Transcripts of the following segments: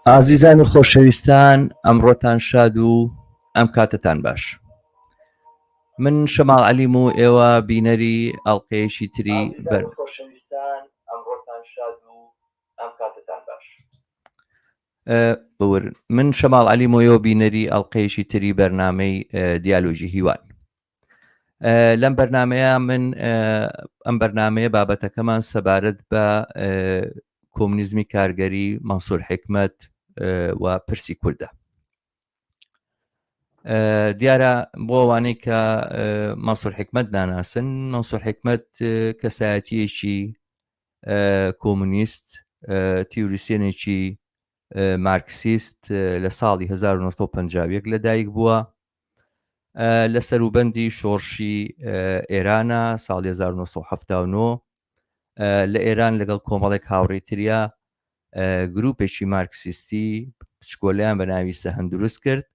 ئازیزان و خۆشەویستان ئەمڕۆتان شاد و ئەم کاتەتان باش من شەماڵ عەلیم و ئێوە بینەری ئەڵلقەیەکی تری بەر خۆشەویستان ئەمڕۆتان شاد و ئەم کاتەتان باش بورن من شەماڵ عەلیم و ئێوە بینەری ئەڵلقەیەکی تری بەرنمەی دیالۆژی هیوان لەم بەرنمەیە من ئەم بەرنمەیە بابەتەکەمان سەبارەت بە کۆمنیزمی کارگەری مەنسوور حکمت و پرسی کوردە دیارە بۆ ئەوانەی کە مەنسوور حکمت ناناسن مەنسوور حکمت کەسایەتیەکی کۆمونیست تیوریسیەنێکی مارکسیست لە ساڵی 1950 لەدایک بووە لە سەروبەندی شۆڕشی ئێرانە ساڵی 1979 لە ئێران لەگەڵ کۆمەڵێک هاوڕێی تریا گروپێکی مارکسیستی بچکۆلیان بە ناوی سەهەند دروست کرد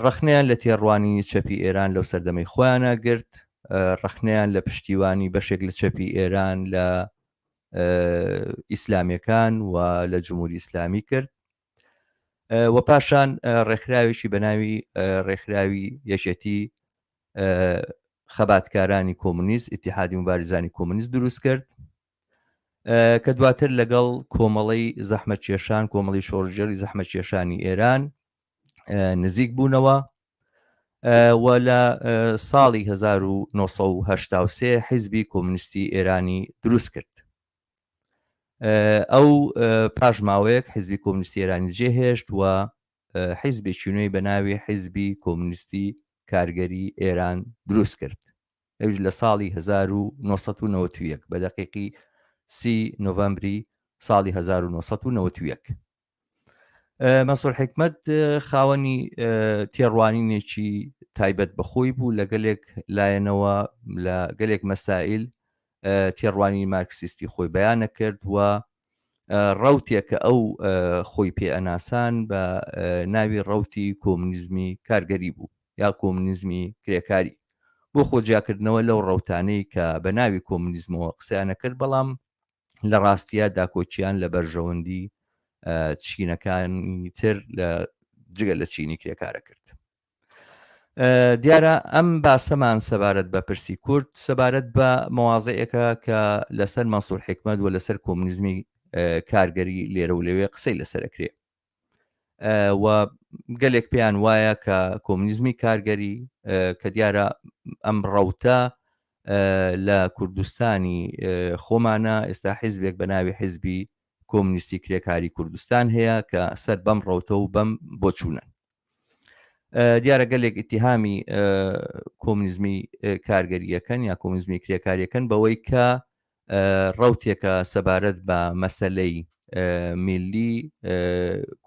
ڕەخنەیان لە تێڕوانینی چەپی ئێران لەو سەردەمەی خۆیانە گرت ڕەخنەیان لە پشتیوانی بەشێک لە چەپی ئێران لە ئیسلامیەکان و لە جمهوری ئیسلامی کرد و پاشان ڕێکخراوێکی بە ناوی ڕێکخراوی یەکێتی خەباتکارانی کۆمونیست ئیتیحادی مبارزانی کۆمونیست دروست کرد کە دواتر لەگەڵ کۆمەڵەی زەحمەتکێشان کۆمەڵی شۆڕژێری زەحمەتکێشانی ئێران نزیک بوونەوە و لە ساڵی 1983 حیزبی کۆمونیستی ئێرانی دروست کرد ئەو پاش ماوەیەک حیزبی کۆمونیستی ئێرانی جێهێشت و حیزبێکی نوێی بە ناوی حیزبی کۆمونیستی کارگەری ئێران دروست کرد ئەویش لە ساڵی 1991 بە دەقیقی سی نۆڤەمبری ساڵی 1991 مەسرور حکمت خاوەنی تێڕوانینێکی تایبەت بەخۆی بوو لە گەلێک لایەنەوە لە گەلێک مەسائل تێڕوانینی مارکسیستی خۆی بەیانە کرد و ڕوتێک کە ئەو خۆی پێ ئەناسان بە ناوی ڕوتی کۆمونیزمی کارگەری بوو یا کۆمونیزمی کرێکاری بۆ خۆجیاکردنەوە لەو ڕوتانەی کە بە ناوی کۆمونیزمەوە قسەیانە کرد بەڵام لە ڕاستیە داکۆکیان لە بەرژەوەندی چینەکانی تر لە جگە لە چینی کرێکارە کرد. دیارە ئەم باسەمان سەبارەت بە پرسی کورد سەبارەت بە مەوازەیەکە کە لەسەر مەنسوور حکمت و لەسەر کۆمونیزمی کارگەری لێرە و لەوێ قسەی لەسەرەکرێ و گەلێک پێیان وایە کە کۆمونیزمی کارگەری کە دیارە ئەم ڕەوتە لە کوردستانی خۆمانە ئێستا حیزبێک بە ناوی حیزبی کۆمونیستی کرێکاری کوردستان هەیە کە سەر بەم ڕەوتە و بەم بۆچوونە دیارە گەلێک ئیتیهامی کۆمونیزمی کارگەریەکەن یا کۆمونیزمی کرێکاریەکەن بەوەی کە ڕەوتێکە سەبارەت بە مەسەلەی میللی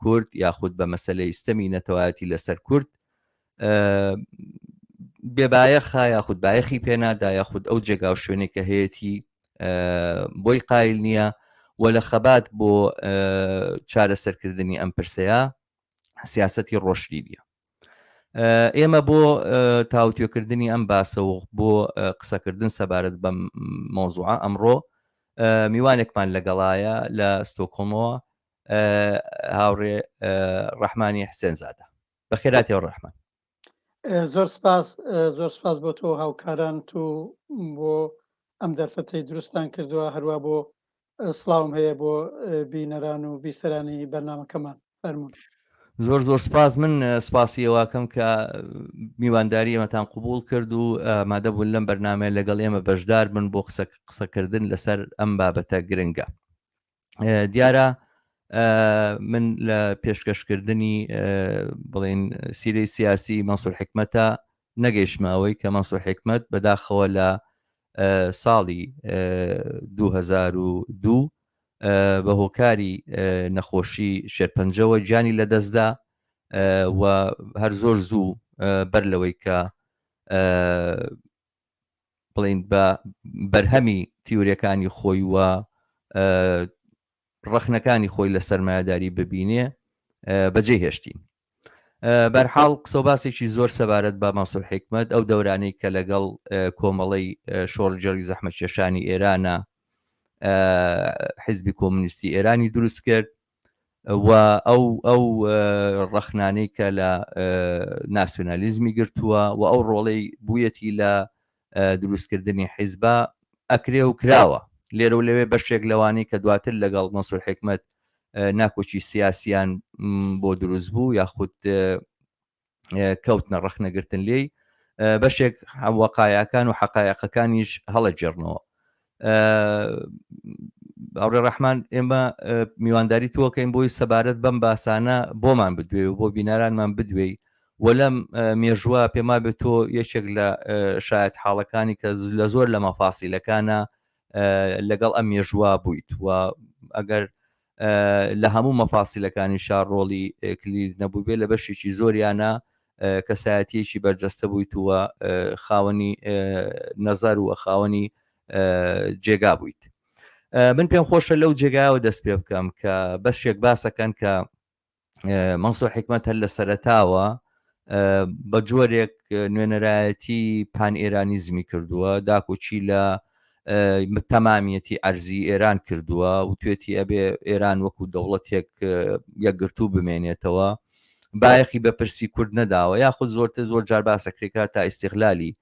کورد یاخود بە مەسەلەی ستەمی نەتەوایەتی لەسەر کورد بێبایەخە یاخود بایەخی پێنادا یاخود ئەو جێگا و شوێنێک کە هەیەی بۆی قایل نییە و لە خەبات بۆ چارەسەرکردنی ئەم پرسەیە سیاسەتی ڕۆشنی نییە ئێمە بۆ تاوتوێکردنی ئەم باسە و بۆ قسەکردن سەبارەت بەم مۆزوعە ئەمڕۆ میوانێکمان لەگەڵایە لە ستۆکۆمەوە هاوڕێ ڕەحمانی حسێنزادە بەخێراتێ ڕەحمان زۆر سپاس زۆر سپاس بۆ تۆ هاوکارانت و بۆ ئەم دەرفەتەی دروستان کردووە هەروە بۆ سڵاوم هەیە بۆ بینەران و بیسەرانی بەرنامەکەمان فەرموون. زۆر زۆر سپاس من سپاسی ئێوەکەم کە میوانداری ئێمەتان قوبول کرد و ئامادە بوون لەم بەرنمەیە لەگەڵ ئێمە بەشدار بن بۆ قسە قسەکردن لەسەر ئەم بابەتە گرنگە دیارە من لە پێشکەشکردنی بڵین سیرەی سیاسی مەنسوور حکمەتە نەگەیشتمە ئەوەی کە مەنسوور حکمت بەداخەوە لە ساڵی 2002 بە هۆکاری نەخۆشی شێرپەنجەوە گیانی لەدەستدا و هەر زۆر زوو بەر لەوەی کە بڵین بە بەرهەمی تیورەکانی خۆی و ڕەخنەکانی خۆی لە سەرمایەداری ببینێ بەجێ هێشتین بەرحاڵ قسە و باسێکی زۆر سەبارەت بە مەنسوور حکمت ئەو دەورانەی کە لەگەڵ کۆمەڵەی شۆڕگێڕی زەحمەتکێشانی ئێرانە حیزبی کۆمونیستی ئێرانی دروست کرد. و ئەو ئەو ڕەخنانەی کە لە ناسیۆنالیزمی گرتووە و ئەو ڕۆڵەی بوویەتی لە دروستکردنی حیزبا ئەکرێ و کراوە لێرە و لەوێ بەشێک لەوانەی کە دواتر لەگەڵ مەنسوور حیکمەت ناکۆکی سیاسیان بۆ دروست بوو یاخود کەوتنە ڕەخنەگرتن لێی بەشێک وەقایەکان و حەقایەقەکانیش هەڵەگێڕنەوە هاوڕێ ڕەحمان ئێمە میوانداری تۆکەین بۆی سەبارەت بەم باسانە بۆمان بدوێ و بۆ بینەرانمان بدوێی و لەم مێژووە پێما بێت تۆ یەکێک لە شایەت حاڵەکانی کە لە زۆر لە مەفاسیلەکانە لەگەڵ ئەم مێژووە بوویت و ئەگەر لە هەموو مەفاسیلەکانی شار ڕۆڵی کلید نەبووبێ لە بەشێکی زۆریانە کەسایەتیەکی بەرجەستە بوویت و خاوەنی نەزەر و خاوەنی جێگا بوویت. من پێم خۆشە لەو جێگایەوە دەست پێ بکەم کە بەشێک باسەکەن کە مەنسوور حیکمەت هەر لە سەرەتاوە بە جۆرێک نوێنەرایەتی پان ئێرانیزمی کردووە، داکۆکی لە تەمامیەتی ئەرزی ئێران کردووە و توێتی ئەبێ ئێران وەکو دەوڵەتێک یەکگرتوو بمێنێتەوە، بایەخی بە پرسی کورد نەداوە، یاخود زۆرتر زۆر جار باسەکرێکە تا ئیستیغلالی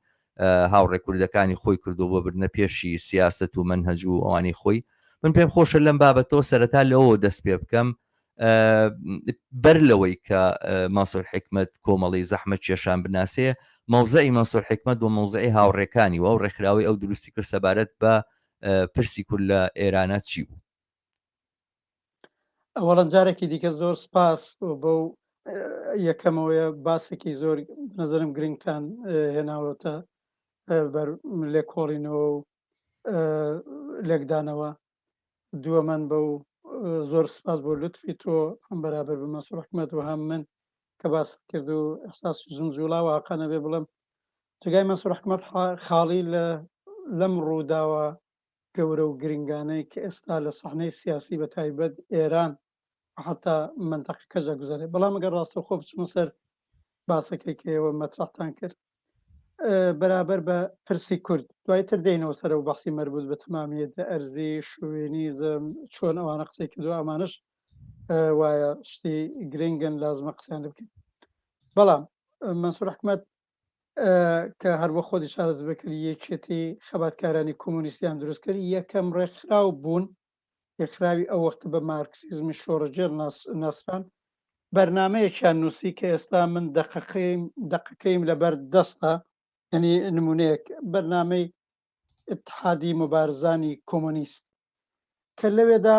هاوڕێ کوردەکانی خۆی کردو بۆ بردنە پێشی سیاسەت و مەنهەج و ئەوانەی خۆی. من پێم خۆشە لەم بابەتەوە سەرەتا لەوەوە دەست پێ بکەم بەر لەوەی کە مەنسوور حیکمەت کۆمەڵی زەحمەت کێشان بناسێ، مەوزعی مەنسوور حیکمەت و مەوزعی هاوڕێکانی و ئەو ڕێکخراوەی ئەو دروستی کرد سەبارەت بە پرسی کورد لە ئێرانە چی بوو؟ ئەوەڵەن جارێکی دیکە زۆر سپاس بەو یەکەمەوەیە باسێکی زۆر نظرم گرنگتان هێناوەتە بەر لێکۆڵینەوە و لێکدانەوە دووەمەن بەو زۆر سپاس بۆ لوتفی تۆ هەم بەرابەر بە مەنسوور حکمەت و هەم من کە باست کرد و ئیحساسی زوم جوڵاوە هەقە نەبێ بڵێم جێگای مەنسوور حکمەت خاڵی لە لەم ڕووداوە گەورە و گرنگانەی کە ئێستا لە سەحنەی سیاسی بە تایبەت ئێران و حتا مەنتەقەکەش دەگوزەرێ. بەڵام ئەگەر ڕاستەوخۆ بچمە سەر باسەکەی کە ئێوە مەترەحتان کرد بەرابەر بە پرسی کورد، دوای تر دێینەوە سەر ئەو بەحسی مەربوط بە تەمامیەت ئەرزی، شوێنیزم، چۆن ئەوانە قسەی کردووە، ئەمانەش وایە شتی گرنگن لازمە قسەیان لێ بکەین. بەڵام مەنسوور حکمەت کە هەر بۆ خۆت ئیشارەت بکرد یەکێتی خەباتکارانی کۆمۆنیستیان دروست کرد، یەکەم ڕێکخراو بوون، ڕێکخراوی ئەو وەختە بە مارکسیزمی شۆڕشگێڕ ناسران، بەرنامەیەکیان نووسی کە ئێستا من دەقەکەیم دەقەکەیم لەبەر دەستە، یعنی نمونەیەک بەرنامەی اتحادی مبارزانی کۆمۆنیست کە لەوێدا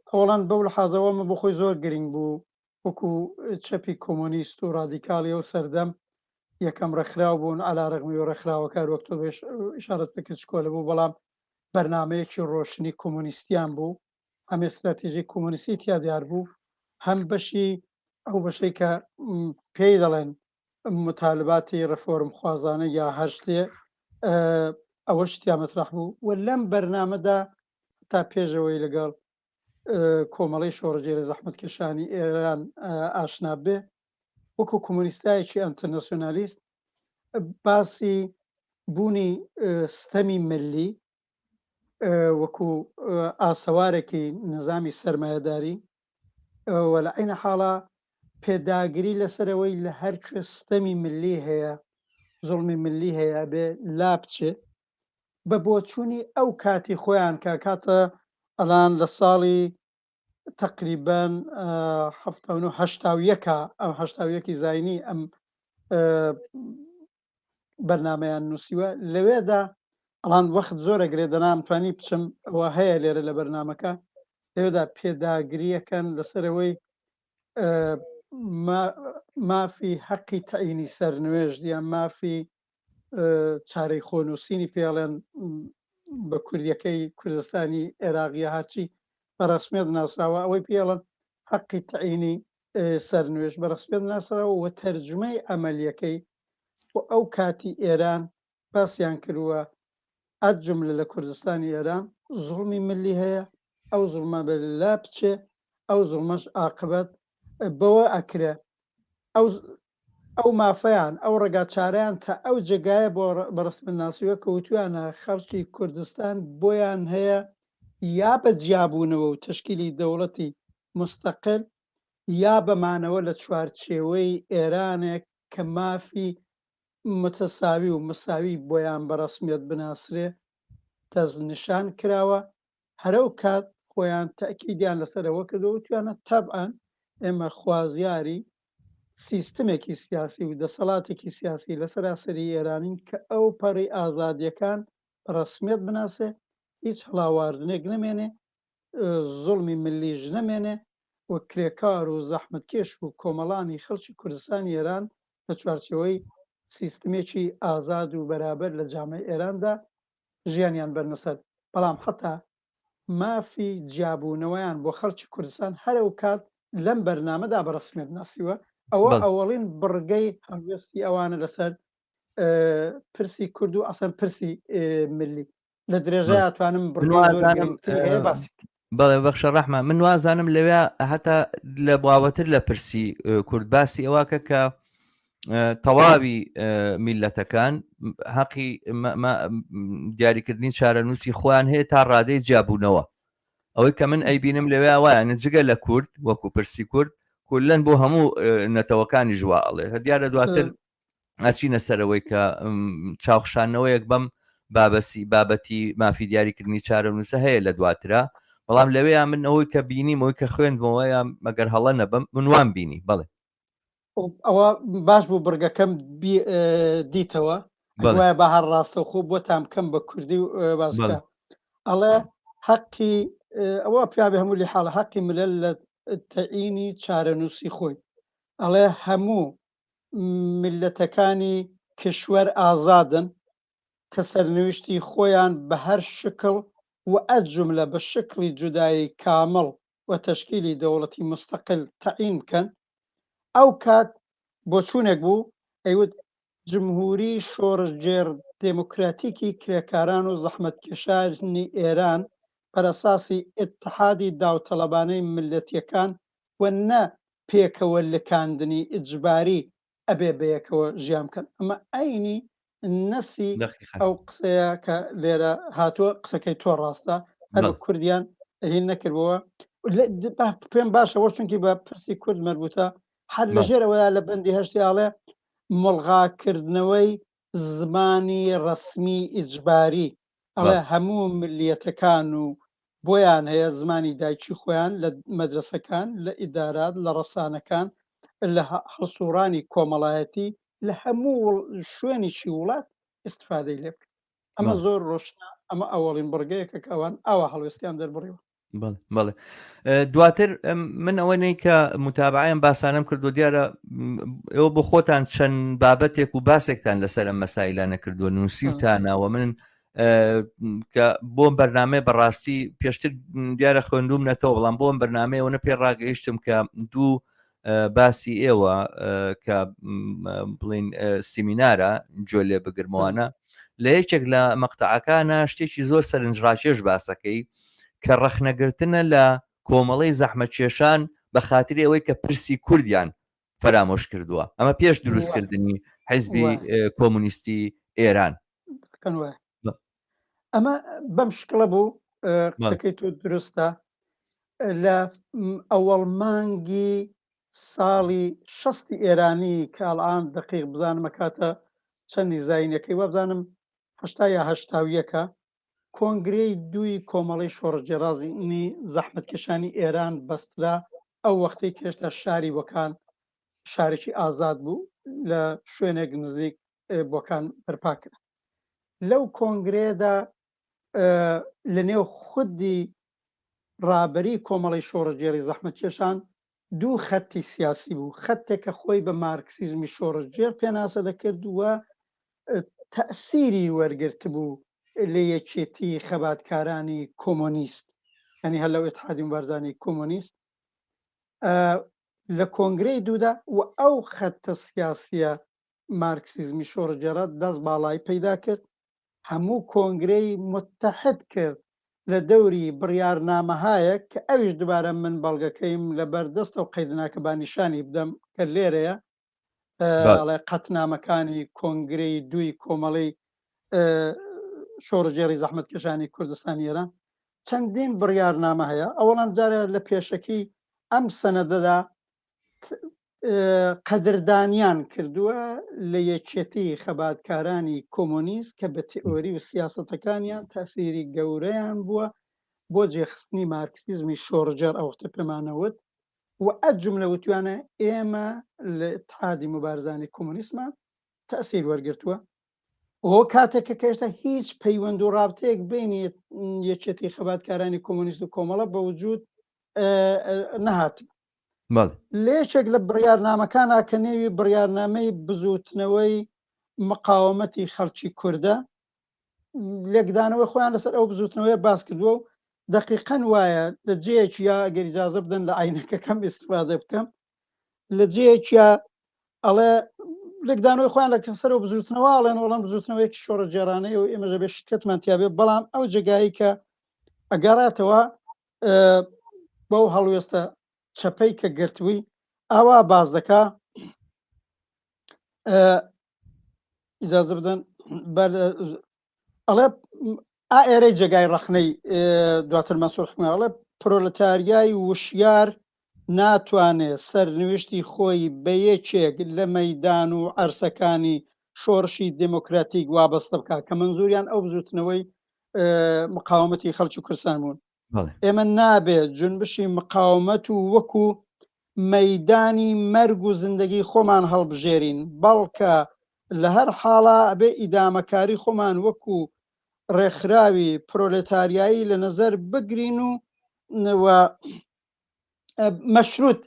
ئەوەڵان بەو لەحازەوە من بۆ خۆی زۆر گرنگ بوو وەکو چەپی کۆمۆنیست و ڕادیکاڵی ئەو سەردەم یەکەم ڕێکخراو بوون عەلا ڕەغمی ڕێکخراوەکە هەر وەک تۆ بێش ئیشارەت پێ کرد چکۆلە بوو بەڵام بەرنامەیەکی ڕۆشنی کۆمۆنیستیان بوو هەم ئێستراتیژی کۆمۆنیستی تیا دیار بوو هەم بەشی ئەو بەشەی کە پێی دەڵێن مطالباتی ڕێفۆرم خوازانە یا هەر شتێ ئەوەش تیا مەترەح بوو و لەم بەرنامەدا تا پێشەوەی لەگەڵ کۆمەڵەی شۆڕژێری زەحمەتکێشانی ئێران ئاشنا بێ وەکو کۆمۆنیستایەکی ئەنتەرناسیۆنالیست باسی بوونی ستەمی ملی وەکو ئاسەوارێکی نظامی سەرمایەداری و لە عینە حاڵا پێداگری لەسەرەوەی لە هەر کوێ ستەمی ملی هەیە زوڵمی ملی هەیە بێ لا بچێ بە بۆچوونی ئەو کاتی خۆیان کە کاتە ئەلان لە ساڵی تقریبا 79 81 ئەم 81 زینی ئەم بەرنمەیان نووسیوە لەوێدا ئەڵان وەخت زۆرە گرێ دەنام توانی بچم ئەوە هەیە لێرە لە بەرنمەکە لەوێدا پێداگریەکەن لەسەرەوەی مافی حەقی تەعینی سەرنوێژ یان مافی چارەی خۆنووسینی پێڵێن بە کوردیەکەی کوردستانی عێراقیە هەرچی بە ڕسمیت ناسراوە ئەوەی پێڵن حەقی تەعینی سەرنوێژ بە ڕسمیت ناسراوە و تەرجمەی عەمەلیەکەی و ئەو کاتی ئێران باسیان کردووە ئەت جملە لە کوردستانی ئێران زوڵمی ملی هەیە ئەو زوڵمە بە لا بچێ ئەو زوڵمەش ئاقبەت بەوە ئەکرێ ئەو ئەو مافەیان، ئەو ڕێگاچارەیان تا ئەو جێگایە بۆ بە ڕەسمیەت ناسیوە کە وتویانە خەڵکی کوردستان بۆیان هەیە یا بە جیابوونەوە و تەشکیلی دەوڵەتی موستەقل. یا بە مانەوە لە چوارچێوەی ئێرانێک کە مافی متساوی و مساوی بۆیان بە ڕەسمیەت بناسرێ دەستنیشان کراوە، هەرەو کات خۆیان تەئکیدیان لەسەر ئەوە کردووە وتویانە تەبعەن ئێمە خوازیاری سیستمێکی سیاسی و دەسەڵاتێکی سیاسی لە سەراسەری ئێرانین کە ئەو پەڕی ئازادیەکان بە ڕەسمیەت بناسێ، هیچ هەڵاواردنێک نەمێنێ، زوڵمی ملیش نەمێنێ و کرێکار و زەحمەتکێش و کۆمەڵانی خەڵکی کوردستانی ئێران لە چوارچێوەی سیستمێکی ئازاد و بەرابەر لە جامەی ئێراندا ژیانیان بەرنە سەر، بەڵام حەتا مافی جیابوونەوەیان بۆ خەڵکی کوردستان هەر ئەو کات لەم بەرنامەدا بە ڕەسمیەت ناسیوە، ئەوە ئەوەڵین بڕگەی هەڵوێستی ئەوانە لەسەر پرسی کورد و ئەسەن پرسی ملی. لە درێژەیا توانم بڕگەی زۆر گرنگتری هەیە باسی بکەم. بەڵێ بەخشە ڕەحمان، من وازانم لەوێ هەتا لە باوەتر لە پرسی کورد باسی ئەوەکە کە تەواوی میلەتەکان حەقی دیاریکردنی چارەنووسی خۆیان هەیە تا ڕادەی جیابوونەوە. ئەوەی کە من ئەیبینم لەوێ وایە جگە لە کورد وەکو پرسی کورد کولەن بۆ هەموو نەتەوەکانی ژوا ئەڵێ دیارە دواتر ئەچینە سەرەوەی کە چاوخشانەوەیەک بەم بابەسی بابەتی مافی دیاریکردنی چارەنووسە هەیە لە دواترا، بەڵام لەوەیە من ئەوەی کە بینیم ئەوەی کە خوێندمەوە یا مەگەر هەڵە نەبم من وام بینی بەڵێ. ئەوە باش بوو بڕگەکەم دیتەوە وایە بە هەر ڕاستەوخۆ بۆتان بکەم بە کوردی و باسکە ئەڵێ حەقی ئەوە پیاێ هەموو لی حاڵە حەقی ملل لە تەعینی چارەنووسی خۆی ئەڵێ هەموو میللەتەکانی کشوەر ئازادن کە سەرنویشتی خۆیان بە هەر شکڵ و ئەز جوملە بە شکڵی جودایی کامڵ و تەشکیلی دەوڵەتی موستەقل تەعین بکەن. ئەو کات بۆچوونێک بوو ئەیوت جمهوری شۆڕشگێڕ دێموکراتیکی کرێکاران و زەحمەتکێشانی ئێران بەرەساسی ئیتحادی داوتەڵەبانەی میللەتیەکان و نە پێکەوە لکاندنی ئیجباری ئەبێ بەیەکەوە ژیان بکەن. ئەمە عەینی نەسی ئەو قسەیە کە لێرە هاتووە. قسەکەی تۆ ڕاستە، هەر بە کوردیان هین نەکردبووە. پێم باشە وە چونکی بە پرسی کورد مەربوتە، هەر لەژێرەوەیا لە بەندی هەشتی ئاڵێ مڵغاکردنەوەی زمانی ڕەسمی ئیجباری، ئەڵێ هەموو ملیەتەکان و بۆیان هەیە زمانی دایکی خۆیان لە مەدرەسەکان، لە ئیدارات، لە ڕەسانەکان، لە هەڵسوڕانی کۆمەڵایەتی لە هەموو شوێنێکی وڵات ئیستفادەی لێ بکەن. ئەمە زۆر ڕۆشنە، ئەمە ئەوەڵین بڕگەیەکە کە ئەوان ئاوا هەڵوێستیان دەربڕیوە. بەڵێ دواتر من ئەوە نەی کە متابعیان باسانم کردو دیارە ئێوە بۆ خۆتان چەند بابەتێک و باسێکتان لەسەر ئەم مەسایلانە کردووە نووسیوتانەوە من کە بۆم بەرنمەیە بەڕاستی پێشتر دیارە خوێندوم نەتەوە بەڵام بۆم بەرنمەیەوە نە پێ ڕاگەیشتم کە دوو باسی ئێوە کە بڵین سیمینارە گوێ لێ بگرمەوانە لە یەکێک لە مەقتەعەکانە شتێکی زۆر سەرنجڕاکێش باسەکەی کە ڕەخنەگرتنە لە کۆمەڵەی زەحمەتکێشان بە خاتری ئەوەی کە پرسی کوردیان فەرامۆش کردووە ئەمە پێش دروستکردنی حیزبی کۆمونیستی ئێران. ئەمە بەم شکڵە بوو قسەکەی تۆ دروستە لە ئەوەڵ مانگی ساڵی شەستی ئێرانی کە ئەڵان دقیق بزانم کاتە چەندی زینەکەی وابزانم هەشتا یا هەشتا و یەکە کۆنگرەی دووی کۆمەڵەی شۆڕشگێڕانی زەحمەتکێشانی ئێران بەسترا، ئەو وەختەی کە هێشتا شاری بۆکان شارێکی ئازاد بوو لە شوێنێک نزیک بۆکان بەرپا کرا. لەو کۆنگرەیەدا لە نێو خودی ڕابەری کۆمەڵەی شۆڕشگێڕی زەحمەتکێشان دوو خەتی سیاسی بوو، خەتێک کە خۆی بە مارکسیزمی شۆڕشگێڕ پێناسە دەکرد و تەئسیری وەرگرتبوو لە یەکێتی خەباتکارانی کۆمۆنیست، یانی هەر لەو ئیتحادی موبارزانی کۆمۆنیست لە کۆنگرەی دوودا و ئەو خەتە سیاسیە مارکسیزمی شۆڕشگێڕە دەست باڵای پەیدا کرد، هەموو کۆنگرەی متحد کرد لە دەوری بڕیارنامەهایەک کە ئەویش دوبارە من بەڵگەکەیم لەبەر دەستە و قەیدناکە با نیشانی بدەم کە لێرەیە ئەڵێ قەتنامەکانی کۆنگرەی دووی کۆمەڵەی شۆڕشگێڕی زەحمەتکێشانی کوردستانی ئێران چەندین بڕیارنامە هەیە. ئەوەڵام جارێ لە پێشەکی ئەم سەنەدەدا. قەدردانیان کردووە لە یەکێتی خەباتکارانی کۆمۆنیست کە بە تئۆری و سیاسەتەکانیان تاسیری گەورەیان بووە بۆ جێخستنی مارکسیزمی شۆڕگێڕ ئەو وەختە پێمانەوت و ئەجملە وتویانە ئێمە لە اتحادی مبارزانی کۆمۆنیسمان تەسیر وەرگرتووە ئەوە کاتێک کە هێشتا هیچ پەیوەند و ڕابتەیەک بینی یەکێتی خەباتکارانی کۆمۆنیست و کۆمەڵە بە وجود نەهات لە یەکێک لە بڕیارنامەکانە کە نێوی بڕیارنامەی بزوتنەوەی مقاومەتی خەڵکی کوردە لێکدانەوەی خۆیان لەسەر ئەو بزوتنەوەی باس کردووە و دقیقەن وایە لە جێیەکی یا ئەگەر ئیجازە بدەن لە عینەکەکەم ئیسفادە بکەم لە جێیەکیا ئەڵێ لێکدانەوەی خۆیان لە کەسەر و بزوتنەوە ئەڵێن وەڵام بزوتنەوەیەکی شۆڕشگێڕانەیە و ئێمە ژەبێ شکەتمان تیاابێ بەڵام ئەو جێگایی کە ئەگەڕاتەوە بەو هەڵوێستە چەپەی کە گرتووی ئاوا باز دەکا ئیجازە بدەن ئەڵێ ئا ئێرەی جێگای ڕەخنەی دواتر مەنسوور حکمە ئەڵێ پرۆلتاریای وشیار ناتوانێ سەرنویشتی خۆی بە یەکێک لە مەیدان و عەرسەکانی شۆڕشی دێمۆکراتیک وابەستە بکا کە مەنزوریان ئەو بزوتنەوەی مقاومەتی خەڵکی کوردستان بوون. ئێمە نابێ جونبشی مقاومەت و وەکو مەیدانی مەرگ و زندگی خۆمان هەڵبژێرین، بەڵکە لە هەر حاڵا ئەبێ ئیدامەکاری خۆمان وەکو ڕێکخراوی پرۆلێتاریایی لە نەزەر بگرین و و مەشروط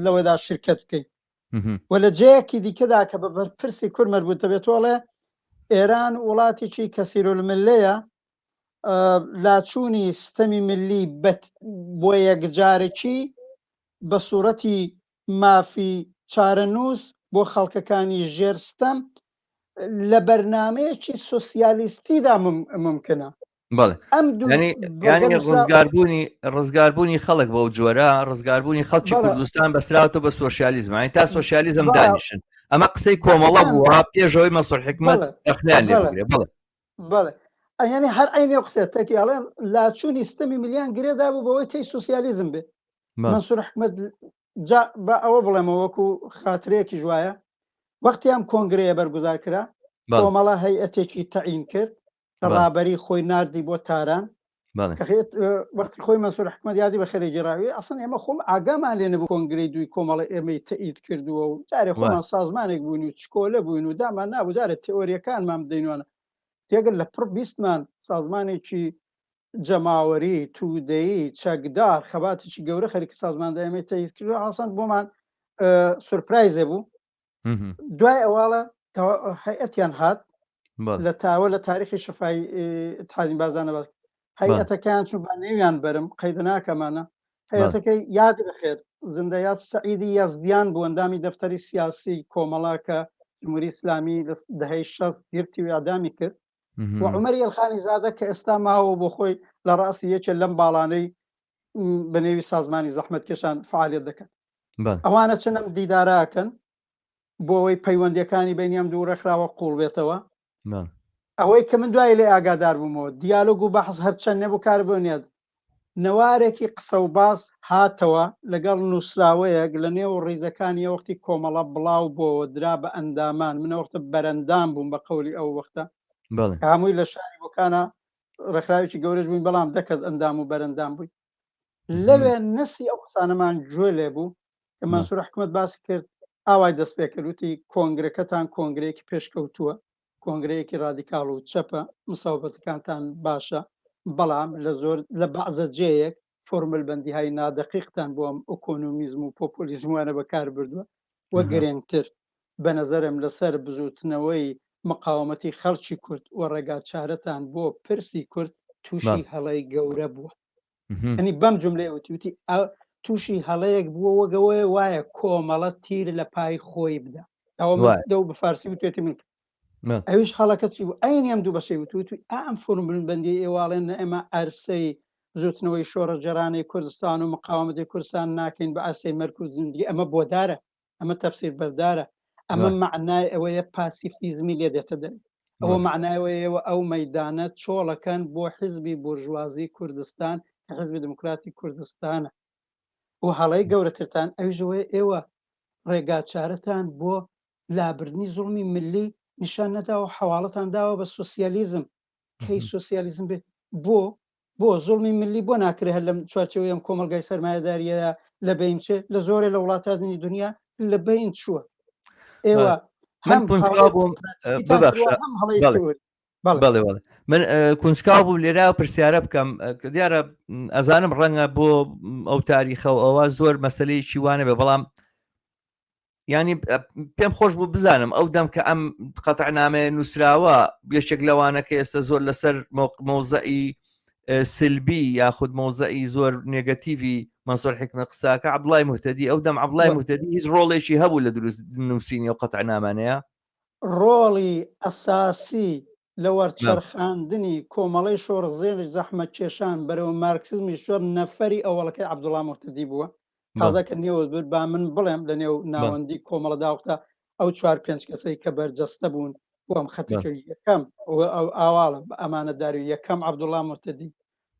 لەوەدا شرکەت بکەین. و لە جێیەکی دیکەدا کە بە بەرپرسی کورد مەربوط دەبێت ئەڵێ ئێران وڵاتێکی کەسیرولملەیە لاچوونی ستەمی ملی بۆ یەکجارەکی بە سوورەتی مافی چارەنووس بۆ خەڵکەکانی ژێر ستەم لە بەرنمەیەکی سوسیالیستیدا ممکنە بەڵێ ئەم ینی ینی ڕزگاربوونی ڕزگاربوونی خەڵک بەو جۆرە ڕزگاربوونی خەڵکی کوردستان بەسراوەتە بە سوسیالیزم تا سوسیالیزم دانیشن ئەمە قسەی کۆمەڵە بووە پێشەوەی مەسۆر حکمت ڕخنیان لێ بگرێ بەڵێ بەڵێ ئەیانی هەر عینی قسە تەکی ئەڵێن لاچوونی ستەمی ملیان گرێدا بوو بەوەی کەی سوسیالیزم بێ مەنسوور حکمت جا بە ئەوە بڵێمەوە وەکو خاترەیەکیش وایە وەختی ئەم کۆنگرەیە بەرگوزار کرا کۆمەڵە هەیئەتێکی تەعین کرد کە ڕابەری خۆی ناردی بۆ تاران وەختی خۆی مەسوور حکومت یادی بە خێرێ گێڕاوی ئەسن ئێمە خۆم ئاگامان لێ نەبوو کۆنگرەی دووی کۆمەڵە ئێمەی تەئید کردووە و جارێ خۆمان سازمانێک بووین و چکۆلە بووین و دامان نابوو جارێ تئۆریەکانمان بدەینوانە تێگەر لە پڕ بیستمان سازمانێکی جەماوەری تودەیی چەکدار خەباتێکی گەورە خەریکی سازماندا ئێمەی تەئید کردووە ئاسان بۆمان سورپرایزێ بوو دوای ئەواڵە هەیئەتیان هات لە تاوە لە تاریخی شفای اتحادی بازانە باس هەیئەتەکەیان چون بە نێویان بەرم قەیدە ناکەمانە هەیئەتەکەی یاد بخێر زندە یاد سەعیدی یەزدیان بوو ئەندامی دەفتەری سیاسی کۆمەڵە کە جمهوری ئیسلامی لە دەهەی شەست گرتی و ئیعدامی کرد و عومەری ئێلخانی زادە کە ئێستا ماوە بۆ خۆی لە ڕاستی یەکێ لەم باڵانەی بە نێوی سازمانی زەحمەتکێشان فعالیت دەکەن ئەوانە چنم دیداراکەن بۆ ئەوەی پەیوەندیەکانی بینی ئەم دوو ڕێکخراوە قوڵ بێتەوە ئەوەی کە من دوای لێ ئاگادار بوومەوە دیالۆگ و بەحس هەرچەند نەبوو کار بنیاد نەوارێکی قسە و باس هاتەوە لەگەڵ نووسراوەیەک لە نێو ڕیزەکانی وەختی کۆمەڵە بڵاو بۆوە درا بە ئەندامان منە وەختە بەرەندام بووم بە قەولی ئەو وەختە هەمووی لە شاری بۆکانە ڕێکخراوێکی گەورەش بووین بەڵام دە کەس ئەندام و بەرەندام بووین لەوێ نەسی ئەو قسانەمان گوێ لێ بوو کە مەنسوور حکومت باسی کرد ئاوای دەست پێ کرد وتی کۆنگرەکەتان کۆنگرەیەکی پێشکەوتووە کۆنگرەیەکی ڕادیکاڵ و چەپە مساوبەتەکانتان باشە بەڵام لە زۆر لە بەعزە جێیەک فۆرمل بەندیهای نادەقیقتان بۆ ئەم ئۆکۆنۆمیزم و پۆپۆلیزموانە بەکار بردووە و گرنگتر بە نەزەرم لەسەر بزووتنەوەی مقاومەتی خەڵکی کورد و ڕێگاچارەتان بۆ پرسی کورد تووشی هەڵەی گەورە بووە. یەنی بەم جوملەیە وتی، وتی تووشی هەڵەیەک بووە وەک ئەوەیە وایە کۆمەڵە تیر لە پای خۆی بدا. ئەوە من دەو بە فارسی وتێتی من ئەویش هەڵەکە چی بوو ئەین ئەم دوو بەشەی وت وتی ئەم فۆرمولبەندی ئێواڵێن نە ئێمە عەرسەی بزوتنەوەی شۆڕشگێڕانەی کوردستان و مقاومەتی کوردستان ناکەین بە عەرسەی مەرگ و زندگی ئەمە بۆدارە ئەمە تەفسیر بەردارە ئەمە مەعنای ئەوەیە پاسیفیزمی لێ دێتە دەر ئەوە مەعنای ئەوەیە ئەو مەیدانە چۆڵەکەن بۆ حزبی بورژوازی کوردستان کە حزبی دموکراتی کوردستانە. و هەڵەی گەورەترتان ئەویش ئەوەیە ئێوە ڕێگاچارەتان بۆ لابردنی زوڵمی ملی نیشان نەداوە حەواڵەتان داوە بە سوسیالیزم کەی سوسیالیزم بێت بۆ بۆ زوڵمی ملی بۆ ناکرێ هەر لەم چوارچێوەی ئەم کۆمەڵگای سەرمایەداریە لە بین چێ لە زۆرێ لە وڵاتانی دنیا لە بین چووە ئێوە من کنجکاو بووم ببەخشە هەم هەڵەی تئوری. بەڵێ بەڵێ من کنجکاو بووم لێرە پرسیارە بکەم دیارە ئەزانم ڕەنگە بۆ ئەو تاریخە و ئەوە زۆر مەسلەیەکی وانە بێ بەڵام ینی پێم خۆش بوو بزانم ئەو دەم کە ئەم قەتعنامەیە نووسراوە یەکێک لەوانە کە ئێستا زۆر لەسەر مۆزەئی سلبی یاخود مۆزەئی زۆر نێگەتیڤی مەنسوور حکمە قساکە عبلای مهتدی ئەو دەم عبلای مهتدی هیچ ڕۆڵێکی هەبوو لە دروست نووسینی و قەتعنامانەیە ڕۆڵی ئەساسی لە وەرچەرخاندنی کۆمەڵەی شۆڕشگێڕی زەحمەتکێشان بەرەو مارکسیزمی شۆڕ نەفەری ئەوەڵەکەی عەبدوڵا موهتەدی بووە. تازە کە نێوت برد با من بڵێم لە نێو ناوەندی کۆمەڵەدا وەختە ئەو چوار پێنج کەسەی کە بەرجەستە بوون بۆ ئەم خەتەکە یەکەم ئەو ئاواڵە بە ئەمانەتداری یەکەم عەبدوڵا موهتەدی،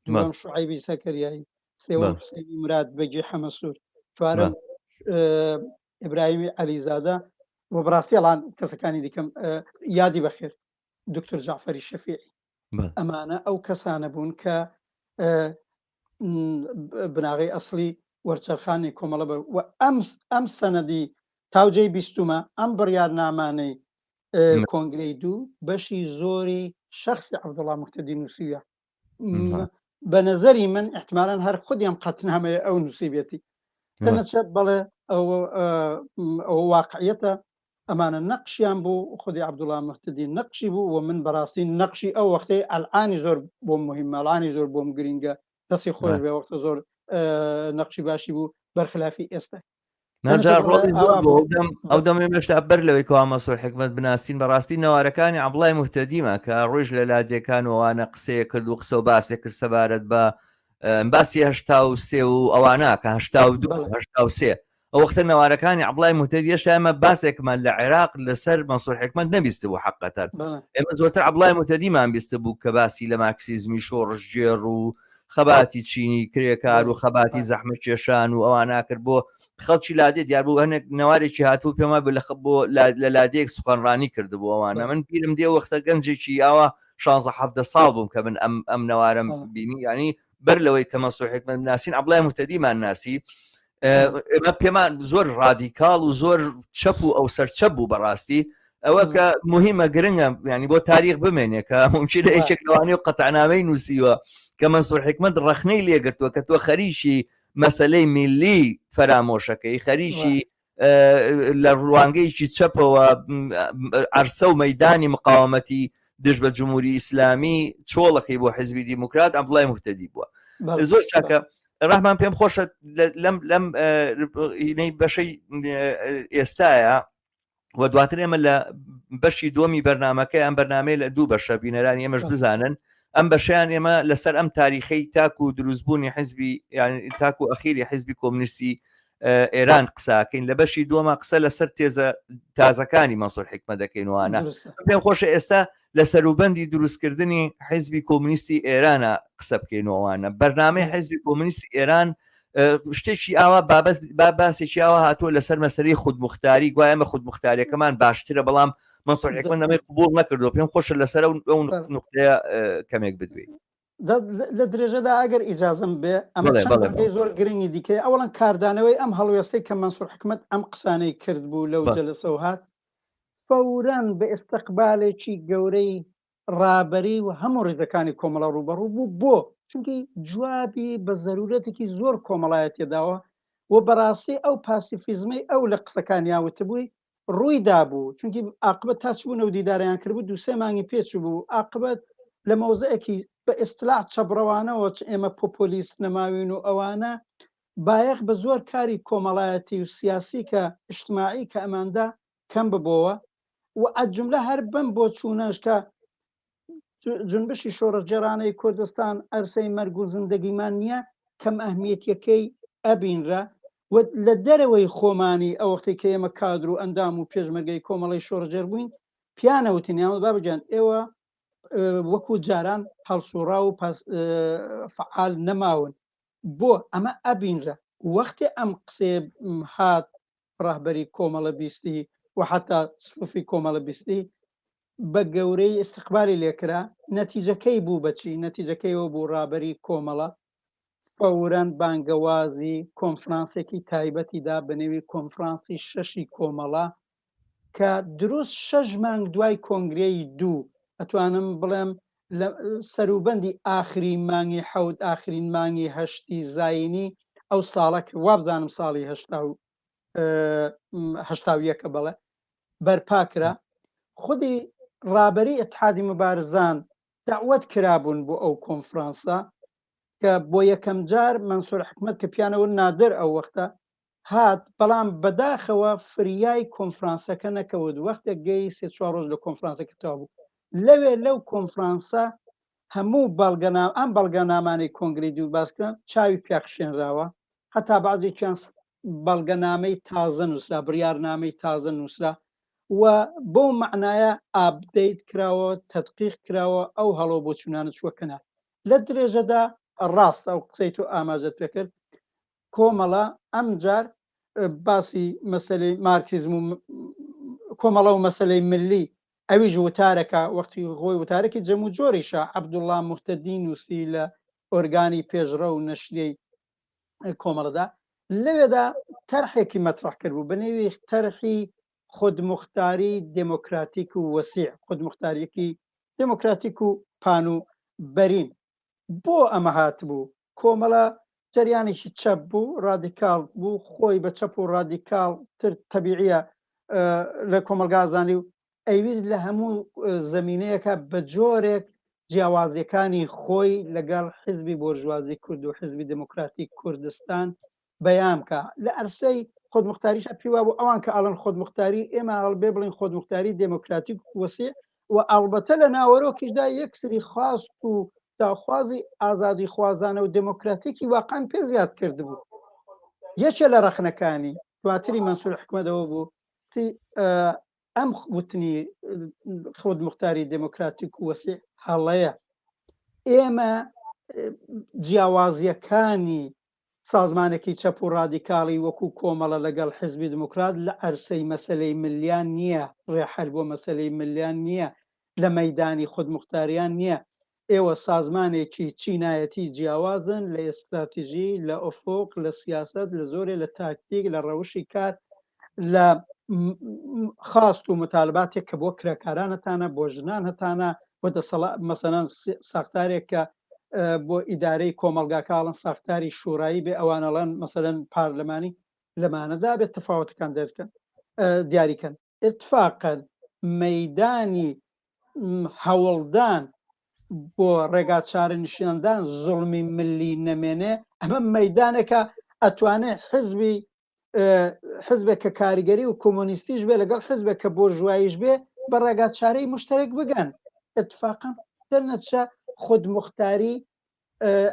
دووەم شوعەیبی زەکەریایی، سێوەم حوسێنی مراد بەگی حەمەسوور، چوارەم ئیبراهیمی عەلیزادە و بەڕاستی ئەڵان کەسەکانی دیکەم یادی بەخێر دکتۆر جعفەری شەفیعی ئەمانە ئەو کەسانە بوون کە بناغەی ئەسلی وەرچەرخانی کۆمەڵە بە و ئەم ئەم سەنەدی تاوجێی بیستومە ئەم بڕیارنامانەی کۆنگرەی دوو بەشی زۆری شخصی عەبدوڵڵا موهتەدی نووسیوە بە نظری من احتمالا هەر خودی ئەم قەتنامەیە ئەو نووسیبێتی تەنەچە بەڵێ ئەو واقعیەتە ئەمانە نەقشیان بوو خودی عەبدوڵا مهتدی نەقشی بوو و من بەڕاستی نەقشی ئەو وەختەی ئەلعانی زۆر بۆم مهمە ئەلعانی زۆر بۆم گرینگە دەستی خۆش بێ وەختە زۆر نەقشی باشی بوو بەرخلافی ئێستا ئەو دەم ئێمەشتا بەر لەوەی کەوا مەسۆر حکمت بناسین بەڕاستی نەوارەکانی عبڵای مهتەدیمە کە ڕۆژ لە لادێکان وانە قسەیە کرد و قسە و باسێک کرد سەبارەت بە باسی هشتا سێ و ئەوانە کە هشتا دو هشتا سێ ئەو وەختە نەوارەکانی عبڵای مهتەدی هێشتا ئێمە باسێکمان لە عێراق لەسەر مەسۆر حکمت نەبیست بوو حقەتەن ئێمە زۆرتر عبڵای مهتەدیمان بیست بوو کە باسی لە مارکسیزمی شۆڕشگێڕ و خەباتی چینی کرێکار و خەباتی زەحمەتکێشان و ئەوانە کرد بۆ خەڵکی لادێ دیار بوو هەنێک نەوارێکی هاتوو پێم وایە لە بۆ لە لادێک سوخەنڕانی کردبوو ئەوانە من بیرم دێ وەختە گەنجێکی ئاوا 16 17 ساڵ بووم کە من ئەم ئەم نەوارم بینی ینی بەر لەوەی کە مەسوح حکمت ناسین عەبدوڵای موهتەدیمان ناسی ئێمە پێمان زۆر ڕادیکاڵ و زۆر چەپ و ئەو سەر چەپ بوو بەڕاستی ئەوە کە مهمە گرنگە ینی بۆ تاریخ بمێنێ کە ممکنە یەکێک لەوانەیە و قەتعنامەی نووسیوە کە مەنسوور حکمت ڕەخنەی لێگرتووە کە تۆ خەریکی مەسلەی میلی فەرامۆشەکەی خەریکی لە ڕوانگەیەکی چەپەوە عرسە و مەدانی مقاومەتی دژ بە جمهوری ئیسلامی چۆڵەکەی بۆ حزبی دیموکرات عەبدوڵای موهتەدی بووە زۆر چاکە ڕەحمان پێم خۆشە لەم لەم هینەی بەشەی ئێستاە و دواتر ئێمە لە بەشی دووەمی بەرنمەکە ئەم بەرنمەیە لە دوو بەشە بینەرانی ئێمەش بزانن ئەم بەشیان ئێمە لەسەر ئەم تاریخەی تاکو و دروستبوونی حزبی یان تاکو ئەخیری حزبی کۆمنیستی ئێران قساکەین لە بەشی دووەمە قسە لەسەر تێزە تازەکانی مەسۆر حکمە دەکەین وانە پێم خۆشە ئێستا لە سەروبەندی دروستکردنی حیزبی کۆمونیستی ئێرانە قسە بکەین و ئەوانە بەرنامەی حیزبی کۆمونیستی ئێران شتێکی ئاوا بابەس با باسێکی ئاوا هاتووە لەسەر مەسەری خودمختاری گوایە ئەمە خودمختاریەکەمان باشترە بەڵام مەنسوور حیکمەت ئەمەی قبوڵ نەکردووە پێم خۆشە لەسەر ئەو نوقتەیە کەمێک بدوێی. لە درێژەدا ئەگەر ئیجازم بێ ئەمە چەند بڕگەی زۆر گرنگی دیکەیە ئەوەڵەن کاردانەوەی ئەم هەڵوێستەی کە مەنسوور حکمەت ئەم قسانەی کرد بوو لەو جەلسەوە هات فەورەن بە ئیستقبالێکی گەورەی ڕابەری و هەموو ڕیزەکانی کۆمەڵە ڕووبەڕوو بوو بۆ چونکی جوابی بە زەرورەتێکی زۆر کۆمەڵایەتی داوە و بەڕاستی ئەو پاسیفیزمەی ئەو لە قسەکانیا وتبووی ڕووی دابوو چونکی ئاقبەت تا چبوون ئەو دیدارەیان کردبوو دوو سێ مانگی پێچوو ئاقبەت لە مەوزەیەکی بە ئیستلاح چەپڕەوانەوە چ ئێمە پۆپۆلیست نەماوین و ئەوانە بایەخ بە زۆر کاری کۆمەڵایەتی و سیاسی کە ئیجتماعی کە ئەماندا کەم ببۆوە و ئەجملە هەر بەم بۆچوونەش کە جونبشی شۆڕشگێڕانەی کوردستان ئەرسەی مەرگ و زندگیمان نییە کەم ئەهمیەتیەکەی ئەبینرا و لە دەرەوەی خۆمانی ئەو وەختەی کە ئێمە کادر و ئەندام و پێشمەرگەی کۆمەڵەی شۆڕشگێڕ بووین پیانەوتین یان بابە گیان ئێوە وەکو جاران هەڵسوڕاو و فعال نەماون بۆ ئەمە ئەبینرا. وەختێ ئەم قسەیە هات ڕەهبەری کۆمەڵە بیستی و حتا سفوفی کۆمەڵە بیستی بە گەورەی ئیستقبالی لێکرا نەتیجەکەی بوو بەچی نەتیجەکەیەوە بوو ڕابەری کۆمەڵە فەورەن بانگەوازی کۆنفرانسێکی تایبەتی دا بە نێوی کۆنفرانسی شەشی کۆمەڵە کە دروست شەش مانگ دوای کۆنگرەی دوو ئەتوانم بڵێم لە سەروبەندی ئاخرین مانگی حەوت ئاخرین مانگی هەشتی زایینی ئەو ساڵە کە وابزانم ساڵی هەشتا و هەشتا و یەکە بەڵێ بەرپا کرا خودی ڕابەری ئیتحادی مبارزان دەعوەت کرابوون بۆ ئەو کۆنفرانسە کە بۆ یەکەم جار مەنسوور حکمەت کە پیانەوە نادر ئەو وەختە هات بەڵام بەداخەوە فریای کۆنفرانسەکە نەکەوت وەختێک گەی سێ چوار ڕۆژ لە کۆنفرانسەکە تەواو بوو لەوێ لەو کۆنفرانسە هەموو بەڵگەنام ئەم بەڵگەنامانەی کۆنگری دوو باسکرا چاوی پیاخشێنراوە هەتا بەعزێکیان بەڵگەنامەی تازە نووسرا بڕیارنامەی تازە نووسرا و بەو مەعنایە ئاپدەیت کراوە تەدقیق کراوە ئەو هەڵۆ بۆچوونانە چووە کەنار لە درێژەدا ڕاستە ئەو قسەی تۆ ئاماژەت پێکرد کۆمەڵە ئەمجار باسی مەسەلەی مارکسیزم و کۆمەڵە و مەسەلەی ملی ئەویش وتارەکە وەختی خۆی وتارێکی جەم و جۆریشە عەبدوڵڵا موهتەدی نووسی لە ئۆرگانی پێشڕەو و نەشریەی کۆمەڵەدا لەوێدا تەرحێکی مەترەح کردبوو بە نێوی تەرحی خودموختاری دێمۆکراتیک و وەسیع خودموختاریەکی دێمۆکراتیک و پان و بەرین بۆ ئەمە هاتبوو کۆمەڵە جەریانێکی چەپ بوو ڕادیکاڵ بوو خۆی بە چەپ و ڕادیکاڵ تر تەبیعیە لە کۆمەڵگازانی و ئەیویست لە هەموو زەمینەیەکە بە جۆرێک جیاوازیەکانی خۆی لەگەڵ حزبی بۆرژوازی کورد و حزبی دموکراتی کوردستان بەیان بکا لە ئەرسەی خودموختاریشا پێی وابوو ئەوان کە ئەڵێن خودموختاری ئێمە ئەڵبێ بڵێن خودموختاری دێمۆکراتیک وەسیع و ئەڵبەتە لە ناوەرۆکیشدا یەکسری خواست و داخوازی ئازادیخوازانە و دێمۆکراتیکی واقعا پێ زیاد کردبوو یەکێ لە ڕەخنەکانی دواتری مەنسوور حکمەتەوە بوو ئەم وتنی خودموختاری دێمۆکراتیک و وەسیع هەڵەیە ئێمە جیاوازیەکانی سازمانێکی چەپ و ڕادیکاڵی وەکوو کۆمەڵە لەگەڵ حیزبی دموکرات لە عەرسەی مەسەلەی ملیان نییە، ڕێحەل بۆ مەسەلەی ملیان نییە، لە مەیدانی خودموختاریان نییە. ئێوە سازمانێکی چینایەتی جیاوازن لە ئێستراتژی، لە ئوفوق، لە سیاسەت، لە زۆرێ لە تاکتیک، لە ڕەوشی کار، لە خواست و موتالباتێک کە بۆ کرێکاران هەتانە، بۆ ژنان هەتانە، بۆ دەسەڵات مەسەلەن ساختارێک کە بۆ ئیدارەی کۆمەڵگاکە ئەڵێن ساختاری شورایی بێ ئەوان ئەڵێن مەسەلەن پارلەمانی لەمانەدا بێت تەفاوتەکان دەرکەن دیاریکەن اتفاقا مەدانی هەوڵدان بۆ ڕێگا چارە نیشاندان زوڵمی ملی نەمێنێ ئەمە مەدانێکە ئەتوانێ حزبی حزبێک کە کاریگەری و کۆمۆنیستیش بێ لەگەڵ حزبێک کە بۆرژواییش بێ بە ڕێگاچارەی مشتەرەک بگەن اتفاقا دەرنەچە خودموختاری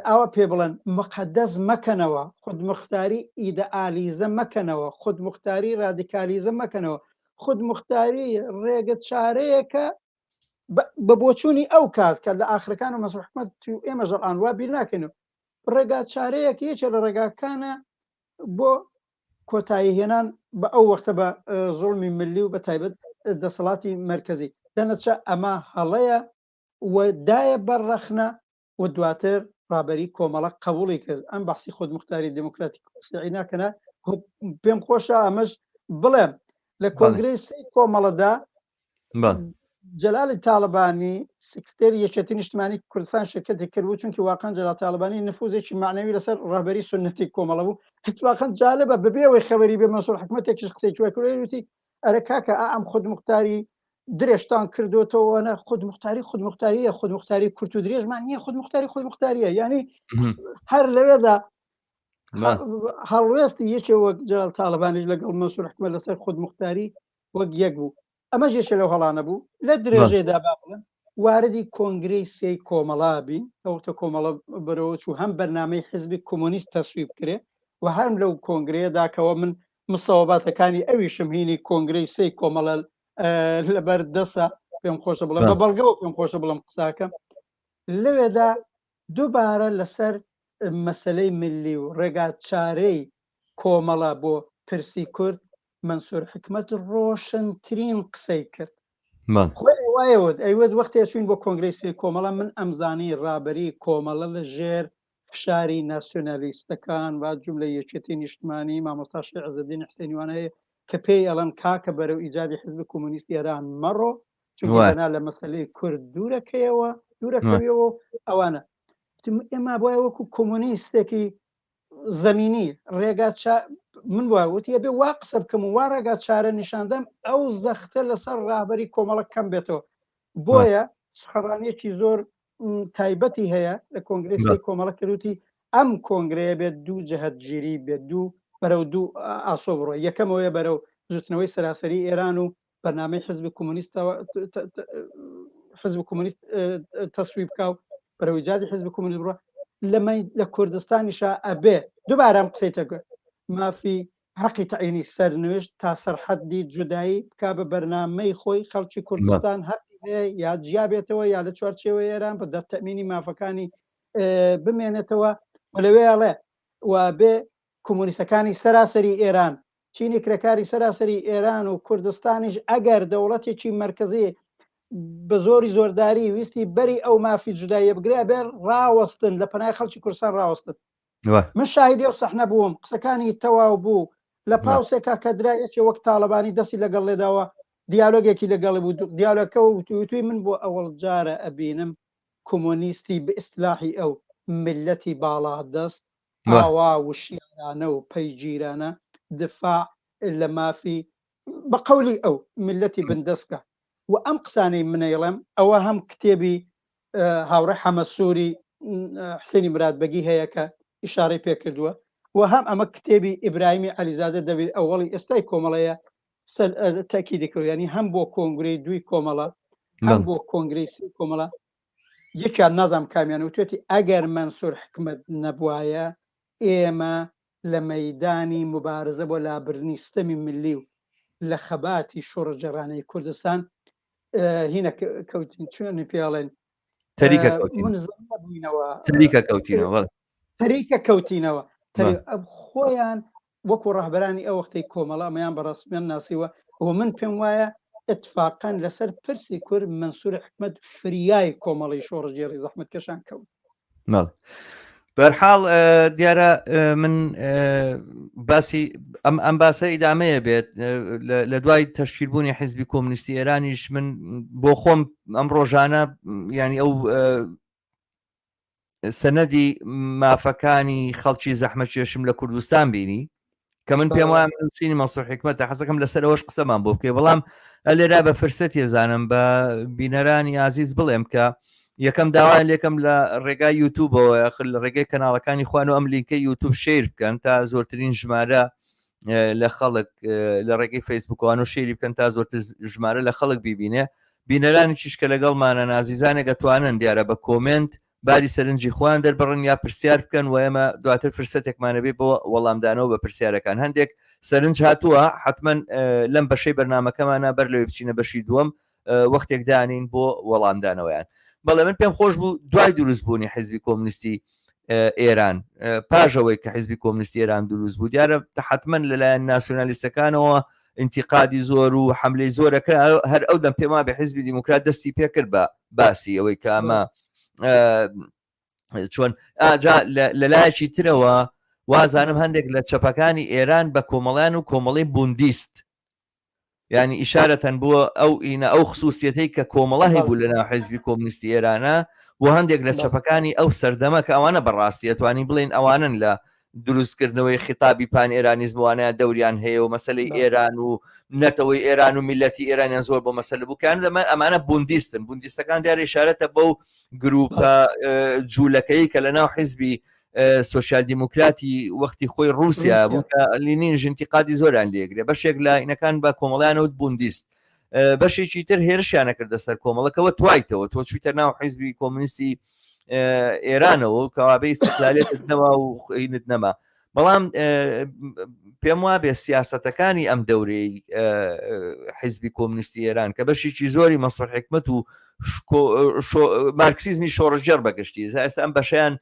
ئاوا پێ بڵێن مقدس مەکەنەوە خودموختاری ئیدەئالیزە مەکەنەوە خودموختاری رادیکالیزە مەکەنەوە خودموختاری ڕێگە چارەیەکە بە بۆچوونی ئەو کات کە لە ئاخرەکان و مەسرور حکومەت و ئێمە ژەڵان وا بیر ناکەین و ڕێگا چارەیەک یەکێ لە ڕێگاکانە بۆ کۆتایی هێنان بە ئەو وەختە بە زوڵمی ملی و بە تایبەت دەسەڵاتی مەرکەزی دەنەچە ئەمە هەڵەیە و دایە بەر ڕەخنە و دواتر ڕابەری کۆمەڵە قبوڵی کرد ئەم بەحسی خودموختاری دێموکراتیک وسیعی ناکەنە پێم خۆشە ئەمەش بڵێم لە کۆنگرەی سێ کۆمەڵەدا جەلالی تاڵەبانی سکرتێری یەکێتی نیشتمانی کوردستان شرکەتی کردبوو چونکی واقعا جەلال تاڵەبانی نفوزێکی معنەوی لەسەر ڕەهبەری سوننەتی کۆمەڵە بوو هیچ واقعا جالبە بەبێ ئەوەی خەبەری بێ مەنسوور حکومەتێکیش قسەی چوە کرد وتی ئەرە کاکە ئا ئەم خودموختاری درێژتان کردوتەوە نە خودموختاری خودموختاریە خودموختاری کورت و درێژمان نییە خودموختاری خودموختاریە یعنی هەر لەوێدا هەڵوێستی یەکێ وەک جەلال تاڵەبانیش لەگەڵ مەنسوور حکومەت لەسەر خودموختاری وەک یەک بوو ئەمەش یەکێ لەو هەڵانە بوو لە درێژەیدا با بڵێم واردی کۆنگرەی سێی کۆمەڵا بین ئەوتە کۆمەڵە بەرەوە چوو هەم بەرنامەی حزبی کۆمۆنیست تەسویب کرێ و هەم لەو کۆنگرەیەدا کەەوە من مسەوەباتەکانی ئەویشم هینی کۆنگرەی سێی کۆمەڵە لەبەر دەسە پێم خۆشە بڵێم بە بەڵگەوە پێم خۆشە بڵم قساکەم لەوێدا دووبارە لەسەر مەسلەی ملی و ڕێگا چارەی. کۆمەڵە بۆ پرسی کورد مەنسوور حکمەت ڕۆشنترین قسەی کرد. خۆی وایەوت ئەیوت وەختێ چوین بۆ کۆنگرەی سێ کۆمەڵە من ئەمزانی ڕابەری کۆمەڵە لە ژێر فشاری ناسیۆنالیستەکان و جملە یەکێتی نیشتمانی مامۆستا شێخ عزەدین حسێنی وانە هەیە کە پێی ئەڵێن کاکە بەرەو ئیجادی حزب کۆمۆنیست ئێران مەڕۆ چونکە دەنا لە مەسەلەی کورد دوورەکەیەوە دوورەکەویەوە ئەوانە ئێمە بۆیە وەکو کۆمۆنیستێکی زەمینی ڕێگا من وە وتی ئەبێ وا قسە بکەم و وا ڕێگا چارە نیشاندەم ئەو زەختە لەسەر ڕابەری کۆمەڵە کەم بێتەوە بۆیە سخەڕانیەکی زۆر تایبەتی هەیە لە کۆنگرسی کۆمەڵە کردوتی ئەم کۆنگرەیە بێت دوو جەهت گیری بێت دوو بەرەو دوو ئاسۆ بڕۆ یەکەمەوەیە بەرەو بزوتنەوەی سەراسەری ئێران و بەرنامەی حزب کۆمۆنیستەوە حزب کۆمۆنیست تەسویب بکا و بەرەو ئیجادی حزب کۆمۆنیست بڕۆ لەمەی لە کوردستانیشا ئەبێ دووبارە ئەم قسەی تەکە مافی حەقی تەعینی سەرنوێشت تا سەرحەدی جودایی بکا بە بەرنامەی خۆی خەڵکی کوردستان هەقی هەیە یا جیا بێتەوە یا لە چوارچێوەی ئێران بە دەرتەمینی مافەکانی بمێنێتەوە و لەوێ ئەڵێ و بێ کۆمۆنیستەکانی سەراسەری ئێران چینی کرێکاری سەراسەری ئێران و کوردستانیش ئەگەر دەوڵەتێکی مەرکەزی بە زۆری زۆرداری ویستی بەری ئەو مافی جوداییە بگرێ ئەبێ ڕاوەستن لە پەنای خەڵکی کوردستان ڕاوەستن. من شاهیدی ئەو سەحنە بووم قسەکانی تەواو بوو لە پاوسێکا کە درا یەکێ وەک تاڵەبانی دەستی لەگەڵ لێداوە دیالۆگێکی لەگەڵی بوو دیالۆگەکە وتووی من بۆ ئەوەڵ جارە ئەبینم کۆمۆنیستی بە ئیستلاحی ئەو میللەتی باڵادەست ئاوا وشیارانە و پەیگیرانە دفاع لە مافی بە قەولی ئەو میللەتی بندەست بکا و ئەم قسانەی منەیڵێم ئەوە هەم کتێبی هاوڕێ حەمەسووری حسێنی مراد بەگی هەیە کە ئیشارەی پێ کردووە و هەم ئەمە کتێبی ئیبراهیمی عەلیزادە دەبیر ئەوەڵی ئێستای کۆمەڵەیە تەکیدی کرد ینی هەم بۆ کۆنگرەی دووی کۆمەڵە هەم بۆ کۆنگرەی سی کۆمەڵە یەکیان نازانم کامیان وتوێتی ئەگەر مەنسوور حکمەت نەبوایە ئێمە لە مەیدانی موبارزە بۆ لابردنی ستەمی ملی و لە خەباتی شۆڕشگێڕانەی کوردستان هینە کەوتین چۆنی پێڵێن تەریکە کەوتین بووینەوە تەریکە کەوتینەوە تەریکە کەوتینەوە خۆیان وەکو ڕەهبەرانی ئەو وەختەی کۆمەڵە ئەمەیان بە ڕەسمیەن ناسیوە و من پێم وایە ئیتفاقەن لەسەر پرسی کورد مەنسوور حکمەت فریای کۆمەڵی شۆڕشگێڕی زەحمەتکێشان کەوت. بەڵێ. بەرحاڵ دیارە من باسی ئەم ئەم باسە ئیدامەیە بێت لە دوای تەشکیلبوونی حیزبی کۆمنیستی ئێرانیش من بۆ خۆم ئەم ڕۆژانە ینی ئەو سەنەدی مافەکانی خەڵکی زەحمەتکێشم لە کوردستان بینی کە من پێم وایە نووسینی مەنسوور حیکمەتە حەزەکەم لەسەر ئەوەش قسەمان بۆ بکەی بەڵام لێرا بە فرسەت ێزانم بە بینەرانی ئازیز بڵێم کە یەکەم داوایان لێکەم لە ڕێگای یوتوبەوە یاخر لە ڕێگەی کەناڵەکانی خوان و ئەم لینکە یوتوب share بکەن تا زۆرترین ژمارە لە خەڵک لە ڕێگەی فەیسبوکوان و share ی بکەن تا زۆرتر ژمارە لە خەڵک بیبینێ بینەرانیشیش کە لەگەڵمانە نازیزانێک ئەتوانن دیارە بە comment باری سەرنجی خۆیان دەربڕن یا پرسیار بکەن و ئێمە دواتر فرسەتێکمانەبێ بۆ وەڵامدانەوە بە پرسیارەکان هەندێک سەرنج هاتووە حتمما لەم بەشەی بەرنمەکەمانە بەر لەوەی بچینە بەشی دووەم وەختێک دانین بۆ وەڵامدانەوەیان بەڵێ من پێم خۆش بوو دوای دروستبوونی حیزبی کۆمنیستی ئێران پاژەوەی کە حیزبی کۆمنیستی ئێران دروست بوو دیارە حتمما لەلایەن ناسیۆنالیستەکانەوە انتقادی زۆر و حملەی زۆرەکە هەر ئەو دەم پێما بە حیزبی دیموکرات دەستی پێکرد بە باسی ئەوەی کە ئەمە چۆن ئاجا لەلایەکی ترەوە وازانم هەندێک لە چەپەکانی ئێران بە کۆمەڵیان و کۆمەڵی بوندیست یانی ئیشارەتەن بۆ ئەو ئینە ئەو خسوسیەتەی کە کۆمەڵە هەیبوو لە ناو حیزبی کۆمنیستی ئێرانە بۆ هەندێک لە چەپەکانی ئەو سەردەمە کە ئەوانە بەڕاستی ئەتوانین بڵێن ئەوانن لە دروستکردنەوەی خیتابی پان ئێرانیزموانە دەوریان هەیە و مەسلەی ئێران و نەتەوەی ئێران و میلەتی ئێرانیان زۆر بۆ مەسەلە بوو کان دەمە ئەمانە بوندیستن بوندیستەکان دیارە ئیشارەتە بەو گروپە جوولەکەی کە لە ناو حیزبی سۆسیال دیموکراتی وەختی خۆی رووسیا بوو کە لینین ژنتیقادی زۆریان لێگرێ بەشێک لە ئینەکان بە کۆمەڵیانەوت بوندیست بەشێکی تر هێرشیانە کردە سەر کۆمەڵەکەەوە توایتەوە تۆ چویتە ناو حیزبی کۆمنیستی ئێرانەوە کەوابێ ئیستقلالێتت نەما و خوێنت نەما. بەڵام پێم وابێ سیاسەتەکانی ئەم دەورەی حیزبی کۆمنیستی ئێران کە بەشێکی زۆری مەسڕ حکمت و مارکسیزمی شۆڕژێر بەگشتی ئێستا ئەم بەشیان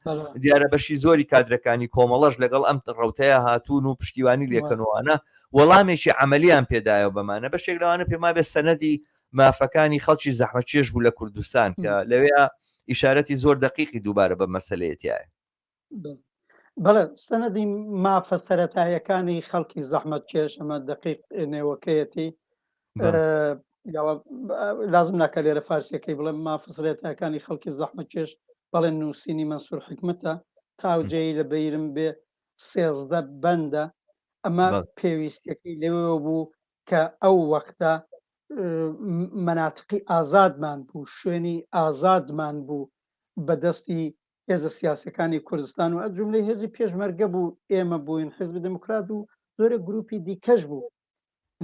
دیارە بەشی زۆری کادرەکانی کۆمەڵەش لەگەڵ ئەم ڕوتەیە هاتوون و پشتیوانی لێکەنەوەە وەڵامێکی عملیان پێدایەوە بەمانە بەشێک لەوانە پێما بێ سەنەدی مافەکانی خەڵکی زەحمەتکێش بوو لە کوردستان کە لەوێ ئیشارەتی زۆر دەقیقی دووبارە بە مەسلەیەتیایە. بەڵێ سەنەدی مافە سەرەتاییەکانی خەڵکی زەحمەتکێش ئەمە دەقیق نێوەکەیەتی لازم ناکە لێرە فارسیەکەی بڵێم مافە سەرەتایەکانی خەڵکی زەحمەتکێش بەڵێ نووسینی مەنسوور حکمتە تاوجێی لە بەیرم بێ 13 بەندە ئەمە پێویستیەکەی لەوێوە بوو کە ئەو وەختە مەناتقی ئازادمان بوو، شوێنی ئازادمان بوو بە دەستی هێزە سیاسەکانی کوردستان و ئەجوملەی هێزی پێشمەرگە بوو، ئێمە بووین، حیزبی دێموکرات و زۆرێک گروپی دیکەش بوو.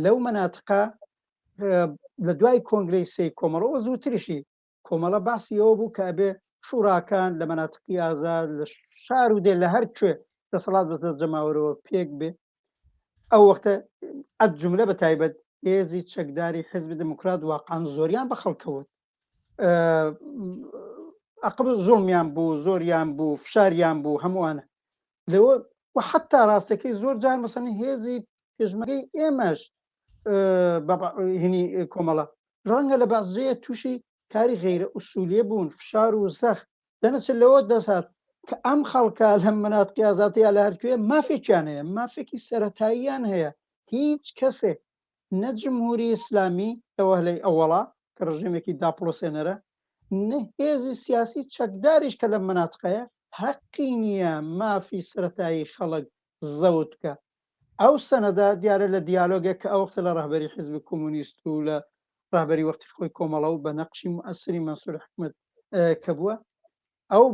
لەو مەناتقە لە دوای کۆنگرەی سێی کۆمەڵەوە زووتریشی کۆمەڵە باسی ئەوە بوو کە ئەبێ شوڕاکان لە مەناتقی ئازاد لە شار و دێ لە هەر کوێ دەسەڵات بەسەر جەماوەرەوە پێک بێ ئەو وەختە ئەت جملە بە تایبەت هێزی چەکداری حزب دموکرات واقعا زۆریان بە خەڵکەوت ئەقب زوڵمیان بوو زۆریان بوو فشاریان بوو هەمووانە لەوە و حتا ڕاستەکەی زۆر جار مەسەن هێزی پێشمەگەی ئێمەش هینی کۆمەڵە ڕەنگە لە بەعزەیە تووشی کاری غەیرە ئوسولیە بوون فشار و زەخت دەنەچێت لەوە دەسات کە ئەم خەڵکە لە مەناتقی ئازادی یا لە هەرکوێ مافێکیان هەیە مافێکی سەرەتاییان هەیە هیچ کەسێک نە جمهوری ئیسلامی لە وەهلەی ئەوەڵا کە ڕژێمێکی داپڵۆسێنەرە نە هێزی سیاسی چەکداریش کە لەم مەناتقەیە هەقی نییە مافی سەرەتایی خەڵک زەوت بکە ئەو سەنەدە دیارە لە دیالۆگێک کە ئەو وەختە لە ڕەهبەری حیزبی کۆمۆنیست و لە ڕەهبەری وەختی خۆی کۆمەڵە و بە نەقشی موئەسری مەنسوور حکمەت کە بووە ئەو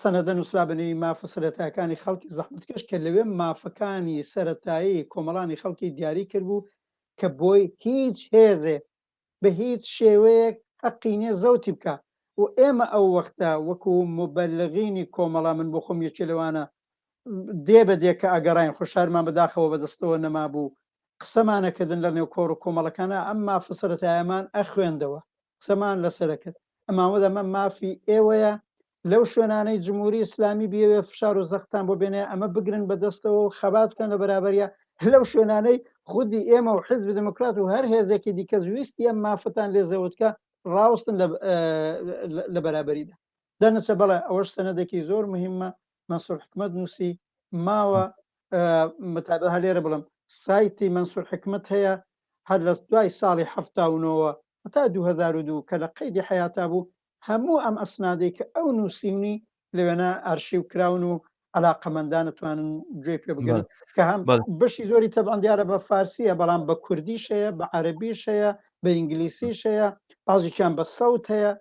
سەنەدە نووسرا بە نێوی مافە سەرەتایەکانی خەڵکی زەحمەتکێش کە لەوێ مافەکانی سەرەتایی کۆمەڵانی خەڵکی دیاری کردبوو کە بۆی هیچ هێزێ بە هیچ شێوەیەک هەقی نیە زەوتی بکا و ئێمە ئەو وەختە وەکو موبەلغینی کۆمەڵە من بۆ خۆم یەکێ لەوانە دێ بە دێ کە ئەگەڕاین خۆ شارمان بەداخەوە بەدەستەوە نەمابوو قسەمان ئەکردن لە نێو کۆڕ و کۆمەڵەکانا ئەم مافە سەرەتایەمان ئەخوێندەوە قسەمان لەسەر ئەکرد ئەمانوت ئەمە مافی ئێوەیە لەو شوێنانەی جمهوری ئیسلامی بیەوێ فشار و زەختتان بۆ بێنێ ئەمە بگرن بە دەستەوە و خەبات بکەن لە بەرابەریا لەو شوێنانەی خودی ئێمە و حزب دموکرات و هەر هێزێکی دیکە ویستی ئەم مافەتان لێ زەوت بکا ڕاوستن لە بەرابەریدا دەنەچە بەڵێ ئەوەش سەنەدێکی زۆر مهمە مەنسوور حکمەت نووسی ماوە بەتایبەت هەر لێرە بڵێم سایتی مەنسوور حکمەت هەیە هەر لە دوای ساڵی 79ەوە هەتا 2002 کە لە قەیدی حەیاتا بوو هەموو ئەم ئەسنادەی کە ئەو نووسیونی لەوێنا ئەرشیو کراون و عەلاقەمەندان ئەتوانن گوێی پێ بگرن کە هەم بەشی زۆری تەبعەن دیارە بە فارسیە بەڵام بە کوردیش هەیە بە عەرەبیش هەیە بە ئینگلیسیش هەیە بازێکیان بە سەوت هەیە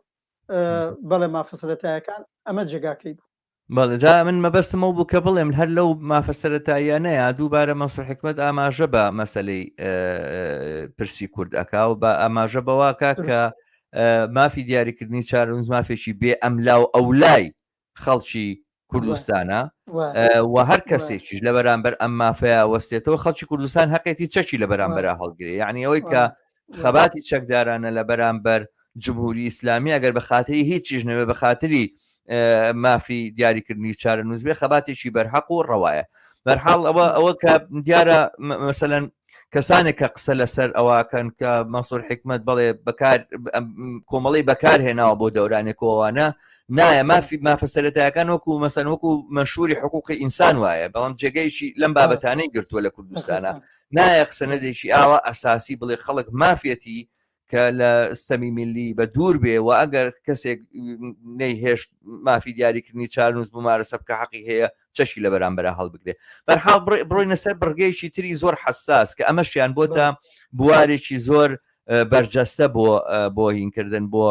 بەڵێ مافە سەرەتایەکان ئەمە جێگاکەی بوو. بەڵێ جا من مەبەستم ئەو بوو کە بڵێم هەر لەو مافە سەرەتاییانەیە دووبارە مەنسوور حکمەت ئاماژە بە مەسەلەی پرسی کورد ئەکا و بە ئاماژە بەواکە کە مافی دیاریکردنی چارەنووس مافێکی بێ ئەملا و ئەولای خەڵکی کوردستانە و هەر کەسێکیش لە بەرامبەر ئەم مافەیە وەستێتەوە خەڵکی کوردستان هەقێتی چەکی لە بەرامبەرا هەڵگرێ یعنی ئەوەی کە خەباتی چەکدارانە لە بەرامبەر جمهوری ئیسلامی ئەگەر بە خاتری هیچیش نەوێ بە خاتری مافی دیاریکردنی چارەنووس بێ خەباتێکی بەرحەق و ڕەوایە بەرحاڵ ئەوە ئەوە کە دیارە مەسەلەن کەسانێک کە قسە لەسەر ئەوەکەن کە مەنسوور حکمت بەڵێ بەکار کۆمەڵی بەکار هێناوە بۆ دەورانێکەوەوانە نایە مافی مافە سەرەتایەکان وەکو مەسەن وەکو مەشوری حقوقی ئینسان وایە بەڵام جێگەیشی لەم بابەتانەی گرتووە لە کوردستانە نایە قسەنەدێکی ئاوا ئەساسی بڵێ خەڵک مافیەتی کە لە ستەمی میللی بە دوور بێ و ئەگەر کەسێک نەیهێشت مافی دیاریکردنی چارنووس ممارەسە بکە حەقی هەیە چەشی لە بەرامبەرا هەڵبگرێ. بەرحاڵ بڕۆینە سەر بڕگەیەکی تری زۆر حەساس کە ئەمەشیان بۆتە بوارێکی زۆر بەرجەستە بۆ بۆ هینکردن بۆ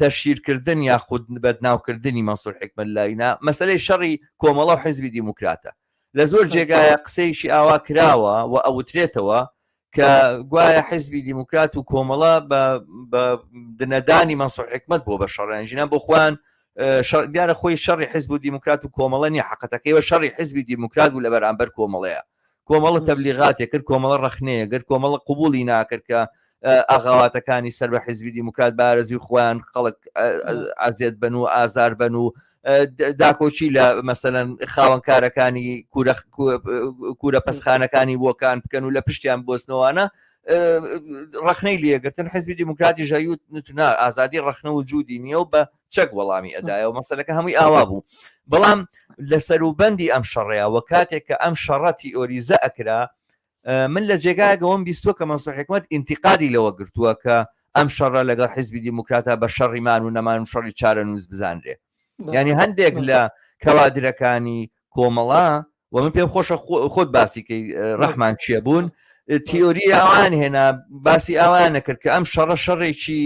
تەشهیرکردن یاخود بەدناوکردنی مەنسوور حیکمەت لاینا مەسەلەی شەڕی کۆمەڵە و حیزبی دیموکراتە. لە زۆر جێگایە قسەیەکی ئاوا کراوە و ئەوترێتەوە کە گوایە حیزبی دیموکرات و کۆمەڵە بە دنەدانی مەنسوور حکمت بۆ بە شەڕیان ژینا بۆ خۆیان. دیارە خۆی شەڕی حزب و دیموکرات و کۆمەڵە نیە حقەتەکەی و شەڕی حزبی دیموکرات بوو لە بەرامبەر کۆمەڵەیە کۆمەڵە تەبلیغاتێ کرد کۆمەڵە ڕەخنەیە گەر کۆمەڵە قوبولی ناکرد کە ئاغاواتەکانی سەر بە حزبی دیموکرات بارزی خۆیان خەڵک ئازیەت بن و ئازار بن و داکۆکی لە مەسەەن خاوەنکارەکانی کوورە پەسخانەکانی بۆکان بکەن و لە پشتیان بۆستنەوەوانە ڕخنەی لێگرتن حزبی دیموکراتی ژەیوت نتونا ئازادی ڕخنە و جودی نییە و بە چەک وەڵامی ئەدایەوە مەسەلەکە هەمووی ئاوا بوو بەڵام لە سەروبەندی ئەم شەڕەیە وە کاتێک کە ئەم شەڕە تیئۆریزە ئەکرا من لە جێگایەکەوەم بیستوە کە مەنسوور حکمەت ئینتیقادی لەوە گرتووە کە ئەم شەڕە لەگەڵ حیزبی دیموکراتا بە شەڕی مان و نەمان و شەڕی چارەنووس بزانرێ یعنی هەندێک لە کەوادرەکانی کۆمەڵە و من پێم خۆشە خۆت باسی کەی ڕەحمان چیە بوون تیۆری ئەوان هێنا باسی ئەوان نەکرد کە ئەم شەڕە شەڕێکی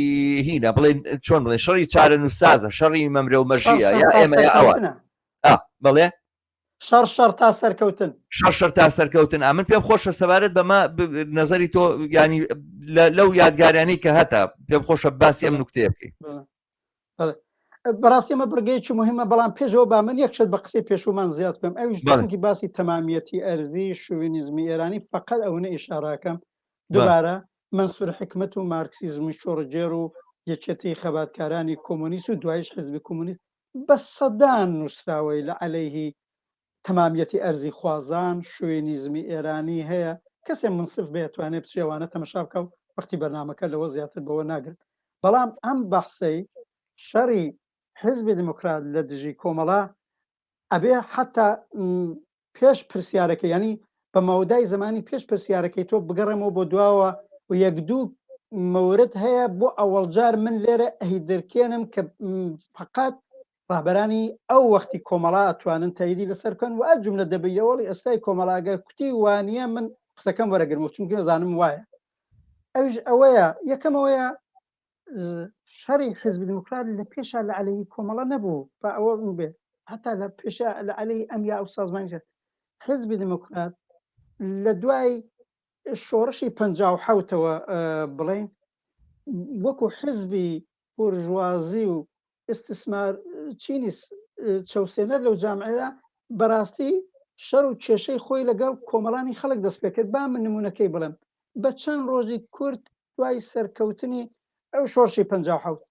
هینە بڵێن چۆن بڵێن شەڕی چارە نووسازە شەڕی مەمرە و مەژیە یا ئێمە یا ئەوان بڵێ شەڕ شەڕ تا سەرکەوتن شەڕ شەڕ تا سەرکەوتن ئەمن پێم خۆشە سەبارەت بەمە نظری تۆ ینی لەو یادگارانی کە هەتا پێم خۆشە باسی ئەم نکتەیە بکەیت بەڕاستی ئەمە بڕگەیەکی مهمە بەڵام پێشەوە با من یەک شت بە قسەی پێشوومان زیاد بکەم ئەویش چونکی باسی تەمامیەتی ئەرزی شوینیزمی ئێرانی فقط ئەوەنە ئیشاراکەم دووبارە مەنسوور حکمت و مارکسیزمی شۆڕگێر و یەکێتی خەباتکارانی کۆمۆنیست و دوایش حزبی کۆمۆنیست بە سەدان نووسراوەی لە عەلەیهی تەمامیەتی ئەرزی خوازان، شوێنیزمی ئێرانی هەیە، کەسێ منسف بێ ئەتوانێ بچێ ئەوانە تەمەشا بکا و وەختی بەرنامەکە لەوە زیاتر بەوە ناگرم. بەڵام ئەم بەحسەی شەڕی حیزبی دێموکرات لە دژی کۆمەڵە ئەبێ حەتا پێش پرسیارەکە یانی بە مەودای زەمانی پێش پرسیارەکەی تۆ بگەڕێمەوە بۆ دواوە و یەک دوو مەورد هەیە بۆ ئەوەڵجار من لێرە ئەیدرکێنم کە فقط ڕابەرانی ئەو وەختی کۆمەڵا ئەتوانن تەیدی لەسەر بکەن و ئەو جملە دەبیەوەڵی ئێستای کۆمەڵاگە کوتی وانە من قسەکەم وەرەگرم و چونکە زانم وایە ئەویش ئەوەیە یەکەمەوەیە شەڕی حزب دیموکرات لە پێشا لە عەلەیی کۆمەڵە نەبوو با ئەوە بێ هەتا لە پێشا لە عەلەیی ئەم یا ئەو سازمانی حزبی دیموکرات لە دوای شۆڕشی 57ەوە بڵین وەکو حزبی بورژوازی و ئیستسمار چینی چەوسێنەر لەو جامعەیە بەڕاستی شەڕ و کێشەی خۆی لەگەڵ کۆمەڵانی خەڵک دەست پێکرد با من نمونەکەی بڵێم بە چەند ڕۆژی کورت دوای سەرکەوتنی ئەو شۆڕشی 57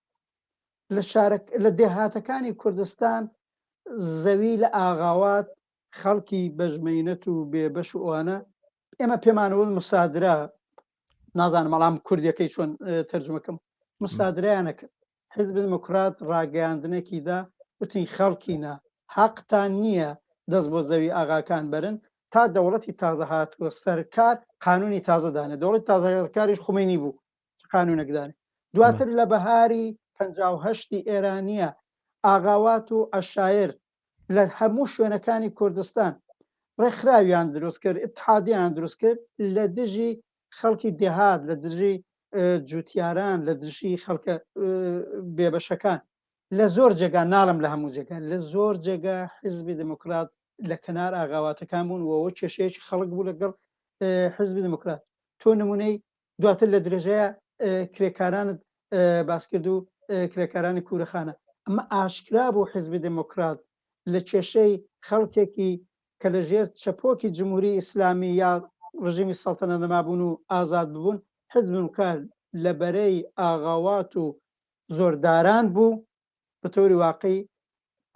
لە شارە لە دێهاتەکانی کوردستان زەوی لە ئاغاوات خەڵکی بەژمەینەت و بێبەش و ئەوانە ئێمە پێمانەوە مسادرا نازانم بەڵام کوردیەکەی چۆن تەرجمەکەم مسادرایانە کرد حزب دیموکرات ڕاگەیاندنێکی دا وتی خەڵکینە حەقتان نییە دەست بۆ زەوی ئاغاکان بەرن تا دەوڵەتی تازە هاتووە سەرکار قانونی تازە دانێ دەوڵەتی تازەکاریش خومەینی بوو قانونێک دانێ دواتر لە بەهاری 58 ئێرانیە ئاغاوات و عەشایر لە هەموو شوێنەکانی کوردستان ڕێکخراویان دروست کرد اتحادیان دروست کرد لە دژی خەڵکی دێهات لە دژی جوتیاران لە دژی خەڵکە بێبەشەکان لە زۆر جێگا ناڵم لە هەموو جێگا لە زۆر جێگا حزبی دموکرات لە کەنار ئاغاواتەکان بوون وەوە کێشەیەکی خەڵک بوو لەگەڵ حزبی دموکرات تۆ نمونەی دواتر لە درێژەیە کرێکارانت باس کرد و کرێکارانی کوورەخانە ئەمە ئاشکرا بوو حزبی دموکرات لە کێشەی خەڵکێکی کە لە ژێر چەپۆکی جمهوری ئیسلامی یا ڕژیمی سەڵتەنە نەمابوون و ئازاد ببوون، حزب دموکرات لە بەرەی ئاغاوات و زۆرداران بوو، بە تەوری واقعی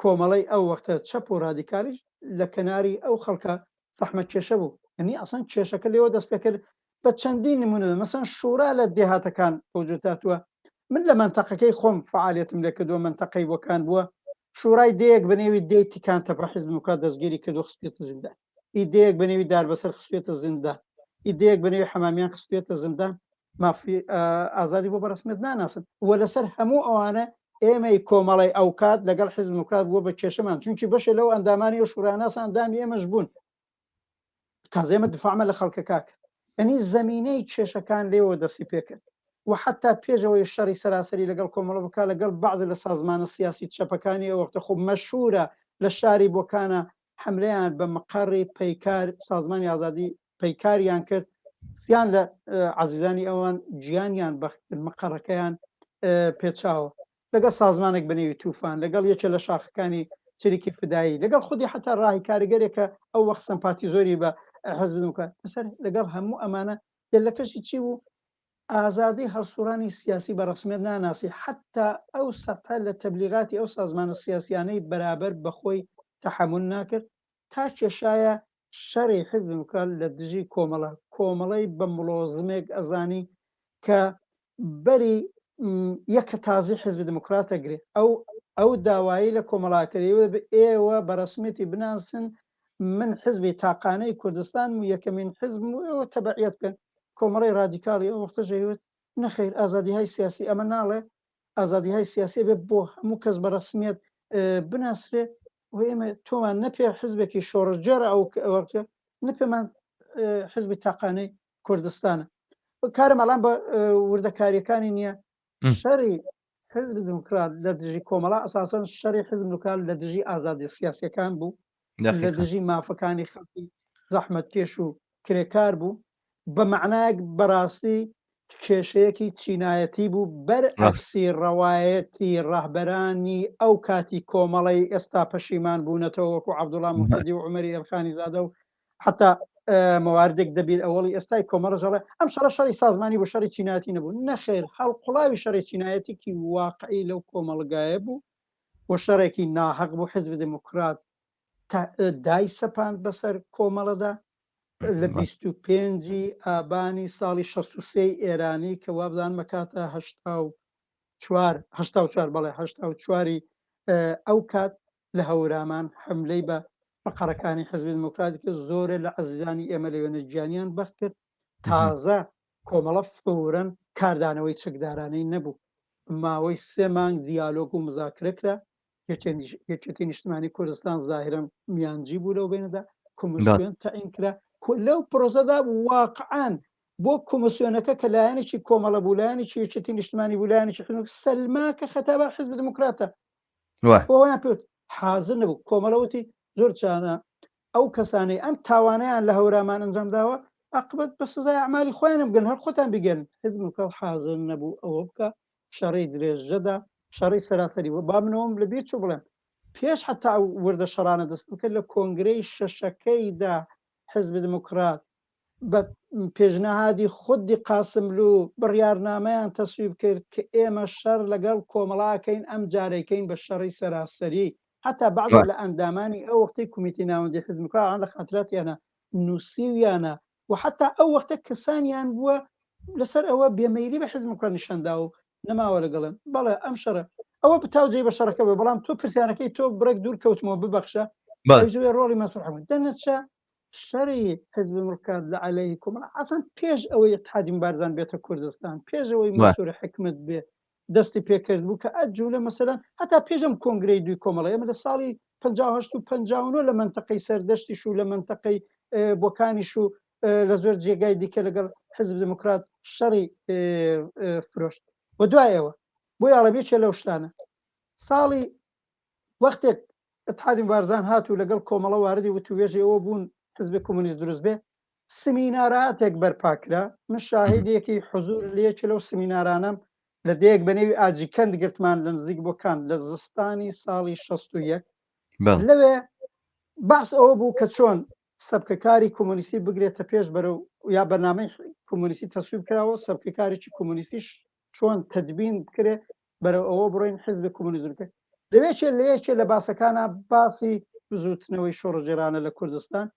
کۆمەڵەی ئەو وەختە چەپ و ڕادیکالیش لە کەناری ئەو خەڵکە زەحمەتکێشە بوو. یەنی ئەسڵەن کێشەکە لێوە دەست پێکرد بە چەندین نمونە مەسەن شورا لە دێهاتەکان وجود هاتووە من لە مەنتەقەکەی خۆم فعالیەتم لێ کردووە مەنتەقەی بۆکان بووە شورای دێیەک بە نێوی دێی تکان تەپە حزب دیموکرات دەستگیری کردو خستێتە زیندان ئیدەیەک بە نێوی داربەسەر خستێتە زیندان ئیدەیەک بە نێوی حەمامیان خستێتە زیندان مافی ئازادی بۆ بەڕسمێت ناناسن و لەسەر هەموو ئەوانە ئێمەی کۆمەڵی ئەوکات لەگەڵ حزب دیموکرات بووە بە کێشەمان چونکی بەشێ لەو ئەندامانی و شوراناس ئەندامی ئێمەش بوون تازە ئێمە دفاعمە لە خەڵکەکە کرد یعنی زەمینەی کێشەکان لێوە دەستی پێکرد و حتا پێشەوەی شەڕی سەراسەری لەگەڵ کۆمەڵە بکە لەگەڵ بەعض لە سازمانە سیاسی چەپەکانی ئەو وەختە خۆ مەشهورە لە شاری بۆکانە حملەیان بە مقەڕی پەیکار سازمانی ئازادی پەیکاریان کرد سیان لە عزیزانی ئەوان گیانیان بەخت مقەڕەکەیان پێچاوە. لەگەڵ سازمانێک بە نێوی توفان، لەگەڵ یەکێ لە شاخەکانی چریکی فدایی، لەگەڵ خودی حەتا ڕاهی کاریگەرێک کە ئەو وەخت سەمپاتی زۆری بە حزب دموکرات لەسەر لەگەڵ هەموو ئەمانە دەلەکەشی چی بوو؟ ئازادی هەڵسوڕانی سیاسی بە ڕەسمیەت ناناسی حەتا ئەو سەتحە لە تەبلیغاتی ئەو سازمانە سیاسیانەی بەرابەر بە خۆی تەحەمول ناکرد تا کێشایە شەڕی حزب دموکرات لە دژی کۆمەڵە کۆمەڵەی بە مڵۆزمێک ئەزانی کە بەری یەکە تازی حزب دموکراتە گرێ ئەو ئەو داوایی لە کۆمەڵاکەری ئێوە بە ڕسمیەتی بناسن من حزبی تاقانەی کوردستان و یەکەمین حزب و ئێوە تەبعیت بکەن کۆمەڵی ڕادیکاڵی ئەو وەختە ژەیوت نەخیر ئازادی های سیاسی ئەمە ناڵێ ئازادی های سیاسی بێ بۆ هەموو کەس بە ڕسمیت بناسرێ و ئێمە تۆمان نەپێ حزبێکی شۆڕشگێڕ ئەو وەختە نەپێمان حزبی تاقانەی کوردستانە کارم ئەڵام بە وردەکاریەکانی نییە شەڕی حزب دموکرات لە دژی کۆمەڵا ئەساسەن شەڕی حزب دموکرات لە دژی ئازادی سیاسەکان بوو لە دژی مافەکانی خەڵکی زەحمەتکێش و کرێکار بوو بە معنایەک بەڕاستی کێشەیەکی چینایەتی بوو بەر عەکسی ڕەوایەتی ڕەهبەرانی ئەو کاتی کۆمەڵەی ئێستا پەشیمان بوونەتەوە وەکو عەبدوڵا موهتەدی و عومەری ئێلخانی زادە و حتا مواردێک دەبیر ئەوەڵی ئێستای کۆمەڵە ژەڵێ ئەم شەڕە شەڕی سازمانی بوو شەڕی چینایەتی نەبوو نەخێر هەڵقوڵاوی شەڕی چینایەتێکی واقعی لەو کۆمەڵگایە بوو و شەڕێکی ناهەق بوو حزب دموکرات دای سەپاند بەسەر کۆمەڵەدا لە 25 ئابانی ساڵی 63 ئێرانی کە وابزانمە کاتە 84 84 بەڵێ 84 ئەو کات لە هەورامان حملەی بە مقەرەکانی حزبی دموکراتی کرد زۆرێ لە عەزیزانی ئێمە لەوێنە گیانیان بەخت کرد تازە کۆمەڵە فەورەن کاردانەوەی چەکدارانەی نەبوو ماوەی سێ مانگ دیالۆگ و مزاکرە کرا یەکێتی نیشتمانی کوردستان زاهرم میانجی بوو لەو بینەدا کۆمیسیۆن تەعین کرا لەو پرۆسەدا واقعا بۆ کۆمیسیۆنەکە کە لایەنێکی کۆمەڵە بوو لایەنێکی یەکێتی نیشتمانی بوو لایەنێکی حزب سەلما کە خەتابە حزب دموکراتە ئەویان پێ حاضر نەبوو کۆمەڵە وتی زۆر چانە ئەو کەسانەی ئەم تاوانەیان لە هەورامان ئەنجام داوە عقبەت بە سزای ئەعمالی خۆیان بگەن هەر خۆتان بگەن حزب کە حاضر نەبوو ئەوە بکە شەڕی درێژەدا شەڕی سەراسەری بوو با منەوەم لە بیر چوو بڵێم پێش حتا ئەو وردە شەڕانە دەست بکرد لە کۆنگرەی شەشەکەیدا حزب دموکرات بە پێشنهادی خودی قاسملوو بڕیارنامەیان تەسویب کرد کە ئێمە شەڕ لەگەڵ کۆمەڵاکەین ئەم جارەیکەین بە شەڕی سەراسەری حتا بەعزێ لە ئەندامانی ئەو وەختەی کومیتەی ناوەندی حزب دموکرات لە خاتراتیانە نووسیویانە و حتا ئەو وەختە کەسانیان بووە لەسەر ئەوە بێمەیلی بە حزب دموکرات نیشان داوە و نەماوە لەگەڵن بەڵێ ئەم شەڕە ئەوە بتاو جێ بە شەڕەکە بێ بەڵام تۆ پرسیارەکەی تۆ بڕێک دوور کەوتمەوە ببەخشە بەڵێ ڕۆڵی مەسرور حەمەد دەنەچە شەڕی حزب دموکرات لە عەلەیهی کۆمەڵە ئەسڵەن پێش ئەوەی اتحادی مبارزان بێتە کوردستان پێش ئەوەی مەنسوور حکمت بێ دەستی پێکرد بوو کە ئەجولە مەسەلەن هەتا پێش ئەم کۆنگرەی دووی کۆمەڵە ئێمە لە ساڵی 58 و 59 لە مەنتەقەی سەردەشتیش و لە مەنتەقەی بۆکانیش و لە زۆر جێگای دیکە لەگەڵ حزب دموکرات شەڕی فرۆشت و دوایەوە بۆ یاڵە یەکێ لەو شتانە ساڵی وەختێک اتحادی مبارزان هات و لەگەڵ کۆمەڵە واردی وتووێژی ئەوە بوون حزب کۆمۆنیست دروست بێ سمیناراتێک بەرپا کرا من شاهیدێکی حزور لە یەکێ لەو سمینارانەم لە دێیەک بە نێوی ئاجیکەند گرتمان لە نزیک بۆکان لە زستانی ساڵی 61 لەوێ باس ئەوە بوو کە چۆن سەبکەکاری کۆمۆنیستی بگرێتە پێش بەرەو یا بەرنامەی کۆمۆنیستی تەسویب کراوە سەبکەکارێکی کۆمۆنیستیش چۆن تدبین بکرێ بەرەو ئەوە بڕۆین حزب کۆمۆنیزم بکەین لەوێ لە یەکێ لە باسەکانە باسی بزوتنەوەی شۆڕژێرانە لە کوردستان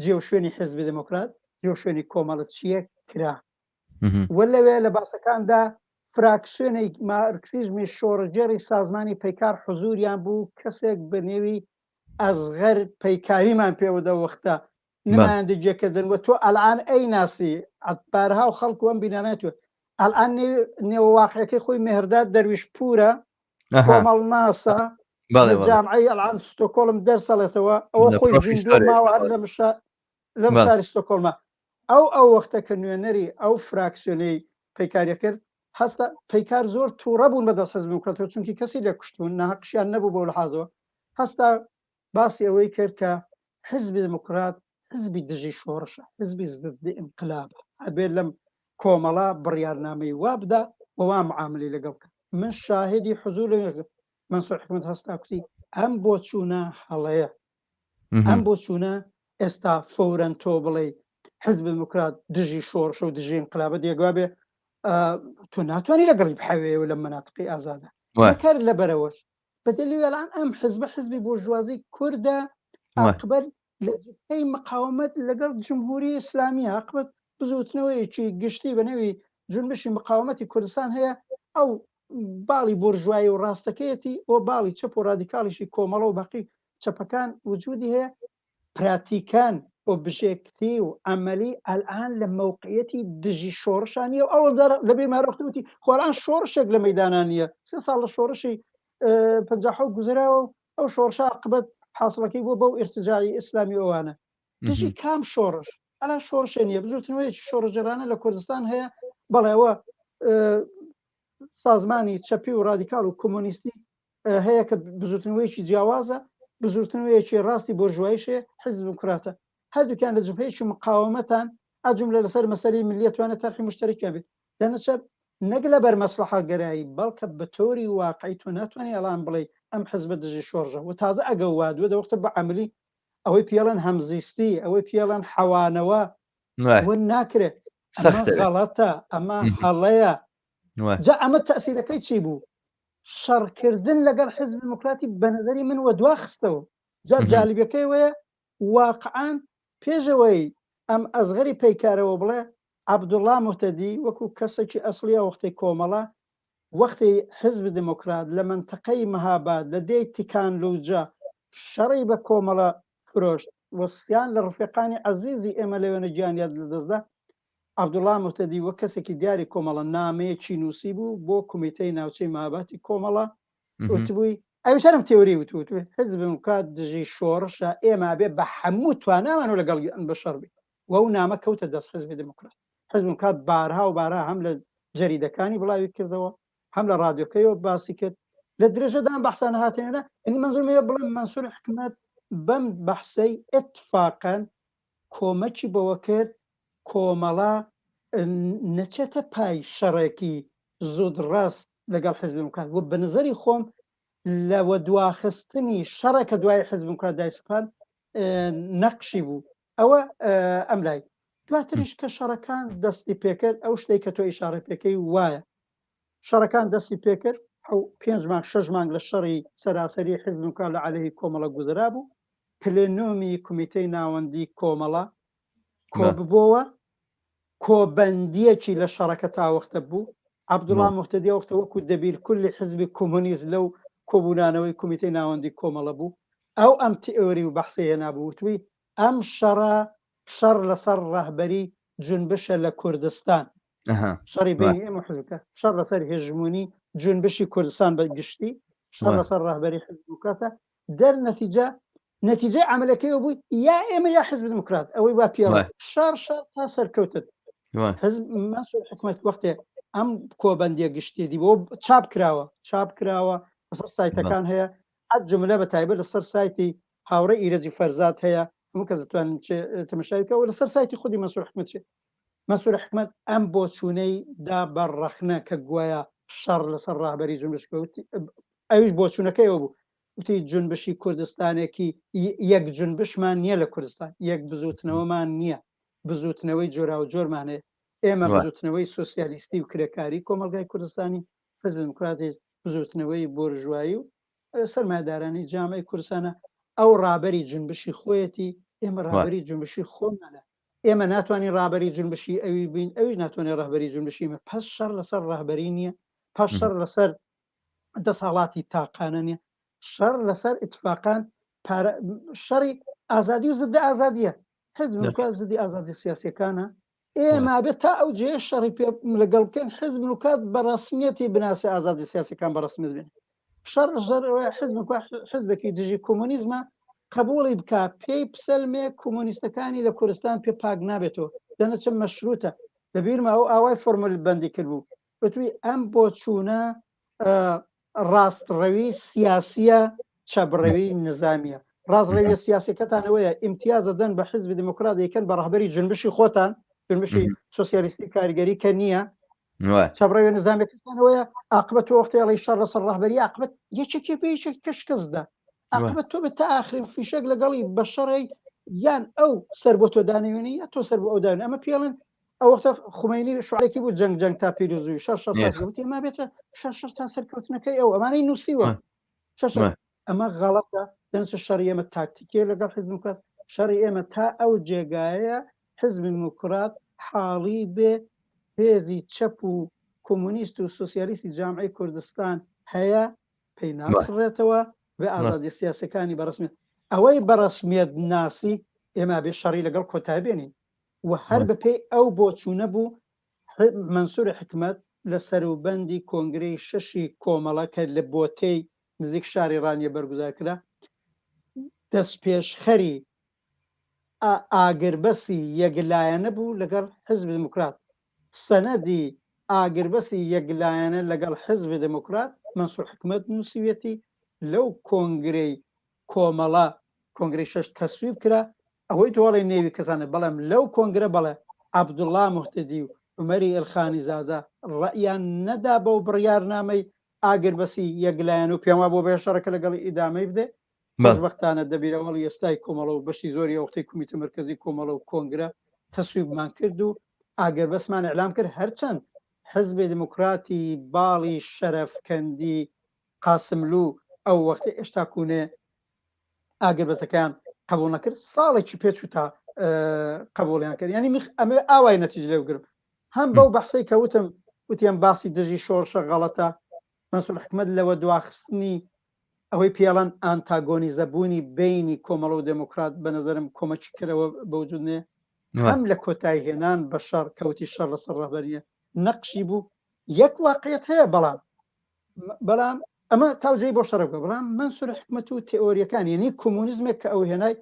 جێ و شوێنی حزبی دموکرات جێ و شوێنی کۆمەڵە چییە کرا و لەوێ لە باسەکاندا فراکسیۆنی مارکسیزمی شۆڕژێڕی سازمانی پەیکار حزوریان بوو کەسێک بە نێوی ئەزغەر پەیکاریمان پێوە دە وەختە نمایندە جێکردن و تۆ ئەلان ئەی ناسی بارها و خەڵک وەم بینانێت و ئەلان نێوە واقعەکەی خۆی مهرداد دەرویش پورە کۆمەڵناسە جامعەی ئەلان ستۆکۆڵم دەرسەڵێتەوە ئەوە خۆی زیندوو ماوە هەر لەم لەم شاری ستۆکۆڵمە ئەو ئەو وەختە کە نوێنەری ئەو فراکسیۆنەی پەیکاریە کرد هەستە پەیکار زۆر تووڕە بوون بەدەست حزب دموکراتەوە چونکی کەسی لێ کوشتون ناهەقیشیان نەبوو بەو لەحازەوە هەستا باسی ئەوەی کرد کە حزبی دموکرات حزبی دژی شۆڕشە حزبی زد ئینقلابە ئەبێت لەم کۆمەڵە بڕیارنامەی وا بدا. و وا معاملی لەگەڵ بکە من شاهدی حزور مەنسوور حکمت هەستا کوتی ئەم بۆچوونە هەڵەیە ئەم بۆچوونە ئێستا فەورەن تۆ بڵێ حزب دموکرات دژی شۆڕش و دژی انقلابە دێگوا بێ تۆ ناتوانانی لەگەڵی بحەوێەوە لە مناتقی ئازادە کار لەبەرەوەش بەدەلی وێڵان ئەم حزبە حزبی بۆرژوازی کوردە ئەقبەر لە جبهەی مقاومەت لەگەڵ جمهوری ئیسلامی عاقبەت بزووتنەوەیەکی گشتی بە نێوی جونبشی مقاومەتی کوردستان هەیە ئەو باڵی بۆرژوایی و ڕاستەکەیەتی و باڵی چەپ و ڕادیکاڵیشی کۆمەڵە و باقی چەپەکان وجودی هەیە پراتیکان ئۆبژێکتی و عەمەلی ئەلئان لە مەوقعیەتی دژی شۆڕشا نییە و ئەوەڵ جار لە بێ مارۆخت وتی خۆ ئەلئان شۆڕشێک لە مەیدانا نییە سێ ساڵ لە شۆڕشی 57 گوزراوە و ئەو شۆڕشە عاقبەت حاصلەکەی بووە بەو ئیرتجاعی ئیسلامی ئەوانە دژی کام شۆڕش ئەلا شۆڕشێ نییە بزوتنەوەیەکی شۆڕشگێڕانە لە کوردستان هەیە بەڵێ ئەوە سازمانی چەپی و ڕادیکاڵ و کۆمۆنیستی هەیە کە بزوتنەوەیەکی جیاوازە بزوتنەوەیەکی ڕاستی بۆرژواییش هەیە حزب دیموکراتە هەردووکیان لە جبهەیەکی مقاومەتان ئەجملە لەسەر مەسەلەی ملیە توانێت تەرحی مشتەرەکیان بێت دەنەچە نەک لەبەر مەسلحە گەرایی بەڵکە بە تۆری واقعی تۆ ناتوانانی ئەڵان بڵێ ئەم حزبە دژی شۆڕژە و تازە ئەگە وادوە دەوەختە بە عملی ئەوەی پێڵەن هەمزیستی ئەوەی پێڵەن حەوانەوە وە ناکرێت ئەمە غەڵەتە ئەمە هەڵەیە جا ئەمە تەسیرەکەی چی بوو شەڕکردن لەگەڵ حزب دیموکراتی بە نظری من وە دوا خستەوە جا جالبەکەی وەیە واقعان پێشەوەی ئەم ئەزغەری پەیکارەوە بڵێ عەبدوڵڵا موهتەدی وەکو کەسێکی ئەسڵی ئەو وەختەی کۆمەڵە وەختی حزب دموکرات لە مەنتەقەی مهاباد لە دێی تکانلوجە شەڕی بە کۆمەڵە فرۆشت و سیان لە ڕفێقانی عەزیزی ئێمە لەوێنە گیانیان لەدەستدا عەبدوڵڵا موهتەدی وەک کەسێکی دیاری کۆمەڵە نامەیەکی نووسیبوو بۆ کومیتەی ناوچەی مهاباتی کۆمەڵە وتبووی ئەویش هەرم تێوری وتوو وتبووی حزب دموکرات دژی شۆڕشە ئێمە بێ بە هەموو توانامان و لەگەڵ بە شەڕ بین و ئەو نامە کەوتە دەست حزبی دموکرات حزب دموکرات بارها و بارها هەم لە جەریدەکانی بڵاوی کردەوە هەم لە ڕادیۆکەیەوە باسی کرد لە درێژەدا ئەم بەحسانە هاتێنە یعنی منظورم ئەوەیە بڵێم مەنسوور حکمەت بەم بەحسەی اتفاقا کۆمەکی بەوە کرد کۆمەڵە نەچێتە پای شەڕێکی زودڕەس لەگەڵ حزبی دموکرات و بە نظری خۆم لە وەدواخستنی شەڕێکە دوای حزب دموکرات دایسپاند نەقشی بوو ئەوە ئەم لای دواتریش کە شەڕەکان دەستی پێکرد ئەو شتێک کە تۆ ئیشارە پێکەی وایە شەڕەکان دەستی پێکرد ئەو پێنج مانگ شەش مانگ لە شەڕی سەراسەری حزب دموکرات لە عەلەیهی کۆمەڵە گوزەرا بوو پلێنۆمی کومیتەی ناوەندی کۆمەڵە کۆببۆوە کۆبەندیەکی لە شەڕەکە تا وەختە بوو عەبدوڵا موهتەدی ئەو وەختە وەکو دەبیر کولی حزبی کۆمۆنیست لەو کۆبوونانەوەی کومیتەی ناوەندی کۆمەڵە بوو ئەو ئەم تئۆری و بەحسەی هێنابوو وتوی ئەم شەڕە شەڕ لەسەر ڕەهبەری جونبشە لە کوردستان شەڕی بینی ئێمە حزبکە شەڕ لەسەر هێژمونی جونبشی کوردستان بە گشتی شەڕ لەسەر ڕەهبەری حزب بکاتە دەر نەتیجە نەتیجەی عملەکەی بوو یا ئێمە یا حزب دموکرات ئەوەی وا پێڵە شار شار تا سەرکەوتت حزب مەسعود حکومەت وەختێ ئەم کۆبەندیە گشتی دی بۆ چاپ کراوە چاپ کراوە لەسەر سایتەکان هەیە ئەت جملە بە تایبەت لەسەر سایتی هاوڕێ ئیرەجی فەرزاد هەیە هەموو کەس دەتوانن تەمەشای بکە و لەسەر سایتی خودی مەسعود حکومەت چێ مەسعود حکومەت ئەم بۆچوونەی دا بە ڕەخنە کە گوایە شەڕ لەسەر ڕاهبەری جونبش ئەویش بۆچوونەکەیەوە بوو وتی جونبشی کوردستانێکی یەک جونبشمان نییە لە کوردستان یەک بزوتنەوەمان نییە بزوتنەوەی جۆراوجۆرمان هەیە ئێمە بزوتنەوەی سوسیالیستی و کرێکاری کۆمەڵگای کوردستانی حزب دموکراتیش بزوتنەوەی بۆرژوایی و سەرمایەدارانی جامعی کوردستانە ئەو ڕابەری جونبشی خۆیەتی ئێمە ڕابەری جونبشی خۆمانە ئێمە ناتوانین ڕابەری جونبشی ئەوی بین ئەویش ناتوانێت ڕەهبەری جونبشی مە پس شەڕ لەسەر ڕەهبەری نییە پس شەڕ لەسەر دەسەڵاتی تاقانە نیە شەڕ لەسەر ئیتفاقان شەڕی ئازادی و زدە ئازادیە حزب زدی ئازادی سیاسەکانە ئێمە بێت تا ئەو جێ شەڕی پێ لەگەڵ بکەن حزب کات بە ڕسمیەتی بناسی ئازادی سیاسەکان بە ڕسمیت بێن شەڕ حزب حزبێکی دژی کۆمۆنیزمە قبولی بک پێی پسەلمێ کۆمۆنیستەکانی لە کوردستان پێ پاک نابێتەوە دەنەچە مەشروتە لەبیرمە ئەو ئاوای فۆرمول بەندی کرد بوو وتوی ئەم بۆچوونە ڕاستڕەوی سیاسیە چەپڕەوی نزامیە ڕاستڕەویە سیاسەکەتان ئەوەیە ئیمتیاز دەدەن بە حزبی دیموکرات دەیکەن بە ڕەهبەری جنبشی خۆتان جنبشی سۆسیالیستی کاریگەری کە نییە. چەپڕەوێ نزامەکانەوەیە ئاقبەت تۆ وەختێ ئەڵێی شەڕ لەسەر ڕەهبەری ئاقبەت یەکێکی بێ یەکێک کە شکست دا ئاقبەت تۆ بێت تا ئاخرین فیشەک لەگەڵی بە شەڕی یان ئەو سەر بۆ تۆ دانەوێنی یا تۆ سەر بۆ ئەو داوێنی ئەمە پێڵن ئەو وەختە خومەینی شعرێکی بوو جەنگ جەنگ تا پیرۆزوی شەڕ شەڕ تا وتی ئەمە بێتە شەڕ شەڕ تا سەرکەوتنەکەی ئەو ئەمانەی نووسیوە شەڕ شەڕ ئەمە غەڵەتە دەنسە شەڕی ئێمە تاکتیکیە لەگەڵ حزب دیموکرات شەڕی ئێمە تا ئەو جێگایە حزبی دیموکرات حاڵی بێ هێزی چەپ و کۆمۆنیست و سۆسیالیستی جامعەی کوردستان هەیە پێی ناسڕێتەوە بێ ئازادی سیاسەکانی بەڕسمیت ئەوەی بەڕسمیت ناسی ئێمە بێ شەڕی لەگەڵ کۆتای بێنین و هەر بەپێی ئەو بۆچوونە بوو مەنسوور حکمەت لە سەروبەندی کۆنگرەی شەشی کۆمەڵە کە لە بۆتەی نزیک شاری ڕانیە بەرگوزار کرا دەستپێشخەری ئاگربەسی یەکلایەنە بوو لەگەڵ حزب دیموکرات سەنەدی ئاگربەسی یەکلایەنە لەگەڵ حزب دیموکرات مەنسوور حکمەت نووسیویەتی لەو کۆنگرەی کۆمەڵە کۆنگرەی شەش تەسویب کرا ئەوەی تۆ ئەڵێی نێوی کەسانە بەڵام لەو کۆنگرە بەڵێ عەبدوڵا موهتەدی و عومەری ئێلخانی زادە ڕەئیان نەدا بەو بڕیارنامەی ئاگربەسی یەکلایەن و پێیان وابوو بێ شەڕەکە لەگەڵی ئیدامەی بدێ خۆشبەختانە دەبیرەوەڵی ئێستای کۆمەڵە و بەشی زۆری ئەوختەی کومیتە مەرکەزی کۆمەڵە و کۆنگرە تەسویبمان کرد و ئاگربەسمان ئیعلام کرد هەرچەند حزبی دموکراتی باڵی شەرەفکەندی قاسملوو ئەو وەختەی ئێشتا کوونێ ئاگربەسەکەیان قبول نەکرد ساڵێکی پێچوو تا قبولیان کرد ینی میخ ئەمە ئاوای نەتیج لێ بگرم هەم بەو بەحسەی کە وتم وتیان باسی دژی شۆڕشە غەڵەتە مەنسوور حکمەت لەوە دواخستنی ئەوەی پێڵەن ئانتاگۆنیزەبوونی بینی کۆمەڵە و دێموکرات بە نظرم کۆمەکی کەرەوە بەوجود نێ هەم لە کۆتایی هێنان بە شەڕ کەوتی شەڕ لەسەر ڕەهبەریە نەقشی بوو یەک واقعیت هەیە بەڵام بەڵام ئەمە تاوجێی بۆ شەڕە بکە بەڵام مەنسوور حکمەت و تئۆریەکان یعنی کۆمۆنیزمێک کە ئەو هێنای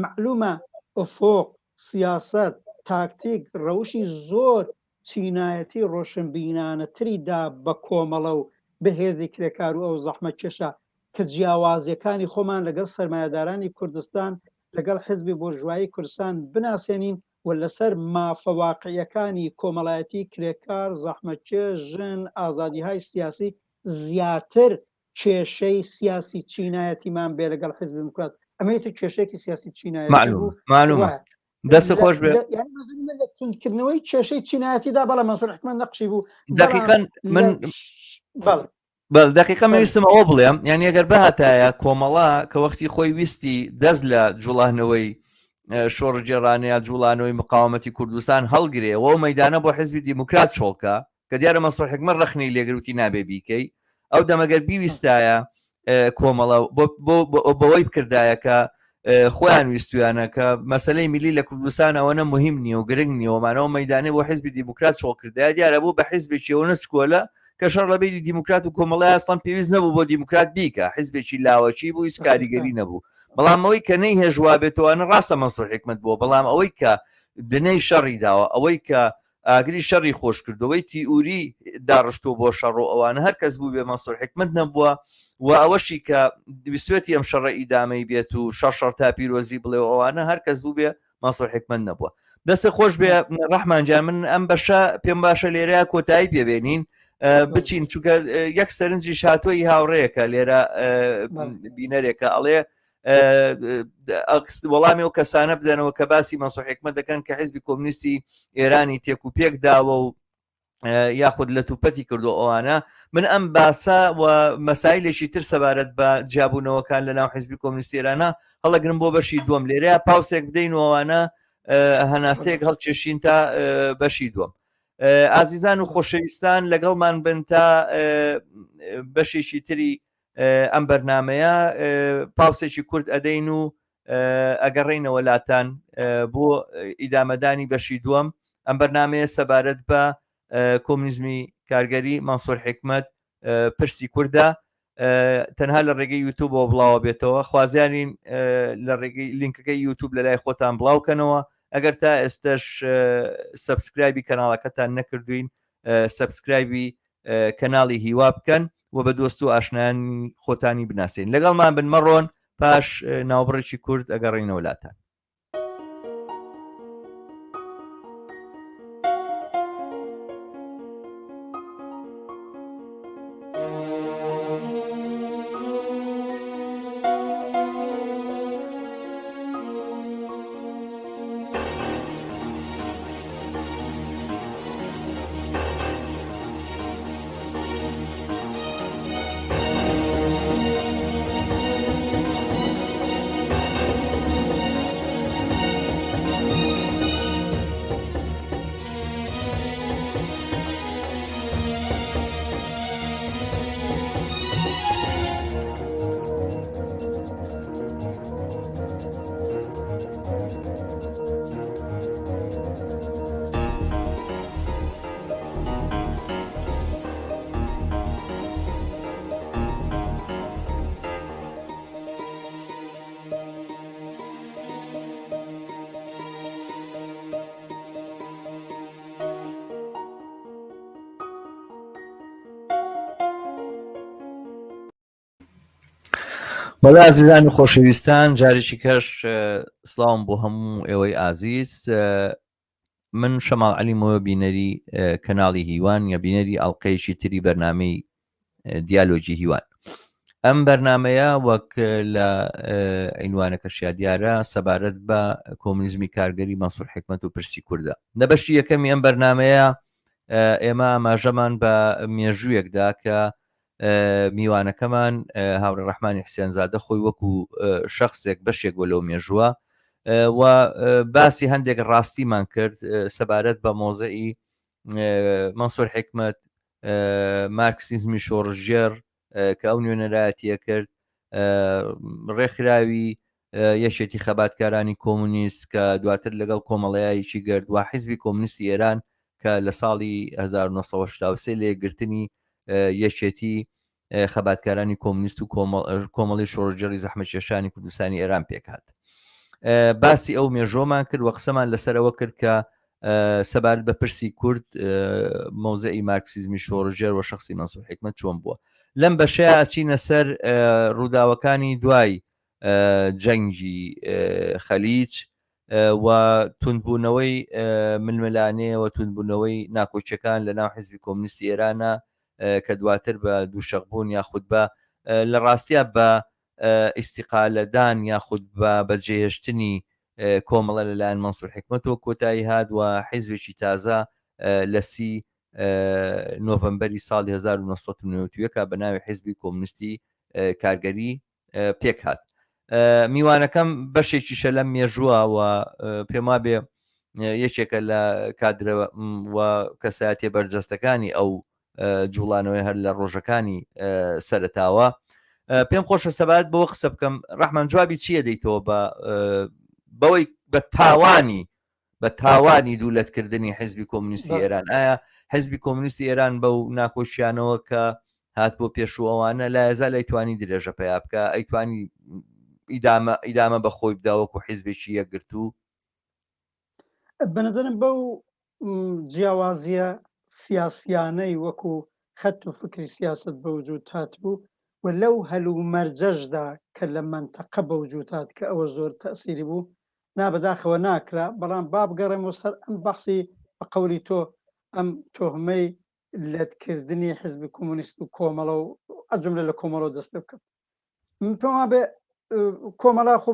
معلومە ئۆفۆق سیاست تاکتیک ڕەوشی زۆر چینایەتی ڕۆشنبینانەتری دا بە کۆمەڵە و بەهێزی کرێکار و ئەو زەحمە کێشە کە جیاوازیەکانی خۆمان لەگەڵ سەرمایەدارانی کوردستان لەگەڵ حزبی بۆرژوایی کوردستان بناسێنین و لەسەر مافە واقعیەکانی کۆمەڵایەتی کرێکار، زەحمەتکێش، ژن، ئازادیهای سیاسی زیاتر کێشەی سیاسی چینایەتیمان بێ لەگەڵ حزبی دیموکرات ئەمە ئیتر کێشەیەکی سیاسی چینایەتی معلومە بوو معلومە وایە دەست لە خۆش بێ لە یانی مەنزوری من لە توندکردنەوەی کێشەی چینایەتیدا بەڵێ مەنسوور حکمەت نەقشی بوو بەڵام دەقیقەن لە من بەڵێ بەڵێ دەقیقە من فەرموو. ویستم ئەوە بڵێم یعنی ئەگەر بهاتایە کۆمەڵە کە وەختی خۆی ویستی دەست لە جوڵانەوەی شۆڕشگێڕانە یا جوڵانەوەی مقاومەتی کوردستان هەڵگرێ و ئەو مەدانە بۆ حزبی دیموکرات چۆڵکە کە دیارە مەنسوور حکمەت ڕەخنەی لێگرت وتی نابێ بیکەی ئەو دەمەگەر بیویستایە کۆمەڵە بەوەی بکردایە کە خۆیان ویستویانە کە مەسلەی میلی لە کوردستان ئەوەنە مهم نییە و گرنگ نییەوەمانەوە مەدانێ بۆ حزبی دیموکرات چۆڵکردای دیارە بوو بە حزبێکی ئەوەنە چکۆلە کە شەڕ لە بینی دیموکرات و کۆمەڵی ئەسڵەن پێویست نەبوو بۆ دیموکرات بیکە حزبێکی لاوەکی بوو هیچ کاریگەری نەبوو بەڵام ئەوەی کە نەیهێژوا بێتوانە ڕاستە مەنسوور حکمت بووە بەڵام ئەوەی کە دنەی شەڕی داوە ئەوەی کە ئاگری شەڕی خۆش کردەوەی تیئوری داڕشتووە بۆ شەڕ و ئەوانە هەر کەس بوو بێ مەنسوور حکمت نەبووە و ئەوەشی کە ویستێتی ئەم شەڕە ئیدامەی بێت و شەڕ شەڕ تا پیرۆزی بڵێ و ئەوانە هەر کەس بوو بێ مەنسوور حکمت نەبووە دەست خۆش بێ ڕەحمان جان من ئەم بەشە پێم باشە لێرە کۆتایی پێبێنین بچین چونکە یەک سەرنجی شاتۆی هاوڕەیەکە لێرە بینەرێکە ئەڵێ وەڵامی ئەو کەسانە بدەنەوە کە باسی مەنسوور حکمت دەکەن کە حزبی کۆمنیستی ئێرانی تێک و پێک داوە و یاخود لە توپەتی کردو ئەوانە من ئەم باسە و مەسایلێکی تر سەبارەت بە جیابوونەوەکان لە ناو حزبی کۆمنیستی ئێرانە هەڵەگرم بۆ بەشی دووەم لێرەیە پاوسێک بدەین و ئەوانە هەناسەیەک هەڵکێشین تا بەشی دووەم ئازیزان و خۆشەویستان لەگەڵمان بن تا بەشێکی تری ئەم بەرنمەیە پاوسێکی کورت ئەدەین و ئەگەڕێینەوە لاتان بۆ ئیدامەدانی بەشی دووەم ئەم بەرنمەیە سەبارەت بە کۆمنیزمی کارگەری مەنسوور حکمت پرسی کوردە تەنها لە ڕێگەی یوتوبەوە بڵاوە بێتەوە خوازیارین لە ڕێگەی لینکەکەی یوتوب لە لای خۆتان بڵاوکەنەوە ئەگەر تا ئێستش subscribe ی کەناڵەکەتان نەکردوین subscribe ی کەناڵی هیوا بکەن و بە دۆست و ئاشنایانی خۆتانی بناسین لەگەڵمان بن مەڕۆن پاش ناوبڕێکی کورت ئەگەڕینەوە لاتان. بەڵێ ئازیزان و خۆشەویستان جارێکی کەش سڵاوم بۆ هەموو ئێوەی ئازیز من شەماڵ عەلیمەوە بینەری کەناڵی هیوان یا بینەری ئەڵلقەیەکی تری بەرنمەی دیالۆگی هیوان ئەم بەرنمەیە وەک لە عینوانەکەشیا دیارە سەبارەت بە کۆمونیزمی کارگەری مەنسوور حکمت و پرسی کوردە لە بەشی یەکەمی ئەم بەرنمەیە ئێمە ئاماژەمان بە مێژوویەکدا کە میوانەکەمان هاوڕێ ڕەحمانی حسێنزادە خۆی وەکو شخصێک بەشێک بۆ لەو مێژووە و باسی هەندێک ڕاستیمان کرد سەبارەت بە مۆزعی مەنسوور حکمت مارکسیزمی شۆڕژێر کە ئەو نوێنەرایەتیە کرد ڕێکخراوی یەکێتی خەباتکارانی کۆمونیست کە دواتر لەگەڵ کۆمەڵەیەکی گرت و حیزبی کۆمونیستی ئێران کە لە ساڵی 1970 لە یەکگرتنی یەکێتی خەباتکارانی کۆمونیست و کۆمەڵی شۆڕشگێڕی زەحمەتکێشانی کوردستانی ئێران پێکهات. باسی ئەو مێژۆمان کرد و قسەمان لەسەرەوە کرد کە سەبارەت بە پرسی کورد مەوزعی مارکسیزمی شۆڕژێر و شخصی مەنسوور حکمت چۆن بووە لەم بەشەیە ئەچینە سەر ڕووداوەکانی دوای جەنگی خەلیج و توندبوونەوەی ململانێ و توندبوونەوەی ناکۆکیەکان لە ناو حزبی کۆمنیستی ئێرانە کە دواتر بە دووشەقبوون یاخود بە لە ڕاستیا بە ئیستیقالەدان یاخود بە بەجێهێشتنی کۆمەڵە لەلایەن مەنسوور حیکمەتەوە کۆتایی هات و حیزبێکی تازە لە سی نۆڤەمبەری ساڵی 1991 بە ناوی حیزبی کۆمونیستی کارگەری پێک هات. میوانەکەم بەشێکیشە لەم مێژووە و پێم وابێ یەکێکە لە کادرە و کەسایەتیە بەرجەستەکانی ئەو جوڵانەوەی هەر لە ڕۆژەکانی سەرتاوە پێم خۆشە سەبارەت بەوە قسە بکەم ڕەحمان جوابی چییە دەیتەوە بە بەوەی بە تاوانی بە تاوانی دوولەتکردنی حزبی کۆمونیستی ئێران ئایا حزبی کۆمونیستی ئێران بەو ناکۆشیانەوە کە هات بۆ پێشوەوانە لایەزا لەیتوانی درێژە پیا بکە ئەیتوانی ئیدامە ئیدامە بە خۆی بدا وەکو حیزبێکی یەکگرتوو؟ بەنظرم بەو جیاوازیە سیاسیانەی وەکو خەت و فکری سیاست بەوجود هاتبوو و لەو هەلومەرجەشدا کە لە مەنتەقە بەوجود هات کە ئەوە زۆر تەسیری بوو نا بەداخەوە ناکرا بەڵام با بگەڕێمەوە سەر ئەم بەحسی بە قەولی تۆ ئەم تۆهمەی لەتکردنی حزبی کۆمۆنیست و کۆمەڵە و ئەجملە لە کۆمەڵەوە دەست پێ بکەم من پێم وابێ کۆمەڵە خۆ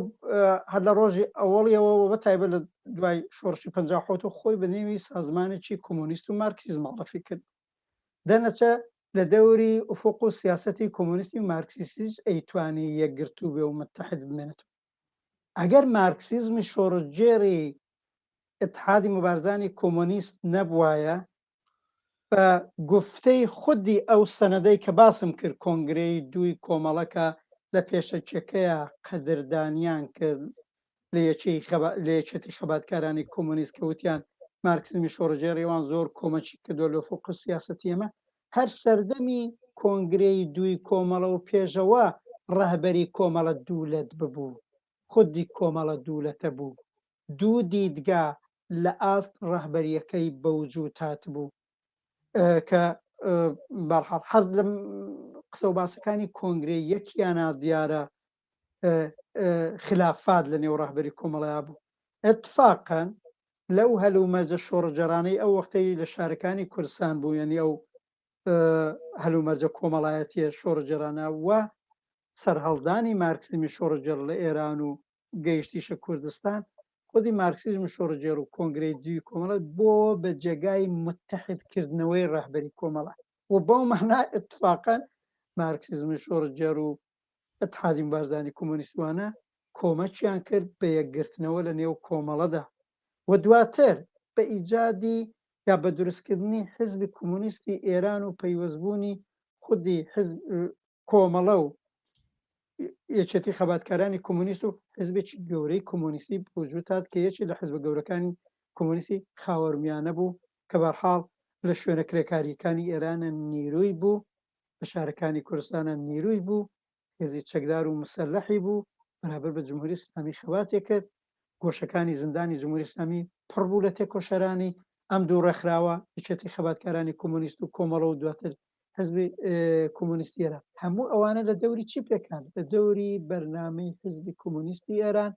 هەر لە ڕۆژی ئەوەڵیەوە بە تایبەت لە دوای شۆڕشی 57 خۆی بە نێوی سازمانێکی کۆمۆنیست و مارکسیزم معرفی کرد دەنەچە لە دەوری ئوفق و سیاسەتی کۆمۆنیستی و مارکسیستیش ئەیتوانی یەکگرتوو بێ و متحد بمێنێتەوە ئەگەر مارکسیزمی شۆڕشگێڕی ئیتحادی موبارزانی کۆمۆنیست نەبوایە بە گوفتەی خودی ئەو سەنەدەی کە باسم کرد کۆنگرەی دووی کۆمەڵە کە لە پێشەکیەکەیا قەدردانیان کرد لە یەکێی لە یەکێتی خەباتکارانی کۆمۆنیست کە وتیان مارکسیزمی شۆڕشگێڕی ئەوان زۆر کۆمەکی کردووە لە فوق سیاسەتی ئێمە هەر سەردەمی کۆنگرەی دووی کۆمەڵە و پێشەوە ڕەهبەری کۆمەڵە دوولەت ببوو خودی کۆمەڵە دوولەتە بوو دوو دیدگا لە ئاست ڕەهبەریەکەی بەوجود هاتبوو کە بەرحاڵ حەز لە قسە و باسەکانی کۆنگرەی یەکیانە دیارە خلافات لە نێو ڕەهبەری کۆمەڵەیا بوو اتفاقا لەو هەلومەرجە شۆڕجەرانەی ئەو وەختەی لە شارەکانی کوردستان بوو یعنی ئەو هەلومەرجە کۆمەڵایەتیە شۆڕجەرانە و سەرهەڵدانی مارکسیزمی شۆڕجێڕ لە ئێران و گەیشتیشە کوردستان، خودی مارکسیزمی شۆڕشگێڕ و کۆنگرەی دووی کۆمەڵە بۆ بە جێگای متحد کردنەوەی ڕەهبەری کۆمەڵە و بەو مانا ئیتفاقەن مارکسیزمی شۆڕشگێڕ و ئیتحادی موبارزانی کۆمۆنیستوانە کۆمەکیان کرد بە یەکگرتنەوە لە نێو کۆمەڵەدا و دواتر بە ئیجادی یا بە دروستکردنی حزبی کۆمۆنیستی ئێران و پەیوەستبوونی خودی حزب کۆمەڵە و یەکێتی خەباتکارانی کۆمۆنیست و حزبێکی گەورەی کۆمۆنیستی بەوجود هات کە یەکێ لە حزبە گەورەکانی کۆمۆنیستی خاوەرمیانە بوو کە بەرحاڵ لە شوێنە کرێکارییەکانی ئێرانە نیروی بوو، لە شارەکانی کوردستانە نیروی بوو، هێزی چەکدار و مسەلەحی بوو، بەرابەر بە جمهوری ئیسلامی خەباتی کرد، گۆشەکانی زیندانی جمهوری ئیسلامی پڕ بوو لە تێکۆشەرانی ئەم دوو ڕێکخراوە، یەکێتی خەباتکارانی کۆمۆنیست و کۆمەڵە و دواتر. حزبی کۆمۆنیستی ئێران. هەموو ئەوانە لە دەوری چی پێکهات؟ لە دەوری بەرنامەی حزبی کۆمۆنیستی ئێران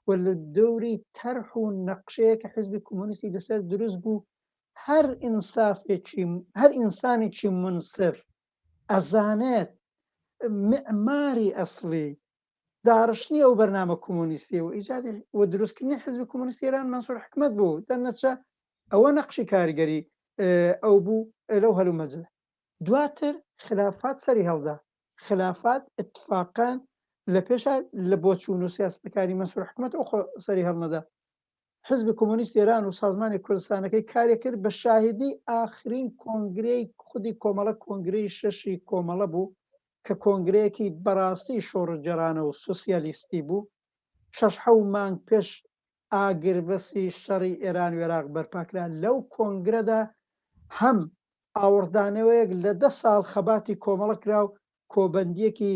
و لە دەوری تەرح و نەقشەیە کە حزبی کۆمۆنیستی لەسەر دروست بوو. هەر ئینسافێکی هەر ئینسانێکی مونسف ئەزانێت معماری ئەسڵی داڕشتنی ئەو بەرنامە کۆمۆنیستی و ئیجادی و دروستکردنی حزبی کۆمۆنیستی ئێران مەنسوور حکمەت بوو، دەرنەچە ئەوە نەقشی کاریگەری ئەو بوو لەو هەلومەرجەدا. دواتر خلافات سەری هەڵدا، خلافات ئیتفاقەن لە پێشا لە بۆچوون و سیاسەتەکانی مەنسوور حکمەت ئەو خۆ سەری هەڵنەدا. حزبی کۆمۆنیست ئێران و سازمانی کوردستانەکەی کارێک کرد بە شاهیدی ئاخرین کۆنگرەی خودی کۆمەڵە، کۆنگرەی شەشی کۆمەڵە بوو کە کۆنگرەیەکی بەڕاستی شۆڕشگێڕانە و سوسیالیستی بوو، شەش حەو مانگ پێش ئاگربەسی شەڕی ئێران و ئێراق بەرپاکرا، لەو کۆنگرەدا هەم ئاوڕدانەوەیەک لە دە ساڵ خەباتی کۆمەڵە کرا و کۆبەندییەکی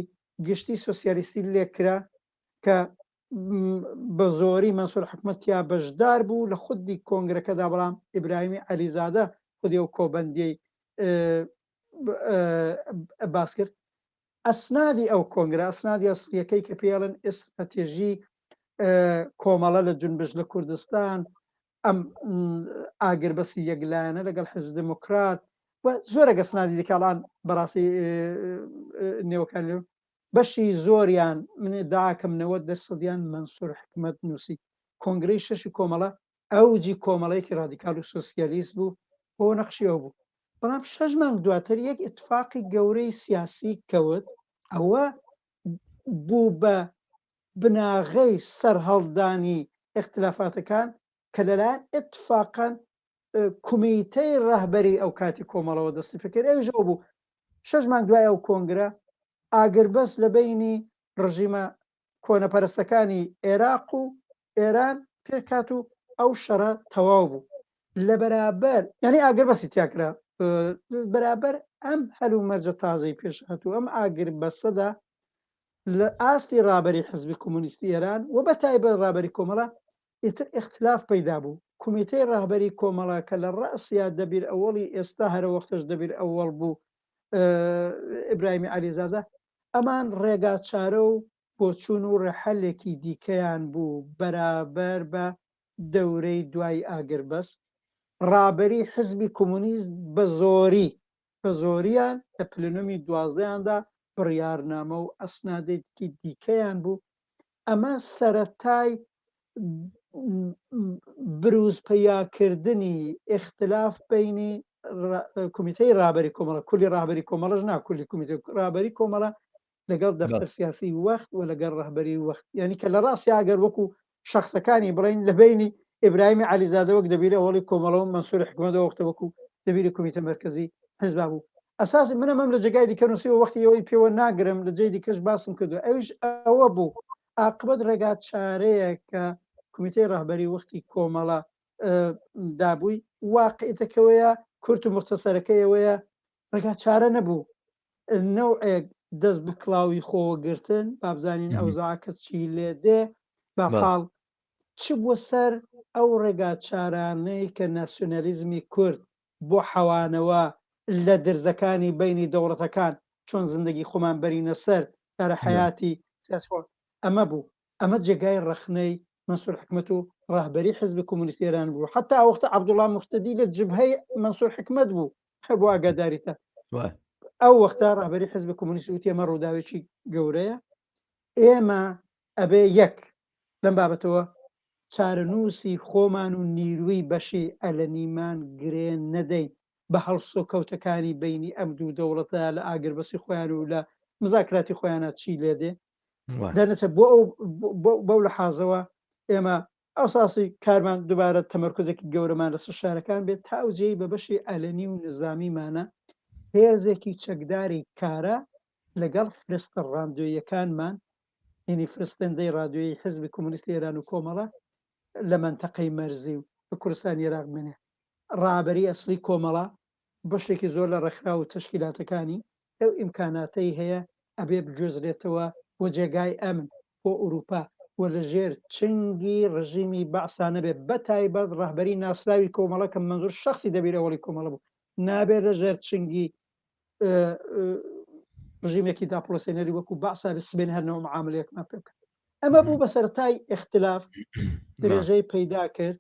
گشتی سوسیالیستی لێکرا کە بە زۆری مەنسوور حکمەت تیا بەشدار بوو لە خودی کۆنگرەکەدا، بەڵام ئیبراهیمی عەلیزادە خودی ئەو کۆبەندیەی باس کرد. ئەسنادی ئەو کۆنگرە، ئەسنادی ئەسڵیەکەی کە پێڵن ئێستراتێژی کۆمەڵە لە جونبش لە کوردستان، ئەم ئاگربەسی یەکلایەنە لەگەڵ حزب دموکرات و زۆرێک ئەسنادی دیکەڵان بەڕاستی نێوەکان بەشی زۆریان من داکەم 90 دەرسەدیان مەنسوور حکمەت نووسی. کۆنگرەی شەشی کۆمەڵە ئەوجی کۆمەڵەیەکی ڕادیکال و سۆسیالیست بوو بۆ نەقشی ئەو بوو. بەڵام شەش مانگ دواتر یەک ئیتفاقی گەورەی سیاسی کەوت، ئەوە بوو بە بناغەی سەرهەڵدانی ئیختلافاتەکان کە لەلایەن ئیتفاقەن کومیتەی ڕەهبەری ئەو کاتی کۆمەڵەوە دەستی پێکرد. ئەویش ئەو بوو شەش مانگ دوای ئەو کۆنگرە ئاگربەست لە بەینی ڕژیمە کۆنەپەرستەکانی ئێراق و ئێران پێکهات و ئەو شەڕە تەواو بوو لە بەرابەر یعنی ئاگربەستی تیاکرا بەرابەر ئەم هەلومەرجە تازەی پێش هاتوو ئەم ئاگربەسەدا لە ئاستی ڕابەری حزبی کۆمۆنیستی ئێران و بە تایبەت ڕابەری کۆمەڵە ئیتر ئیختلاف پەیدا بوو. کومیتەی ڕەهبەری کۆمەڵە کە لە ڕەئسیا دەبیر ئەوەڵی ئێستا هەرەوەختەش دەبیر ئەوەڵ بوو ئیبراهیمی عەلیزادە، ئەمان ڕێگاچارە و بۆچوون و ڕێحەلێکی دیکەیان بوو بەرابەر بە دەورەی دوای ئاگربەس. ڕابەری حزبی کۆمۆنیست بە زۆری بە زۆریان لە پلنۆمی دوازدەیاندا بڕیارنامە و ئەسنادێکی دیکەیان بوو. ئەمە سەرەتای بروز پەیاکردنی ئیختلاف بینی کومیتەی ڕابەری کۆمەڵە، کولی ڕابەری کۆمەڵەش نا، کولی کومیتە ڕابەری کۆمەڵە لەگەڵ دەفتەر سیاسی وەخت و لەگەڵ ڕەهبەری وەخت، یعنی کە لە ڕاستی ئەگەر وەکو شخصەکانی بڵین لە بینی ئیبراهیمی عەلیزادە وەک دەبیرە ئەوەڵی کۆمەڵە و مەنسوور حکمەت وەختە وەکو دەبیری کومیتە مەرکەزی حزبا بوو. ئەساسی منە مەم لە جێگای دیکە نووسیوە، وەختی ئەوەی پێوە ناگرم، لە جێی دیکەش باسم کردو، ئەویش ئەوە بوو ئاقبەت ڕێگا چارەیە کە کومیتەی ڕەهبەری وەختی کۆمەڵە دابووی. واقعیتەکەوەیە کورت و مختصەرەکەی ئەوەیە ڕێگا چارە نەبوو، نەوعێک دەست بە کڵاوی خۆوە گرتن، بابزانین ئەوزاکە چی لێ دێ. بەحاڵ چ بووە سەر ئەو ڕێگا چارانەی کە ناسیۆنالیزمی کورد بۆ حەوانەوە لە درزەکانی بەینی دەوڵەتەکان چۆن زندگی خۆمان بەرینە سەر چارە حەیاتی سیاسی خۆ ئەمە بوو. ئەمە جێگای ڕەخنەی مەنسوور حکمەت و ڕەهبەری حزبی کۆمۆنیستی ئێران بوو. حەتا ئەو وەختە عەبدوڵڵا موهتەدی لە جبهەی مەنسوور حکمەت بوو، هەر بۆ ئاگاداریتە. ئەو وەختە ڕەهبەری حزبی کۆمۆنیست وتی ئەمە ڕووداوێکی گەورەیە، ئێمە ئەبێ یەک لەم بابەتەوە چارەنووسی خۆمان و نیروی بەشی ئەلەنیمان گرێ نەدەین بە هەڵسوکەوتەکانی بەینی ئەم دوو دەوڵەتە لە ئاگربەسی خۆیان و لە مزاکراتی خۆیانە چی لێ دێ دەرنەچە. بۆ ئەو بەو لە حازەوە ئێمە ئەساسی کارمان دووبارە تەمەرکزێکی گەورەمان لەسەر شارەکان بێت تا ئەو جێی بە بەشی ئەلەنی و نزامیمانە هێزێکی چەکداری کارە لەگەڵ فرستە ڕاندۆیەکانمان، یعنی فرستندەی ڕادیۆیی حزبی کۆمۆنیستی ئێران و کۆمەڵە لە مەنتەقەی مەرزی و لە کوردستانی عێراق بمێنێ. ڕابەری ئەسڵی کۆمەڵە بەشێکی زۆر لە ڕێکخراو و تەشکیلاتەکانی ئەو ئیمکاناتەی هەیە ئەبێ بگوێزرێتەوە بۆ جێگای ئەمن بۆ ئورووپا و لە ژێر چنگی ڕژیمی بەعسا نەبێ، بە تایبەت ڕەهبەری ناسراوی کۆمەڵە کە مەنزوور شەخسی دەبیر ئەوەڵی کۆمەڵە بوو نابێ لە ژێر چنگی. ڕژیمێکی داپڵۆسێنەری وەکو بەعسا بێ سبەینێ هەر نەوە معاملەیەکمان پێ بکات. ئەمە بوو بە سەرەتای ئیختلاف، درێژەی پەیدا کرد،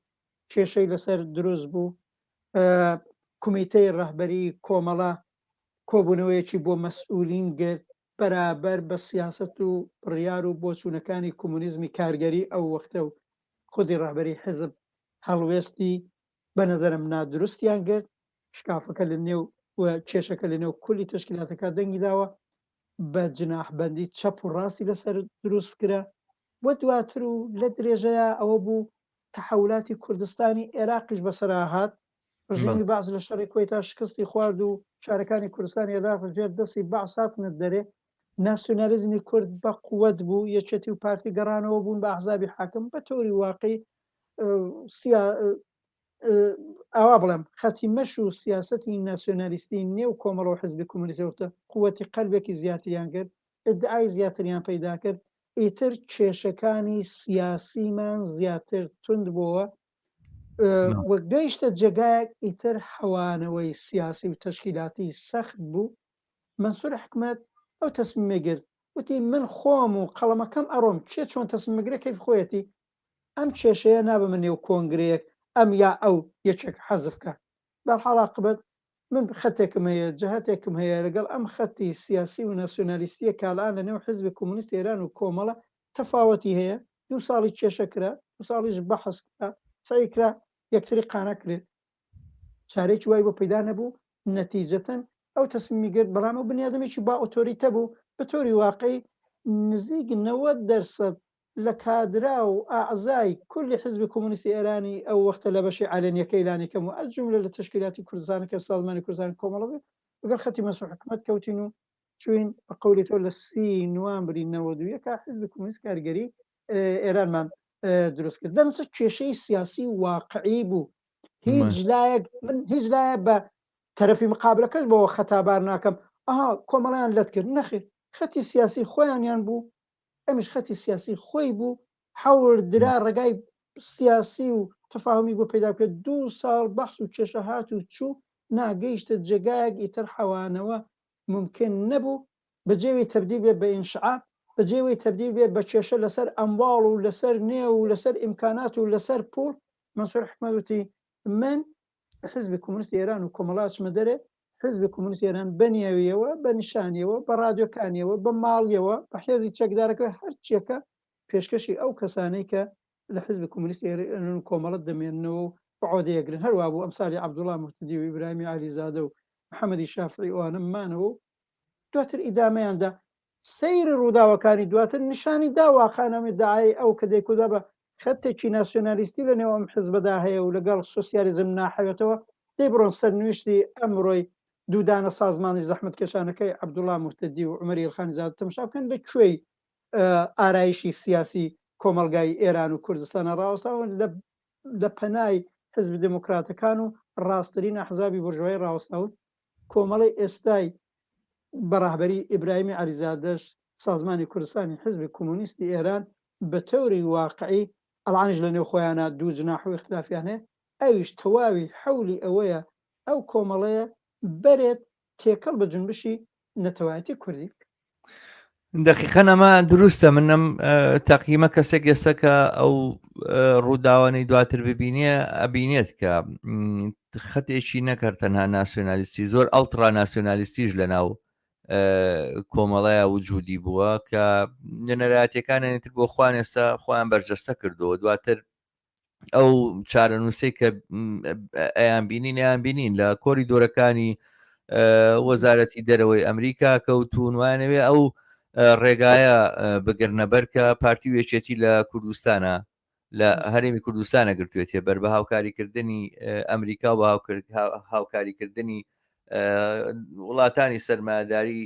کێشەی لەسەر دروست بوو. کومیتەی ڕەهبەری کۆمەڵە کۆبوونەوەیەکی بۆ مەسئولین گرت بەرابەر بە سیاسەت و بڕیار و بۆچوونەکانی کۆمۆنیزمی کارگەری ئەو وەختە و خودی ڕەهبەری حیزب هەڵوێستی بە نەزەرم نادروستیان گرت. شکافەکە لە نێو و کێشەکە لە نێو کولی تەشکیلاتەکە دەنگی داوە بە جناحبەندی چەپ و ڕاستی لەسەر دروست کرا و دواتر و لە درێژەیا ئەوە بوو تەحەولاتی کوردستانی ئێراقیش بەسەرا هات ڕژیمی بەعس لە شەڕی کوەیتا شکستی خوارد و شارەکانی کوردستانی ئێراق ژێر دەستی بەعس هاتنە دەرێ ناسیۆنالیزمی کورد بە قوت بوو یەکێتی و پارتی گەڕانەوە بوون بە ئەحزابی حاکم بە تۆری واقعی سیا ئاوا بڵێم خەتی مەش و سیاسەتی ناسیۆنالیستی نێو کۆمەڵە و حزبی کۆمۆنیستی وەختە قوتی قەلبێکی زیاتریان کرد ئیدعای زیاتریان پەیدا کرد ئیتر کێشەکانی سیاسیمان زیاتر توند بۆوە و گەیشتە جێگایەک ئیتر حەوانەوەی سیاسی و تەشکیلاتی سەخت بوو مەنسوور حکمەت ئەو تەسمیمەی گرت وتی من خۆم و قەڵەمەکەم ئەڕۆم کێ چۆن تەسمیم بگرێ کەیف خۆیەتی ئەم کێشەیە نابەمە نێو کۆنگرەیەک ئەم یا ئەو یەکێک حەزف کا. بەرحاڵ عاقبەت من خەتێکم هەیە، جەهەتێکم هەیە لەگەڵ ئەم خەتی سیاسی و ناسیۆنالیستییە کە الان لە نێو حیزبی کۆمۆنیستی ئێران و کۆمەڵە تەفاوەتی هەیە، دوو ساڵی کێشە کرا، دوو ساڵیش بەحس کرا، سەعی کرا یەکتری قانع کرێت، چارەیەکی وای بۆ پەیدا نەبوو، نەتیجەتەن ئەو تەسمیمی گرت، بەڵام ئەو بنیادەمێکی با ئۆتۆریتە بوو، بە تۆری واقعی نزیک 90% لە کادرا و ئەعزای کولی حزبی کۆمۆنیستی ئێرانی ئەو وەختە لە بەشی عەلەنیەکەی لانیکەم و ئەز جوملە لە تەشکیلاتی کوردستان کە سازمانی کوردستان کۆمەڵە بێ لەگەڵ خەتی مەسعود حکومەت کەوتین و چوین بە قەولی تۆ لە سی نوامبری 91 حزبی کۆمۆنیست کارگەری ئێرانمان دروست کرد دەنسە کێشەی سیاسی واقعی بوو هیچ لایەک من هیچ لایە بە تەرەفی مقابلەکەش بەوە خەتابار ناکەم ئەها کۆمەڵیان لەت کرد نەخێر خەتی سیاسی خۆیانیان بوو ئەمیش خەتی سیاسی خۆی بوو حەول درا ڕێگای سیاسی و تەفاهمی بۆ پەیدا بکرێت دوو ساڵ بەحس و کێشە هات و چوو ناگەیشتە جێگایەک ئیتر حەوانەوە ممکن نەبوو بەجێوی تەبدیل بێت بە ئینشعاب بەجێوەی تەبدیل بێت بە کێشە لەسەر ئەمواڵ و لەسەر نێو و لەسەر ئیمکانات و لەسەر پوڵ مەنسوور حکمەت وتی من حزبی کۆمۆنیستی ئێران و کۆمەڵە ئەچمە دەرێ، حزبی کۆمۆنیستی ئێران بە نێویەوە، بە نیشانیەوە، بە ڕادیۆکانیەوە، بە ماڵیەوە، بە حێزی چەکدارەکە هەرچیەکە پێشکەشی ئەو کەسانەی کە لە حزبی کۆمۆنیستی ئێران و کۆمەڵە دەمێننەوە و بە عۆدەیەگرن. هەر وابوو ئەمسالی عەبدوڵا موهتەدی و ئیبراهیمی عەلیزادە و محەمەدی شافعی ئەوانە مانەوە و دواتر ئیدامەیان دا. سەیری ڕووداوەکانی دواتر نیشانی دا واقعەن ئەم ئیدعای ئەو کە دەیکوت بە خەتێکی ناسیۆنالیستی لە نێو ئەم حزبەدا هەیە و لەگەڵ سۆسیالیزم ناحەوێتەوە، دەی بڕۆن سەرنویشتی ئەمڕۆی دوو دانە سازمانی زەحمەتکێشانەکەی عەبدوڵا موهتەدی و عومەری ئیلخانیزادە تەماشا بکەن لە کوێی ئارایشی سیاسی کۆمەڵگای ئێران و کوردستانە ڕاوەستاون لە لە پەنای حزبی دێموکراتەکان و ڕاستترین ئەحزابی بورژوایی ڕاوەستاون. کۆمەڵەی ئێستای بە ڕەهبەری ئیبراهیمی عەلیزادەش سازمانی کوردستانی حزبی کۆمۆنیستی ئێران بە تەوری واقعی ئەڵانیش لە نێو خۆیانا دوو جناح و ئیختلافیان هەیە ئەویش تەواوی حەولی ئەوەیە ئەو کۆمەڵەیە بەرێت تێکەڵ بە جونبشی نەتەوایەتی کوردی بکات. دەقیقەن ئەمە دروستە من ئەم تەقیمە کەسێک ئێستا کە ئەو ڕووداوانەی دواتر ببینێ ئەبینێت کە خەتێکی نەکرد تەنها ناسیۆنالیستی زۆر ئەڵترا ناسیۆنالیستیش لە ناو کۆمەڵەیە وجودی بووە کە نوێنەرایەتەکانیان تر بۆ خوان ئێستا خۆیان بەرجەستە کردەوە دواتر ئەو چارەنووسەی کە ئەیان بینین یان بینین لە کۆری دۆرەکانی وەزارەتی دەرەوەی ئەمریکا کەوتون وانەوێ ئەو ڕێگایە بگرنە بەر کە پارتی و یەکێتی لە کوردستانە لە هەرێمی کوردستانە گرتوێتێ بەر بە هاوکاریکردنی ئەمریکا و هاوکاریکردنی وڵاتانی سەرمایەداری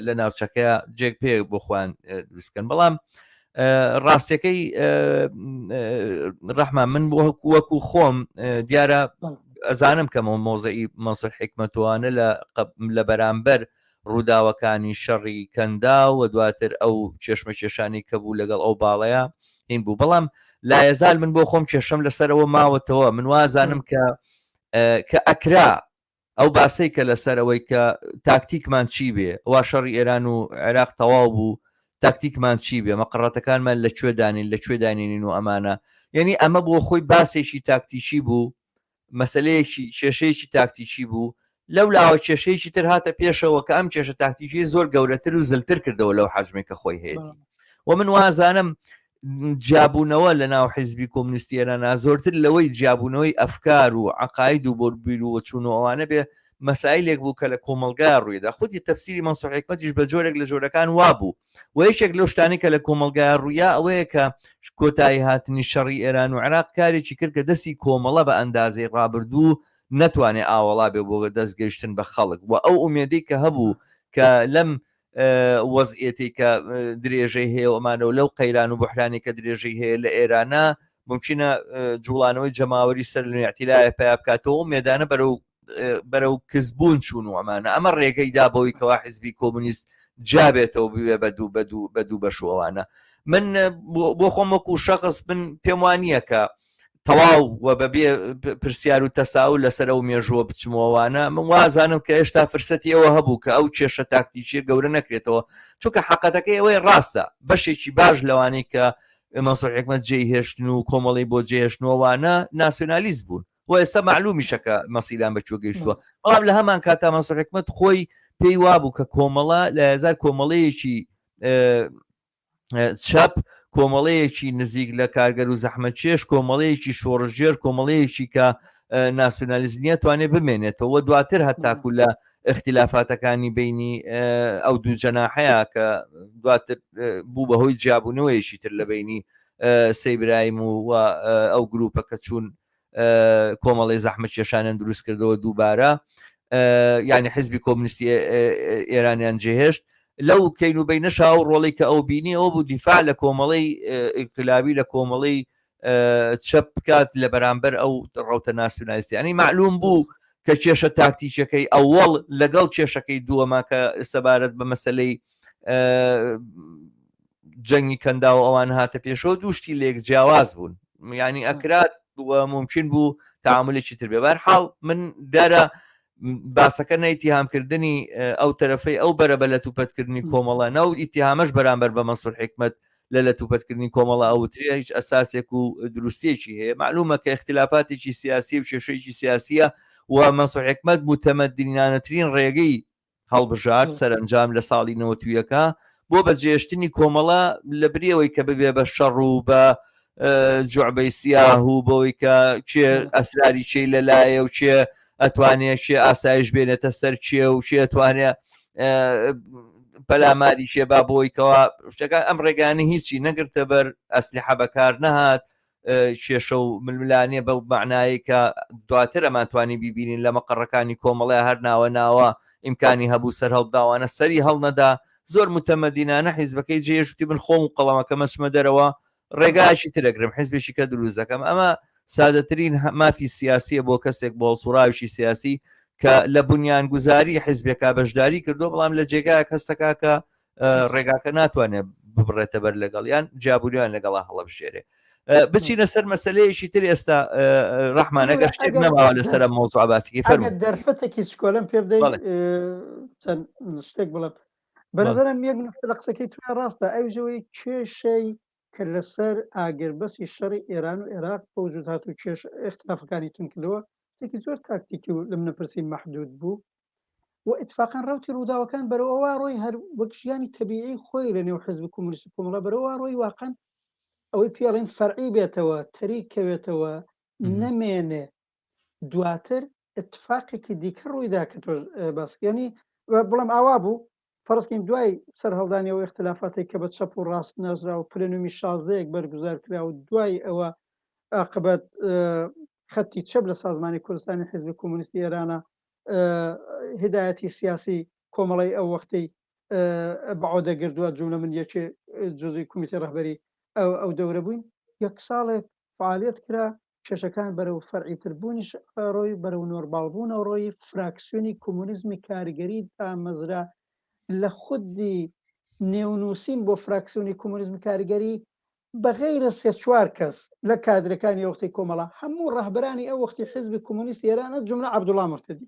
لە ناوچەکە جێک پێ بۆ خۆیان دروستکەن بەڵام ڕاستەکەی ڕەحمان من بۆ وەکو خۆم دیارە ئەزانم کە مۆزەی مەسر حکمەتوانە لە لە بەرامبەر ڕووداوەکانی شەڕی کەندا و دواتر ئەو چێشمە کێشانی کە بوو لەگەڵ ئەو باڵەیە هین بوو بەڵام لایەزال من بۆ خۆم کێشەم لەسەرەوە ماوەتەوە من وازانم کە کە ئەکرا. ئەو باسەی کە لەسەر ئەوەی کە تاکتیکمان چی بێ وا شەڕی ئێران و عێراق تەواو بوو تاکتیکمان چی بێ مەقڕەتەکانمان لە کوێ دانین لە کوێ دانینین و ئەمانە یعنی ئەمە بۆ خۆی باسێکی تاکتیکی بوو مەسلەیەکی کێشەیەکی تاکتیکی بوو لەو لاوە کێشەیەکی تر هاتە پێشەوە کە ئەم کێشە تاکتیکی زۆر گەورەتر و زلتر کردەوە لەو حەجمێک کە خۆی هەیەی و من وازانم جیابوونەوە لە ناو حیزبی کۆمنیستی ئێران زۆرتر لەوەی جیابوونەوەی ئەفکار و عقاید و بۆ بیر و چوون و ئەوانە بێ مەسایلێک بوو کە لە کۆمەڵگا ڕوویدا خودی تەفسیری مەنسوور حیکمەتیش بە جۆرێک لە جۆرەکان وابوو و یەکێک لەو شتانەی کە لە کۆمەڵگا ڕوویا ئەوەیە کە کۆتایی هاتنی شەڕی ئێران و عێراق کارێکی کرد کە دەستی کۆمەڵە بە ئەندازەی ڕابردوو نەتوانێ ئاوەڵا بێ بۆ دەست گەیشتن بە خەڵک و ئەو ئومێدەی کە هەبوو کە لەم وەزعیەتەی کە درێژەی هەیە و ئەمانە و لەو قەیران و بحرانی کە درێژەی هەیە لە ئێرانە ممکنە جوڵانەوەی جەماوەری سەر لە اعتلایە پیا بکاتەوە و مێدانە بەرەو بەرەو کزبوون چوون و ئەمانە ئەمە ڕێگەی دا بەوەی کەوا حزبی کۆمونیست جیابێتەوە بوێ بە دوو بە دوو بە دوو بەش و ئەوانە من بۆ خۆم وەکو شەخص من پێم وانییە کە تەواو و بەبێ پرسیار و تەساول لەسەر ئەو مێژووە بچمەوەوانە من وازانم کە هێشتا فرسەتی ئەوە هەبوو کە ئەو کێشە تاکتیکیە گەورە نەکرێتەوە چونکە حقەتەکەی ئەوەی ڕاستە بەشێکی باش لەوانەی کە مەنسوور حکمەت جێی هێشتن و کۆمەڵی بۆ جێهێشتنەوەوانە ناسیۆنالیست بوون و ئێستا معلومیشە کە مەسیلان بە کوێ گەیشتووە بەڵام لە هەمان کاتا مەنسوور حکمەت خۆی پێی وابوو کە کۆمەڵە لە هزار کۆمەڵەیەکی چەپ کۆمەڵەیەکی نزیک لە کارگەر و زەحمەتکێش کۆمەڵەیەکی شۆڕشگێر کۆمەڵەیەکی کە ناسیۆنالیست نییە توانێت بمێنێتەوە دواتر هەتاکو لە اختلافاتەکانی بینی ئەو دوو جەناحەیە کە دواتر بوو بەهۆی جیابوونەوەیەکی تر لە بینی سەیبرایم و ئەو گروپە کە چوون کۆمەڵی زەحمەتکێشانیان دروست کردەوە دووبارە یعنی حزبی کۆمنیستی ئێرانیان جێهێشت لەو کەین و بینەشا ئەو ڕۆڵی کە ئەو بینی ئەو بوو دیفاع لە کۆمەڵی ئینقلابی لە کۆمەڵی چەپ بکات لە بەرامبەر ئەو ڕوتە ناسیونالیستی ینی معلوم بوو کە کێشە تاکتیکەکەی ئەوەڵ لەگەڵ کێشەکەی دووەما کە سەبارەت بە مەسلەی جەنگی کەنداو ئەوان هاتە پێشەوە دوو شتی لێک جیاواز بوون یعنی ئەکرا ممکن بوو تعاملێکی تر بێ بار حاڵ من دیارە باسەکە نە ئیتیهامکردنی ئەو تەرەفەی ئەو بەرە بە لەتوپەتکردنی کۆمەڵە نە و ئیتیهامەش بەرامبەر بە مەنسوور حکمت لە لەتوپەتکردنی کۆمەڵە ئەوترێ هیچ ئەساسێک و دروستیەکی هەیە معلومە کە اختلافاتێکی سیاسی و کێشەیەکی سیاسیە و مەنسوور حکمت متەمەدینانەترین ڕێگەی هەڵبژارد سەرەنجام لە ساڵی نەوەتویەکە بۆ بەجێشتنی کۆمەڵە لە بریەوەی کە ببێ بە شەڕ و بە جوعبەی سیاه و بەوەی کە کێ ئەسراری چی لەلایە و کێ ئەتوانێ کێ ئاسایش بێنێتە سەر کێ و کێ ئەتوانێ پەلاماری کێ با بۆی کەوا شتەکان ئەم ڕێگانە هیچی نەگرتە بەر ئەسلیحە بەکار نەهات کێشە و ململانێ بەو مەعنایەی کە دواتر ئەمانتوانی بیبینین لە مەقەڕەکانی کۆمەڵەیا هەر ناوە ناوە ئیمکانی هەبوو سەرهەڵبداوانە سەری هەڵنەدا زۆر متەمەدینانە حیزبەکەی جێهێشت وتی من خۆم و قەڵەمەکەم ئەچمە دەرەوە ڕێگایەکی تر ئەگرم حیزبێکی کە دروست دەکەم ئەمە سادەترین مافی سیاسیە بۆ کەسێک بۆ هەڵسوڕاویی سیاسی کە لە بنیانگوزاری حیزبێکا بەشداری کردووە بەڵام لە جێگایەک هەستەکا کە ڕێگاکە ناتوانێت ببڕێتە بەر لەگەڵیان جیابوونیان لەگەڵا هەڵەبژێرێ بچینە سەر مەسلەیەکی تر ئێستا ڕەحمانەگە شتێک نەماوە لەسەر مۆزوع باسیکی فەرموو دەرفەتێکی چکۆلم پێ بدەیت چەند شتێک بڵێم بەنظرم یەک نقطە لە قسەکەی توی ڕاستە ئەویشەوەی کێشەی کە لەسەر ئاگربەسی شەڕی ئێران و عێراق بە وجود هات و کێش اختلافەکانی تون کردەوە شتێکی زۆر تاکتیکی و لە منە پرسی مەحدود بوو و ئیتفاقەن ڕەوتی ڕووداوەکان بەرەو ئەوە ڕۆی هەر وەک ژیانی تەبیعی خۆی لە نێو حزب کۆمۆنیست و کۆمەڵە بەرەوە ڕۆی واقعەن ئەوەی پێڵێن فەرعی بێتەوە تەریک کەوێتەوە نەمێنێ دواتر اتفاقێکی دیکە ڕوویدا کە تۆش باس ینی بڵم ئاوا بوو فەرزکەین دوای سەرهەڵدانی ئەو ئیختلافاتەی کە بە چەپ و ڕاست ناسرا و پلێنومی شازدەیەک بەرگوزار کرا و دوای ئەوە ئاقبەت خەتی چەپ لە سازمانی کوردستانی حیزبی کۆمۆنیستی ئێرانە هیدایەتی سیاسی کۆمەڵەی ئەو وەختەی بەعۆدە گردووە جوملە من یەکێ جزوی کومیتەی ڕەهبەری ئەو دەورە بووین یەک ساڵێک فعالیت کرا کێشەکان بەرەو فەرعیتر بوونیش ڕۆی، بەرەو نۆرماڵ بوونەوە ڕۆیی، فراکسیۆنی کۆمۆنیزمی کاریگەری دامەزرا، لە خودی نێونووسین بۆ فراکسیۆنی کۆمۆنیزمی کاریگەری بە غەیرە سێ چوار کەس لە کادرەکانی ئەو وەختی کۆمەڵە، هەموو ڕەهبەرانی ئەو وەختی حیزبی کۆمۆنیستی ئێران از جملە عەبدوڵا موهتەدی.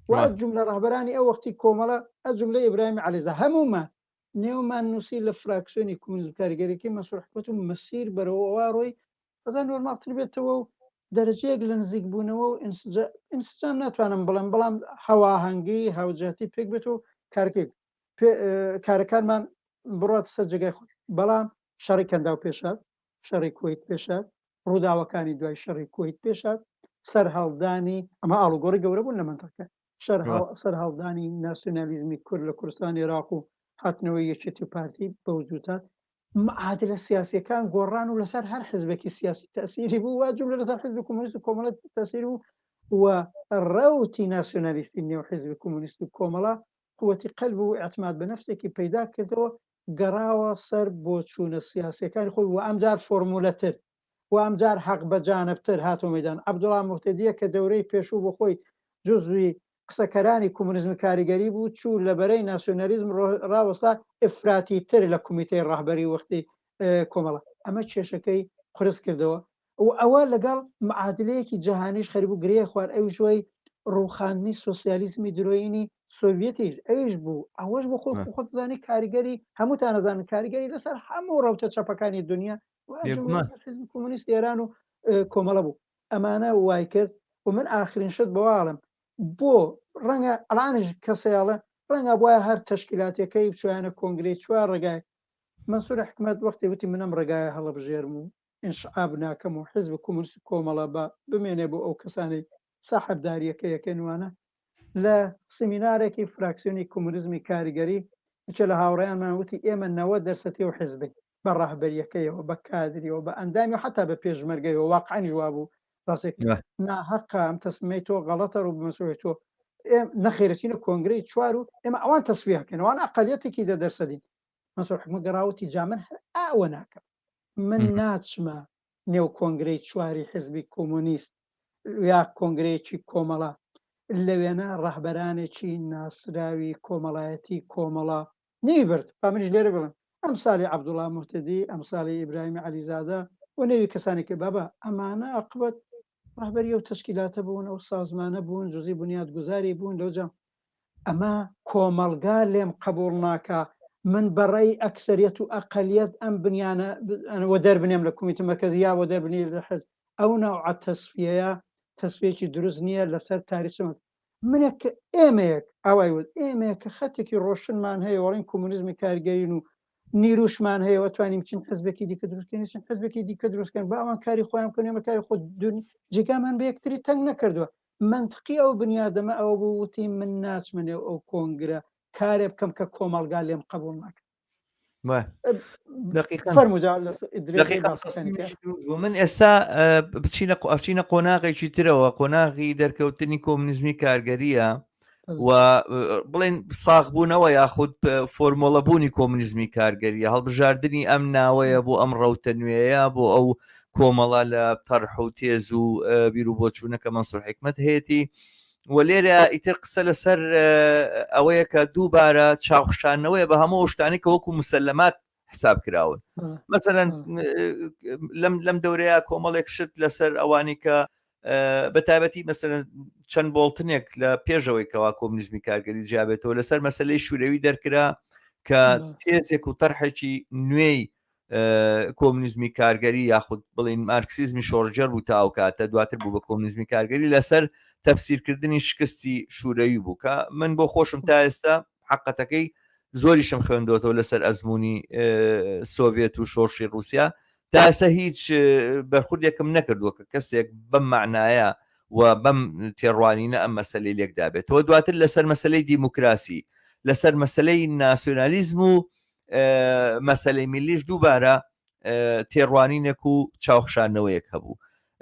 و ئەجوملە ڕەهبەرانی ئەو وەختی کۆمەڵە ئەجوملە ئیبراهیمی عەلیزادە هەموومان نێومان نووسی لە فراکسیۆنی کۆمۆنیزم کاریگەریەکەی مەنسوور حکمەت و مەسیر بەرەو ئەوە ڕۆی فەزا نۆرماڵتر بێتەوە و دەرەجەیەک لە نزیک بوونەوە و ئینسجام ناتوانم بڵێم بەڵام هەواهەنگی هاوجاتی پێک بێت و کارکێک کارەکانمان بڕات سەر جێگای خۆی بەڵام شەڕی کەنداو پێشات شەڕی کوەیت پێشات ڕووداوەکانی دوای شەڕی کوەیت پێشات سەرهەڵدانی ئەمە ئاڵوگۆڕی گەورە بوون لە مەنتەقە سەرهەڵدانی ناسیۆنالیزمی کورد لە کوردستان عێراق و هاتنەوەی یەکێتی و پارتی بە وجود هات معادلە سیاسیەکان گۆڕان و لەسەر هەر حزبێکی سیاسی تەسیری بوو و جملە لەسەر حزبی کۆمۆنیست و کۆمەڵە تەسیر بوو و ڕەوتی ناسیۆنالیستی نێو حزبی کۆمۆنیست و کۆمەڵە قوتی قەلب و اعتماد بە نفسێکی پەیدا کردەوە گەڕاوە سەر بۆچوونە سیاسیەکانی خۆی و ئەمجار فۆرمولەتر و ئەمجار حەق بەجانبتر هاتەوە مەیدان. عەبدوڵا موهتەدیە کە دەورەی پێشوو بۆ خۆی جوزوی قسەکەرانی کومونیزمی کاریگەری بوو، چوو لە بەرەی ناسیۆنالیزم ڕاوەستا ئیفراتی تر لە کومیتەی ڕەهبەری وەختی کۆمەڵە. ئەمە کێشەکەی قورس کردەوە و ئەوە لەگەڵ معادلەیەکی جەهانیش خەریبوو گرێ خوارد ئەویش وەی ڕووخاندنی سۆسیالیزمی درۆیینی سۆڤیەتیش ئەویش بوو ئەوەش بۆ خۆی خۆت زانی کاریگەری هەمووتان ئەزانن کاریگەری لەسەر هەموو ڕەوتە چەپەکانی دنیا لەسەر حزبی کۆمۆنیست ئێران و کۆمەڵە بوو ئەمانە وای کرد و من ئاخرین شت بەواڵم بۆ ڕەنگە ئەڵانش کەسەیاڵە ڕەنگە بواە هەر تەشکیلاتەکەی بچویانە کۆنگری چوار ڕێگای مەنسوور حکومت وەختی وتی منم ڕێگایە هەڵبژێرم و ئینشعاب ناکەم و حزب کۆمۆنیست کۆمەڵە بە بمێنێ بۆ ئەو کەسانەی ساحەبداریەکە یەکەنوانە لە سیمینارێکی فراکسیۆنی کۆمۆنیزمی کاریگەری یەکێ لە هاوڕێیانمان وتی ئێمە 90 دەرسەتی ئەو حزبین بە ڕەهبەریەکەیەوە بە کادریەوە بە ئەندامی و حتا بە پێشمەرگەیەوە واقعانیش وابوو ڕاستێک ناهەقە ئەم تەسمیمەی تۆ غەڵەتە ڕوو بمەسەوەی تۆ نەخێرەچینە کۆنگرەی چوار و ئێمە ئەوان تەسفیەکەن ئەوان ئەقلیەتێکی دە دەرسەدین مەسعود حکومە گەڕاوتی جا من هەر ئەوە ناکەم من ناچمە نێو کۆنگرەی چواری حزبی کۆمۆنیست یا کۆنگرەیەکی کۆمەڵە لەوێنە ڕەهبەرانێکی ناسراوی کۆمەڵایەتی کۆمەڵە نەیبرد با منیش لێرە بڵێم ئەمسالی عەبدوڵا موهتەدی ئەمسالی ئیبراهیمی عەلیزادە و نێوی کەسانی کرد بابا ئەمانە ئەقبەت ڕەهبەری ئەو تەشکیلاتە بوون ئەو سازمانە بوون جزی بنیادگوزاری بوون لەو جام ئەمە کۆمەڵگا لێم قبوڵ ناکا من بە ڕەئی ئەکسەریەت و ئەقەلیەت ئەم بنیانە وەدەر بنێم لە کومیتە مەرکەزی یا وەدەر بنێ لە حزب ئەو نەوعە تەسفیەیە تەسفیەکی دروست نییە لەسەر تاریخ منێک کە ئێمەیەک ئاوای وت ئێمەیە کە خەتێکی ڕۆشنمان هەیە وەڵین کۆمۆنیزمی کارگەرین و نیروشمان هەیە و توانیم چین حزبێکی دیکە دروستکەین چین حزبێکی دیکە دروستکەن با ئەوان کاری خۆیان بکەن ئێمە کاری خۆ جێگامان بە یەکتری تەنگ نەکردووە مەنتقی ئەو بنیادەمە ئەوە بوو وتی من ناچمە نێو ئەو کۆنگرە کارێ بکەم کە کۆمەڵگا لێم قبوڵ ناکە من ئێستا بچینە ئەچینە قۆناغێکی ترەوە قۆناغی دەرکەوتنی کۆمنیزمی کارگەریە و بڵێن ساغبوونەوە یاخود فۆرمۆڵە بوونی کۆمنیزمی کارگەریە هەڵبژاردننی ئەم ناوەیە بۆ ئەم ڕەوتە نوێیە بۆ ئەو کۆمەڵە لە تەرح و تێز و بیر و بۆچوونە کە مەنسوور حیکمەت هەیەی و لێرە ئیتر قسە لەسەر ئەوەیە کە دووبارە چاوخشانەوەیە بە هەموو شتانی کە وەکو مسلمات حساب کراون مەسەلەن لەم لەم دەورەیە کۆمەڵێک شت لەسەر ئەوانی کە بە تایبەتی مەسەلەن چەند بۆڵتنێک لە پێشەوەی کەوا کۆمنیزمی کارگەری جیابێتەوە لەسەر مەسلەی شوورەوی دەرکرا کە تێزێک و تەرحێکی نوێی کۆمنیزمی کارگەری یاخود بڵین مارکسیزمی شۆڕژێر بوو تا ئەو کاتە دواتر بوو بە کۆمنیزمی کارگەری لەسەر تەفسیرکردنی شکستی شوورەوی بوو کە من بۆ خۆشم تا ئێستا حقەتەکەی زۆریشم خوێندۆتەوە لەسەر ئەزمموی سۆڤێت و شۆڕشی رووسیا تا ئێستا هیچ بەرخوردێکم نەکردووە کە کەسێک بەم معنایە و بەم تێڕوانینە ئەم مەسلەی لێکدابێتەوە دواتر لەسەر مەسلەی دیموکراسی لەسەر مەسلەی ناسیۆنالیزم و مەسلەی میلیش دووبارە تێڕوانینێک و چاوخشانەوەیەک هەبوو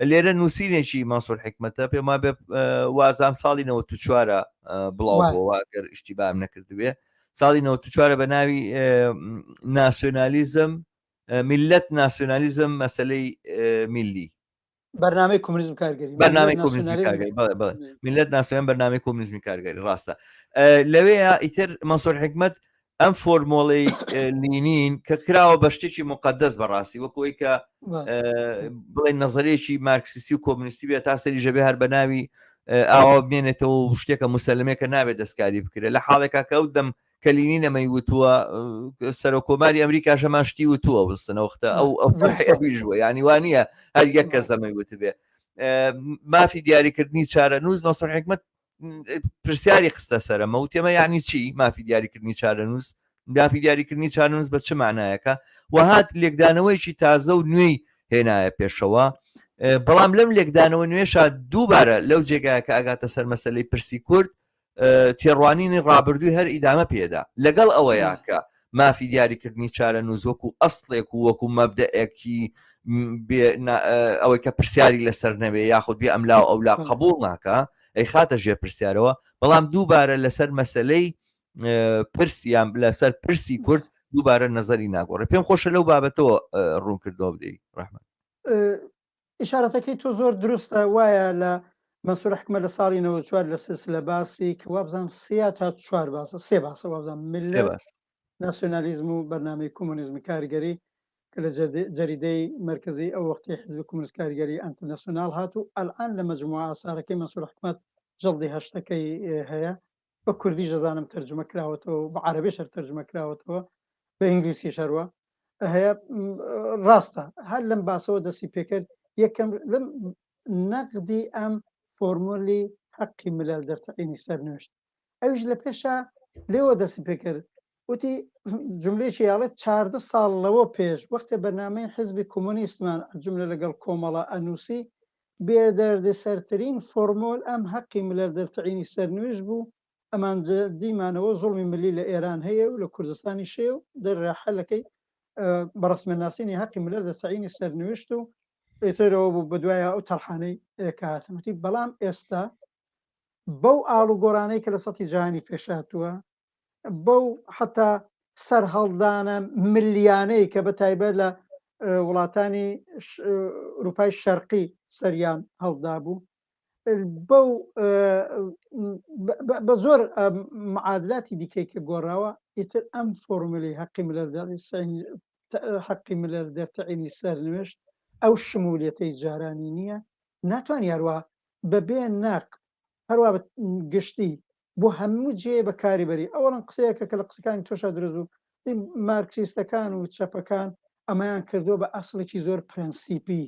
لێرە نووسینێکی مەنسوور حکمەتە پێم وابێ وازام ساڵی 94 بڵاو بۆەوە گەر ئیشتیبام نەکردبێ ساڵی 94 بە ناوی ناسیۆنالیزم میلەت ناسیۆنالیزم مەسلەی میلی بەرنامەی کۆمۆنیزم کارگەری بەرنامەی کۆمۆنیزمی کارگەری بەڵێ بەڵێ میللەت ناسیۆن بەرنامەی کۆمۆنیزمی کارگەری ڕاستە لەوەیە ئیتر مەنسوور حکمەت ئەم فۆرمۆڵەی لینین کە کراوە بە شتێکی مقدس بەڕاستی وەکەوەی کە بڵێن نظرێکی مارکسیستی و کۆمونیستی بێت تا سەری ژەبێ هەر بە ناوی. ئاوا بمێنێتەوە و شتێکە مسلمێکە نابێت دەستکاری بکرێت لە حاڵێکا کە ئەو دەم کەلینی نەمەی وتووە سەرۆک کۆماری ئەمریکا ژەمان شتی وتووە وستنەوەختە ئەو ئەو وە ینی وانە هەر یەک کەس ئەمەی وتبێ مافی دیاریکردنی چارەنووس مەسەر حکمت پرسیاری خستە سەرەمە و تێمە یعنی چی مافی دیاریکردنی چارەنووس مافی دیاریکردنی چارەنووس بە چ معنایەکە و هات لێکدانەوەیکی تازە و نوێی هێنایە پێشەوە بەڵام لەم لێکدانەوە نوێشا دووبارە لەو جێگایە کە ئەگاتە سەر مەسلەی پرسی کورد تێڕوانینی ڕابردووی هەر ئیدامە پێدا لەگەڵ ئەوەیە کە مافی دیاریکردنی چارەنووس وەکو ئەسڵێک و وەکو مەبدەئێکی ئەوەی کە پرسیاری لەسەر نەبێ یاخود بێ ئەملا و ئەولا قبول ناکە ئەی خاتە ژێر پرسیارەوە بەڵام دووبارە لەسەر مەسلەی پرسیان لەسەر پرسی کورد دووبارە نظری ناگۆڕێ. پێم خۆشە لەو بابەتەوە ڕوونکردنەوە بدەی ڕەحمان. ئیشارەتەکەی تۆ زۆر دروستە وایە لە مەنسوور حکمە لە ساڵی 94 لە سلسلە باسی کە وابزانم سێ تا چوار باسە سێ باسە وابزانم سێ ملت باس. ناسیۆنالیزم و بەرنامەی کۆمۆنیزمی کارگەری کە لە جەریدەی مەرکەزی ئەو وەختی حزبی کۆمۆنیست کارگەری ئەنترناسیۆنال هات و ئەلئان لە مەجموعە ئاسارەکەی مەنسوور حکمەت جەڵدی هەشتەکەی هەیە بە کوردیش دەزانم تەرجمە کراوەتەوە و بە عەرەبیش هەر تەرجمە کراوەتەوە بە ئینگلیسیش هەروە هەیە ڕاستە هەر لەم باسەوە دەستی پێکرد یەکەم لەم نەقدی ئەم فۆرمولی حەقی ملل دەرتەعینی سەرنوێشت ئەویش لە پێشا لێوە دەستی پێکرد وتی جملەیەکی یاڵێت چاردە ساڵ لەوە پێش وەختێ بەرنامەی حزبی کۆمۆنیستمان جملە لەگەڵ کۆمەڵە ئەنووسی بێدەردسەرترین فۆرمۆل ئەم هەقی ملەر دەرتعینی سەرنوێژ بوو، ئەمان دیمانەوە زوڵمی ملی لە ئێران هەیە و لە کوردستانیش هەیە و دەرحەلەکەی بە ڕەسمە ناسینی هەقی ملەر دەرتعینی سەرنوێشت و ئیترەوە بوو بەدوایە ئەو تەرحانەی کە هاتن وتی بەڵام ئێستا بەو ئاڵوگۆڕانەی کە لە سەتی جیهانی پێشهاتووە بەو حتا سەرهەڵدانە ملیانەی کە بە تایبەت لە وڵاتانی ئوروپای شەرقی سەریان هەڵدابوو بەو بە زۆر معادلاتی دیکەی کە گۆڕاوە ئیتر ئەم فۆرمولی حەقی ملەر حەقی ملەر دەرتەعینی سەرنوێشت ئەو شمولیەتەی جارانی نییە ناتوانانی هەروە بەبێ نەق هەروە گشتی بۆ هەموو جێ بەکاری بەری ئەوەڵەن قسەیەکە کە لە قسەکانی تۆشا دروست بوو مارکسیستەکان و چەپەکان ئەمەیان کردووە بە ئەسڵێکی زۆر پرەنسیپی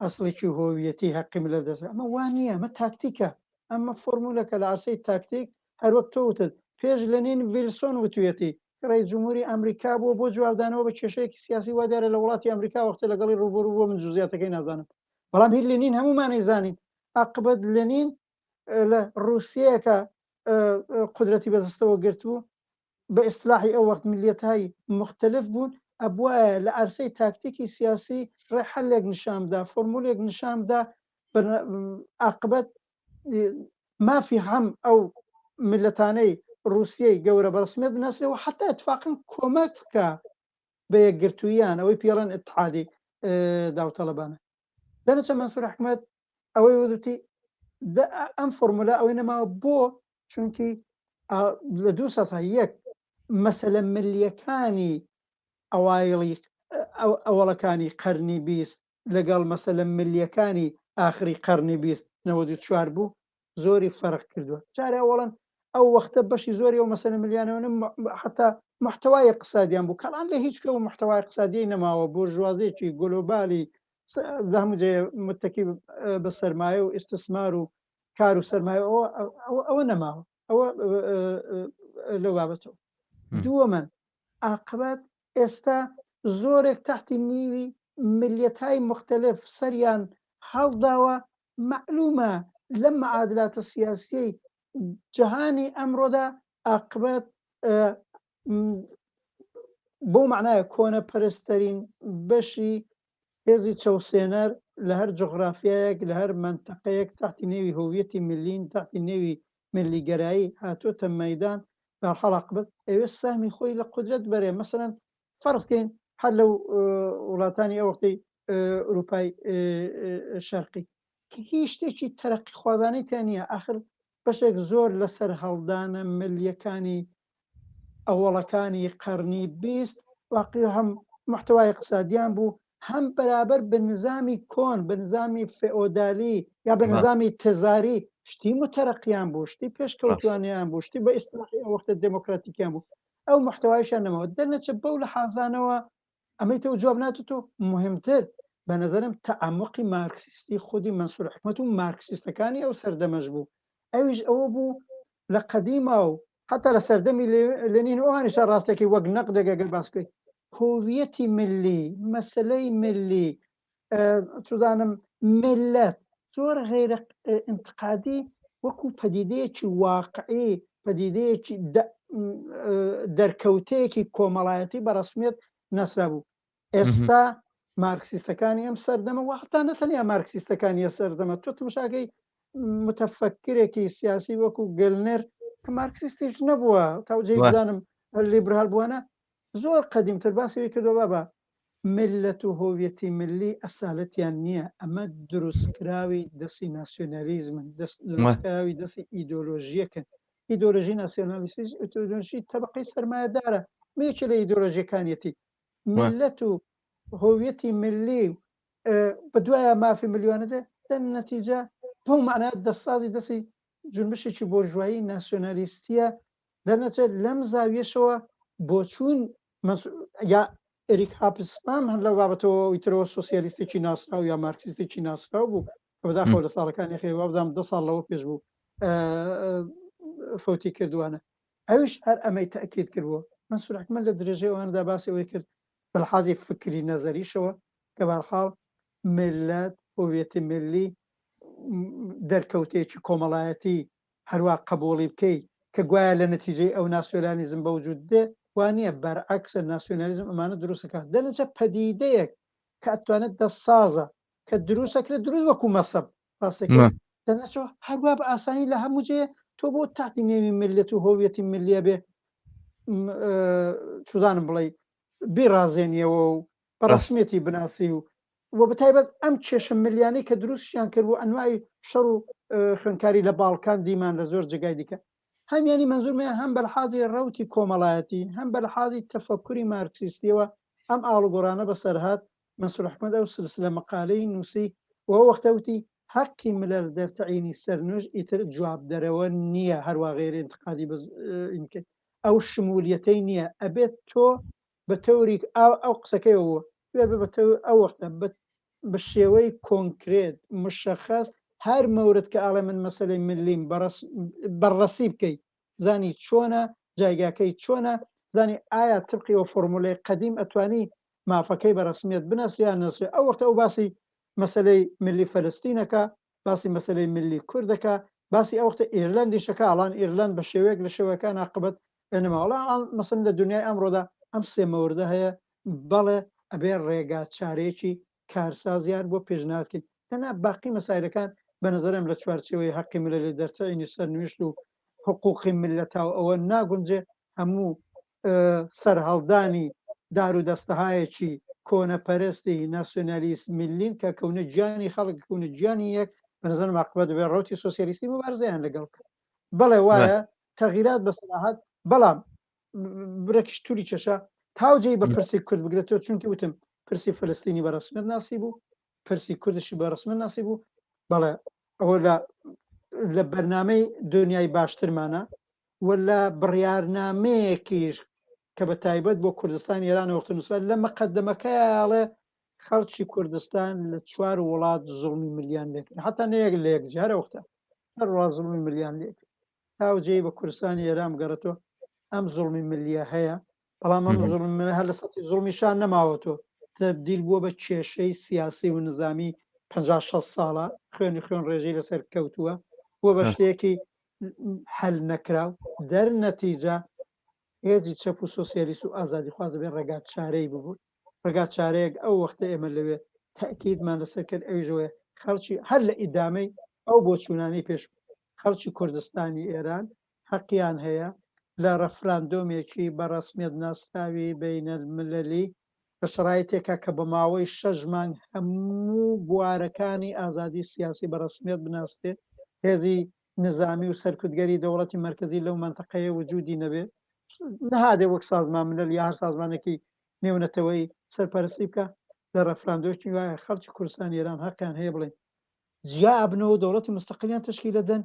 ئەسڵێکی هۆویەتی هەقی ملەر دەست ئەمە وا نییە ئەمە تاکتیکە ئەمە فۆرمولەکە لە عرسەی تاکتیک هەروەک تۆ وتت پێش لەنین ویلسۆن وتویەتی ڕێی جمهوری ئەمریکا بووە بۆ جوابدانەوە بە کێشەیەکی سیاسی وا دیارە لە وڵاتی ئەمریکا وەختێ لەگەڵی ڕووبەڕوو بووە من جوزیاتەکەی نازانم بەڵام هی لێنین هەموومانی زانین عاقبەت لێنین لە ڕووسیەکە قودرەتی بەدەستەوە گرتبوو بە ئیستلاحی ئەو وەخت ملیەتهای مختلف بوون ئەبوایە لە عەرسەی تاکتیکی سیاسی ڕێ حەلێک نیشان بدا فۆرمولێک نیشان بدا عاقبەت مافی هەم ئەو ملەتانەی ڕووسیەی گەورە بە ڕسمیەت بناسرێ و حتا اتفاقا کۆمەک بکا بە یەکگرتوویان ئەوەی پێڵێن اتحادی داوتەڵەبانە دەنەچە مەنسوور ئەحمەد ئەوەی وتی ئەم فۆرمولە ئەوەی نەماوە بۆ چونکی لە دوو سەفە یەک مەسەلە ملیەکانی ئەوایڵی ئەوەڵەکانی قەرنی 20 لەگەڵ مەسەلە ملیەکانی ئاخری قەرنی 20 94 بوو زۆری فەرق کردووە جارێ ئەوەڵەن ئەو وەختە بەشی زۆری ئەو مەسەلە ملیانەوە حتا محتوای اقتصادیان بوو کەڵان لە هیچ کەو محتوای اقتصادی نەماوە بۆرژوازێکی گلۆبالی لە هەموو جێ متەکی بە سەرمایە و ئیستثمار و کار و سەرمایە ئەوە ئەوە نەماوە ئەوە لەو بابەتەوە دووەمەن عاقبەت ئێستا زۆرێک تەحتی نیوی ملیەتهای مختلف سەریان هەڵداوە مەعلومە لەم معادلاتە سیاسیەی جەهانی ئەمڕۆدا ئاقبەت بەو مەعنایە کۆنەپەرستترین بەشی هێزی چەوسێنەر لە هەر جوغرافیایەک لە هەر مەنتەقەیەک تەحتی نێوی هۆویەتی ملین تەحتی نێوی ملیگەرایی هاتۆتە مەیدان بەهەرحاڵ عاقبەت ئەوێ سەهمی خۆی لە قودرەت بەرێ مەسەلەن فەرز کەین هەر لەو وڵاتانی ئەو وەختەی ئوروپای شەرقی کە هیچ شتێکی تەرەقی خوازانەی تیا نییە ئاخر بەشێک زۆر لە سەرهەڵدانە ملیەکانی ئەوەڵەکانی قەرنی 20 واقعی هەم محتوای اقتصادیان بوو هەم بەرابەر بە نظامی کۆن بە نظامی فئۆدالی یا بە نظامی تزاری. شتی متەرەقیان بوو، شتی پێشکەوتوانیان بوو، شتی بە ئیستلاحی ئەو وەختە دێمۆکراتیکیان بوو، ئەو محتەوایشیان نەماوە. دەرنەچە بەو لەحازانەوە ئەمەی تۆ جواب ناتێت و مهمتر بە نەزەرم تەعەموقی مارکسیستی خودی مەنسوور حکمەت و مارکسیستەکانی ئەو سەردەمەش بوو ئەویش ئەوە بوو لە قەدیما و حتا لە سەردەمی لێنین و ئەوانیشا ڕاستەکەی وەک نەقدێک ئەگەر باس بکەی هۆویەتی ملی مەسەلەی ملی چزانم ملت زۆر غەیرە ئینتقادی وەکو پەدیدەیەکی واقعی پەدیدەیەکی دەرکەوتەیەکی کۆمەڵایەتی بە ڕسمیت ناسرابوو ئێستا مارکسیستەکانی ئەم سەردەمە و حتا نەتەنیا مارکسیستەکانی ئە سەردەمە تۆ تمشاکەی متفکرێکی سیاسی وەکو گەلنەر کە مارکسیستیش نەبووە تاوجێ بزانم لیبرال بووانە زۆر قەدیمتر باسی وی کردووە بابە میللەت و هۆویەتی میللی ئەسالەتیان نییە، ئەمە دروستکراوی دەستی ناسیۆنالیزمن، دروستکراوی دەستی ئیدۆلۆژییەکن. ئیدۆلۆژی ناسیۆنالیستیش ئیدۆلۆژی تەبەقەی سەرمایەدارە، یەکێ لە ئیدۆلۆژیەکانیەتی. میللەت و هۆویەتی میللی بە دوایە مافی ملیۆنە دێ، دەن نەتیجە بەو مەعنایە دەستسازی دەستی جونبشێکی بۆرژوایی ناسیۆنالیستیە دەرنەچێت لەم زاویەشەوە بۆچوون یا ئەریک هاپسمام هەر لەو بابەتەوە ئیترەوە سۆسیالیستێکی ناسراو یا مارکسیستێکی ناسراو بوو کە بەداخەوە لە ساڵەکانی خێر وابزانم دە ساڵ لەوە پێش بوو فەوتی کردوانە ئەوش هەر ئەمەی تەکید کردبوو مەنسوور حکمەت لە درێژەی ئەواندا باسی ئەوەی کرد بەلحازی فکری نەزەریشەوە کە بەرحاڵ ملت هویەتی ملی دەرکەوتێکی کۆمەڵایەتی هەروا قەبووڵی بکەی کە گوایە لە نەتیجەی ئەو ناسیۆلانیزم بە وجوود دێ، وا نییە، بەرعەکسە ناسیۆنالیزم ئەمانە دروست ئەکات. دەرنەچە پەدیدەیەک کە ئەتوانێت دەستسازە کە دروست ئەکرێت دروست وەکوو مەسەب ڕاستەکەی دەرنەچەوە هەروا بە ئاسانی لە هەموو جێ تۆ بۆ تاتی نێوی میللەت و هۆویەتی ملیە بێ چزانم بڵێ بیڕازێنیەوە و بە ڕسمیەتی بناسی و و بەتایبەت ئەم کێشە ملیانەی کە دروستیان کرد و ئەنوای شەڕ و خوێنکاری لە باڵکان دیمان لە زۆر جێگای دیکە هەم یانی مەنزورمەیە هەم بەلحازی ڕەوتی کۆمەڵایەتی هەم بەلحازی تەفەکوری مارکسیستیەوە ئەم ئاڵوگۆڕانە بەسەرهات مەنسور ئەحمەد ئەو سلسلە مقالەی نووسی و ئەو وەختە وتی حەقی ملل در تعیینی سەرنوشت ئیتر جوابدەرەوە نییە هەروا غەیرە ئینتقادی بە ئەو شمولیەتەی نییە ئەبێت تۆ بە تەوریک ئاو ئەو قسەکەی ئەو بێ بە ئەو وەختە بە شێوەی کۆنکرێت مشەخەس هەر مەورد کە ئاڵێ من مەسەلەی ملیم بەڕەسی بکەیت زانی چۆنە جایگاکەی چۆنە زانی ئایا تبقی ئەو فۆرمولەی قەدیم ئەتوانی مافەکەی بە ڕەسمیەت بناسرێ یان نەسرێ ئەو وەختە ئەو باسی مەسەلەی ملی فەلەستینەکە باسی مەسەلەی ملی کورد دەکا باسی ئەو وەختە ئیرلەندیش دەکا ئەڵان ئیرلەند بە شێوەیەک لە شێوەکان عاقبەت نەما وەڵا مەسەلەن لە دنیای ئەمڕۆدا ئەم سێ مەوردە هەیە بەڵێ ئەبێ ڕێگا چارەیەکی کارسازیان بۆ پێشنیاد کەین تەنها باقی مەسایلەکان بە نەزەرم لە چوارچێوەی حەقی مللی دەرتعینی سەرنویشت و حقوقی مللەتا و ئەوە ناگونجێ هەموو سەرهەڵدانی دارودەستەهایەکی کۆنەپەرستی ناسیۆنالیست میللین کە کەونە گیانی خەڵک کەونە گیانی یەک بە نەزەرم عاقبەت دەبێت ڕەوتی سۆسیالیستی موبارزەیان لەگەڵ بکات بەڵێ وایە تەغیرات بەسەرهات بەڵام برەکیش توری کێشا تاوجێی بە پرسی کورد بگرێتەوە چونکی وتم پرسی فلستینی بە ڕسمیت ناسی بوو پرسی کوردشی بە ڕسمیت ناسی بوو بەڵێ ئەوە لە لە بەرنامەی دنیای باشترمانە و لە بڕیارنامەیەکیش کە بە تایبەت بۆ کوردستان ئێران وەختە نووسرا لە مقدمەکەیاڵێ خەڵکی کوردستان لە چوار وڵات زوڵمی ملیان لێکرد حتا نەیەک لە یەک جارە وەختە هەر وا زوڵمی ملیان لێکرد تاوجێی بە کوردستانی ئێران بگەڕێتەوە ئەم زوڵمی ملیە هەیە بەڵام ئەم زوڵمی ملیە هەر لە سەتی زوڵمی شان نەماوەتەوە تەبدیل بووە بە کێشەی سیاسی و نظامی 50 60 ساڵە خوێنی خوێن ڕێژەی لەسەر کەوتووە بووە بە شتێکی حل نەکراو دەر نەتیجە هێزی چەپ و سۆسیالیست و ئازادیخواز دەبێت ڕێگا چارەی ببوون ڕێگا چارەیەک ئەو وەختە ئێمە لەوێ تاکیدمان لەسەر کرد ئەویشەوەیە خەڵکی هەر لە ئیدامەی ئەو بۆچوونانەی پێش خەڵکی کوردستانی ئێران حەقیان هەیە لە ڕەفراندۆمێکی بە ڕەسمیەت ناسراوی بەینەلملەلی لە شەرایتێکا کە بە ماوەی شەش مانگ هەموو بوارەکانی ئازادی سیاسی بە ڕەسمیەت بناسرێ، هێزی نزامی و سەرکوتگەری دەوڵەتی مەرکەزی لەو مەنتەقەیە وجوودی نەبێ، نەهادێ وەک سازمان ملل یا هەر سازمانێکی نێونەتەوەیی سەرپەرستی بکا، لە ڕەفراندۆکی وایە خەڵکی کوردستانی ئێران حەقیان هەیە بڵێن. جیا ئەبنەوە و دەوڵەتی مستەقلیان تەشکیل ئەدەن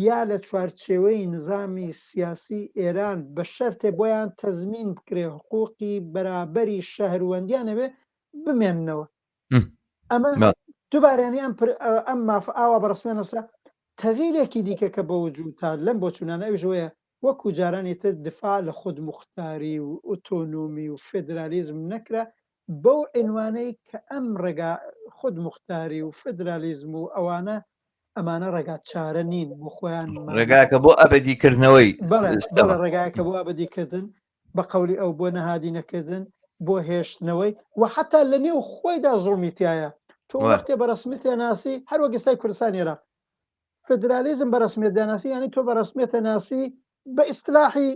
یا لە چوارچێوەی نزامی سیاسی ئێران بە شەرتێ بۆیان تەزمین بکرێ حقوقی بەرابەری شەهروەندیان هەبێ بمێننەوە. ئەمە دووبارە یانی ئەم ئەم مافە ئاوا بە ڕەسمیان نەسرا. تەغیرێکی دیکە کە بە وجوود هات لەم بۆچوونانە ئەویش ئەوەیە وەکوو جارانی تر دفاع لە خودموختاری و ئوتۆنۆمی و فێدرالیزم نەکرا بەو عینوانەی کە ئەم ڕێگا خودموختاری و فێدرالیزم و ئەوانە ئەمانە ڕێگا چارە نین بۆ خۆیان ڕێگاکە بۆ ئەبدی کردنەوەی بەڵێ ڕێگایەکە بۆ ئەبدی کردن بە قەولی ئەو بۆ نەهادی نەکردن بۆ هێشتنەوەی و حتا لە نێو خۆیدا زوڵمی تایە تۆ وەختێ بە ڕسمیت ناسی هەر وەک ئێستای کوردستان عێراق فدرالیزم بە ڕسمیت داناسی یعنی تۆ بە ڕسمیتە ناسی بە ئیسلاحی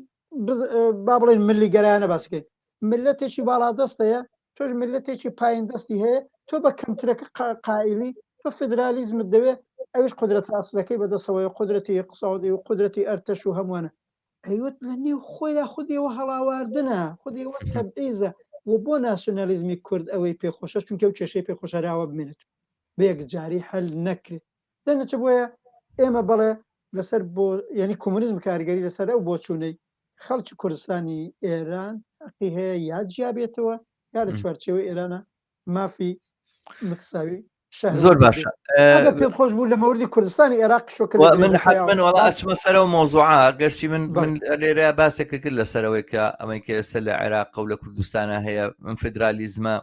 با بڵێن ملی گەرایانە باسکەین ملەتێکی باڵادەستەیە تۆش ملەتێکی پایین دەستی هەیە تۆ بە کەمترەکە قائلی تۆ فدرالیزمت دەوێت ئەوش قدرەتە ئەسلەکەی بەدەسەوەی قدرەتی اقتصادی و قدرەتی ئەرتەش و هەمووانە ئەیوت لە نێو خۆیدا خودیەوە هەڵاواردنە خودیەوە تەبعیزە و بۆ ناسیۆنالیزمی کورد ئەوەی پێخۆشە چونکە و کێشەی پێخۆشەراوە بمێنێت بە یەکجاری حل نەکرێت دەنەچە بۆیە ئێمە بەڵێ لەسەر بۆ یعنی کۆمۆنیزم کاریگەری لەسەر ئەو بۆچوونەی خەڵکی کوردستانی ئێران حەقی هەیە یا جیا بێتەوە یا لە چوارچێوەی ئێرانە مافی متساوی زۆر باشە پێم خۆش بوو لە مەوردی کوردستانی عێراق شۆکرد من حتمما وڵا ئەچمە سەرەوە مۆزوعە گەرچی من من لێرە باسێکە کرد لەسەرەوەی کە ئەمەی کە ئێستا لە عێراق و لە کوردستانە هەیە من فدرالیزمە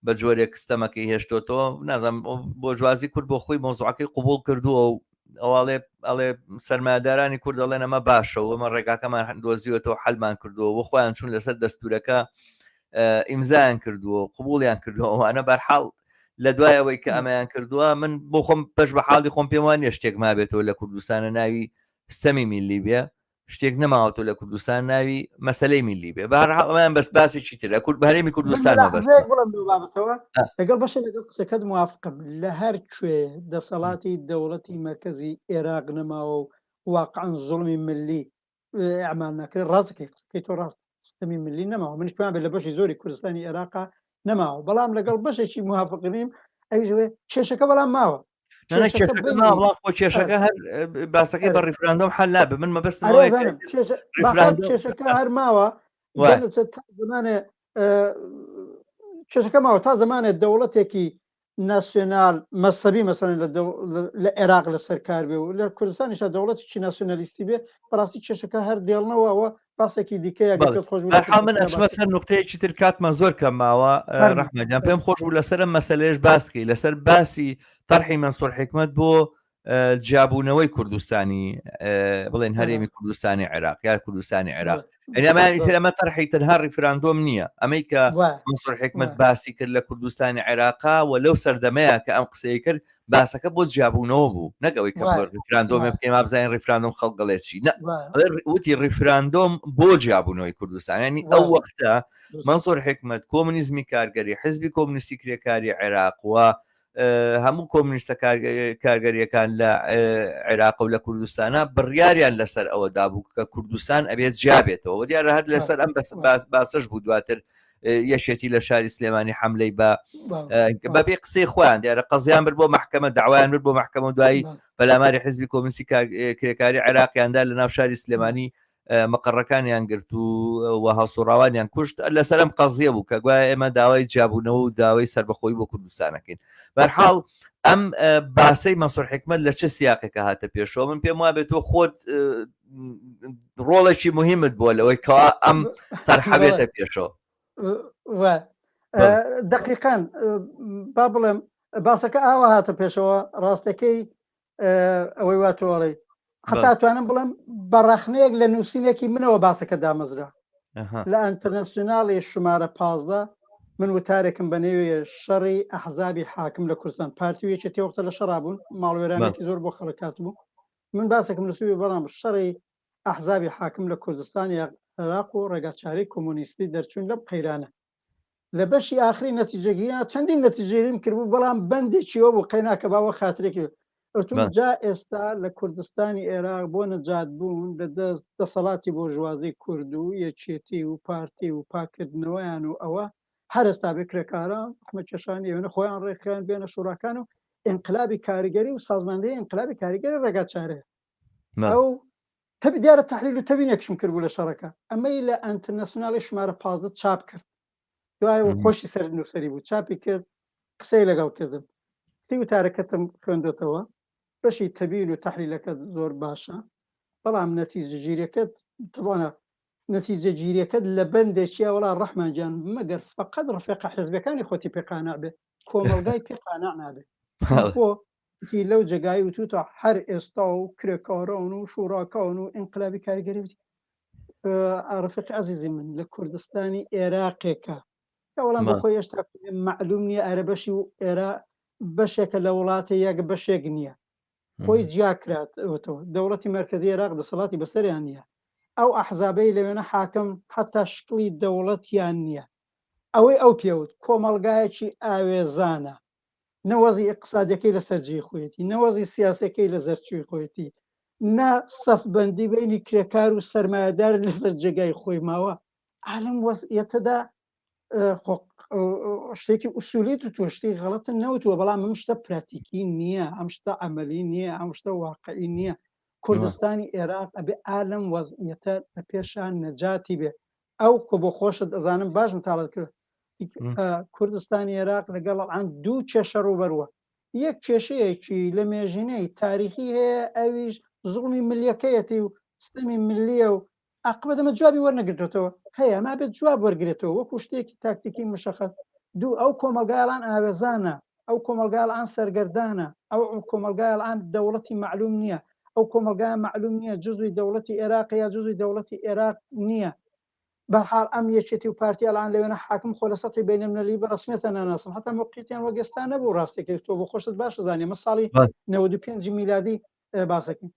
بە جۆرێک ستەمەکەی هێشتۆتەوە نازانم بۆ جوازی کورد بۆ خۆی مۆزوعەکەی قوبول کردووە و ئەواڵێ ئەڵێ سەرمایەدارانی کورد دەڵێن ئەمە باشە و ئەمە ڕێگاکەمان دۆزیوەتەوە حلمان کردووە و خۆیان چون لەسەر دەستورەکە ئیمزایان کردووە قوبولیان کردووە ئەوانە بەرحاڵ لە دوای ئەوەی کە ئەمەیان کردووە من بۆ خۆم پەش بە حاڵی خۆم پێم وانە شتێک مابێتەوە لە کوردستانە ناوی ستەمی میلی بێ شتێک نەماوەتەوە لە کوردستان ناوی مەسلەی میلی بێ بەهەرحاڵ ئەویان بەس باسێکی ترە کورد بە هەرێمی کوردستان مەبەست بڵم لەو بابەتەوە لەگەڵ بەشێ لەگەڵ قسەکەت موافقم لە هەر کوێ دەسەڵاتی دەوڵەتی مەرکەزی ئێراق نەماوە و واقعا زوڵمی ملی ئەمان ناکرێت ڕاستەکەی قسەکەی تۆ ڕاست سیستەمی ملی نەماوە منیش پێیان بێ لە بەشی زۆری کوردستانی ئێراقا نەماوە بەڵام لەگەڵ بەشێکی موافق نیم ئەویش کێشەکە بەڵام ماوە خۆ کێشەکە هەر باسەکەی بە ڕیفراندۆم حل نابێ من مەبەستم کێشەکە هەر ماوە زمانێ کێشەکە ماوە تا زمانێت دەوڵەتێکی ناسیۆنال مەسەبی مەسەلەن لە لە عێراق لەسەر کار بێ و لە کوردستانیشا دەوڵەتێکی ناسیۆنالیستی بێ بەڕاستی کێشەکە هەر دێڵنەوە ئەوە باسێکی دیکەیە گەر پێت خۆش بوو بەرحاڵ من ئەچمە سەر نقطەیەکی تر کاتمان زۆر کەم ماوە ڕەحمەت گیان پێم خۆش بوو لەسەر ئەم مەسەلەیەش باس کەی لەسەر باسی تەرحی مەنسوور حیکمەت بۆ جیابوونەوەی کوردستانی بڵێن هەرێمی کوردستانی عێراق یا کوردستانی عێراق ئەمانی تر ئەمە تەرحی تەنها ڕیفراندۆم نییە ئەمەی کە مەنسوور حیکمەت باسی کرد لە کوردستانی عێراقا و لەو سەردەمەیە کە ئەم قسەی کرد باسەکە بۆ جیابوونەوە بوو نەکەوەی کە ڕیفراندۆمێ بکەین ما بزانین ڕیفراندۆم خەڵک دەڵێت چی نە وتی ڕیفراندۆم بۆ جیابوونەوەی کوردستان ینی ئەو وەختە مەنسوور حیکمەت کۆمونیزمی کارگەری حزبی کۆمونیستی کرێکاری عێراق و هەموو کۆمونیستە کارگەریەکان لە عێراق و لە کوردستانە بڕیاریان لەسەر ئەوە دابوو کە کوردستان ئەبێت جیابێتەوە دیارە هەر لەسەر ئەم بەس باس باسەش بوو دواتر یەشێتی لە شاری سلێمانی حملەی بە بەبێ قسەی خۆیان دیارە قەزیان بر بۆ محکمە داوایان بر بۆ محکمە دوایی پەلاماری حزبی کۆمنسی کرێکاری عێراقیاندا لە ناو شاری سلێمانی مقەڕەکانیان گرت و و هەڵسوڕاوانیان کوشت لەسەر ئەم قەزیە بوو کە گوایە ئێمە داوای جیابوونەوە و داوای سەربەخۆی بۆ کوردستانەکەین بەرحاڵ ئەم باسەی مەسوور حکمت لە چ سیاقێکە هاتە پێشەوە من پێم وابێت تۆ خۆت ڕۆڵێکی مهمت بووە لەوەی کەوا ئەم تەرحەبێتە پێشەوە دقیقان با بڵێم باسەکە ئاوا هاتە پێشەوە ڕاستەکەی ئەوەی وا تۆڵی حتا توانم بڵێم بە ڕەخنەیەک لە نووسینێکی منەوە باسەکە دامەزرا لە ئەنتەرناسیۆنالی شمارە 15 من وتارێکم بە نێوێ شەڕی ئەحزابی حاکم لە کوردستان پارتی و یەکێتی وەختە لە شەڕا بوون ماڵوێرانێکی زۆر بۆ خەڵک هاتبوو من باسێکم نووسیبوو بەڵام شەڕی ئەحزابی حاکم لە کوردستان یا عێراق و ڕێگاچارەی کۆمۆنیستی دەرچوون لەم قەیرانە لە بەشی ئاخری نەتیجەگیرا چەندین نەتیجەگیریم کردبوو بەڵام بەندێکی وە بوو قەیناکە باوە خاترێکی ئەتوم جا ئێستا لە کوردستانی عێراق بۆ نەجات بوون لە دەست دەسەڵاتی بۆرژوازی کورد و یەکێتی و پارتی و پاکردنەوەیان و ئەوە هەر ئێستا بێ کرێکاران زەحمەتکێشانی ئێوە خۆیان ڕێکخیان بێنە شوڕاکان و ئینقلابی کاریگەری و سازماندەی ئینقلابی کاریگەری ڕێگا چارەیە ئەو تەبی دیارە تحلیل و تەبینێکشم کردبوو لە شەڕەکە ئەمەی لە ئەنترناسیۆنالی ژمارە 15 چاپ کرد دوای خۆشی سەر نووسری بوو چاپی کرد قسەی لەگەڵ کردم تی وتارەکەتم خوێندۆتەوە بەشی تەبین و تحلیلەکەت زۆر باشە بەڵام نەتیجەگیریەکەت تبانە نەتیجەگیریەکەت لە بەندێکیە وەڵا ڕەحمان گیان مەگەر فقط ڕفێقە حزبەکانی خۆتی پێ قانع بێ کۆمەڵگای پێ قانع نابێ بۆ وتی لەو جێگای وتوتە هەر ئێستا و کرێکاران و شوڕاکان و ئینقلابی کاریگەری وتی ڕفیقی عەزیزی من لە کوردستانی ئێراقێکە کە وەڵام بۆ خۆی هێشتا معلوم نییە ئارە بەشی و ئێرا بەشێکە لە وڵاتە یەک بەشێک نییە خۆی جیاکراتەوە دەوڵەتی مرکزی عێراق دەسەڵاتی بەسەریان نییە ئەو ئەحزابەی لەوێنە حاکم حتا شکڵی دەوڵەتیان نییە ئەوەی ئەو پێوت کۆمەڵگایەکی ئاوێزانە نە وەزی ئیقتسادیەکەی لەسەر جێی خۆیەتی، نە وەزی سیاسیەکەی لەسەر جێی خۆیەتی، نە سەفبەندی بەینی کرێکار و سەرمایەدار لەسەر جێگای خۆی ماوە. ئالەم وەزعیەتەدا شتێکی ئوسولی تو شتی غەڵەتە نەوتووە، بەڵام ئەم شتە پراتیکی نییە، ئەم شتە عەمەلی نییە، ئەم شتە واقعی نییە. کوردستانی عێراق ئەبێ ئالەم وەزعیەتە لە پێشان نەجاتی بێ. ئەو کە بۆ خۆشت ئەزانم باش متاڵت کرد کوردستانی عێراق لەگەڵ ئەن دوو کێشە ڕووبەروە یەک کێشەیەکی لە مێژینەی تاریخی هەیە ئەویش زوڵمی ملیەکەیەتی و ستەمی ملیە و عقبە دەمە جوابی وەرنەگرتوتەوە هەیە ما بێت جواب وەرگێتەوە وەکو شتێکی تاکتیکی مشخص دوو ئەو کۆمەلگایان ئاوێزانە ئەو کۆمەلگال ئان سەرگەردانە ئەو کۆمەلگایان ئان دەوڵەتی معلوم نییە ئەو کۆمەلگای معلوم نییە جزوی دەوڵەتی عێراق یا جزوی دەوڵەتی عێراق نییە بەرحاڵ ئەم یەکێتی و پارتی ئەلان لەوێنە حاکم خۆ لە سەتی بەینەلملەلی بە ڕەسمیەتە ناناسن هەتا مەوقیتیان وەک ئێستا نەبوو ڕاستەکەی تۆ بۆ خۆشت باش زانانی ئەمە ساڵی 95 میلادی باسەکەین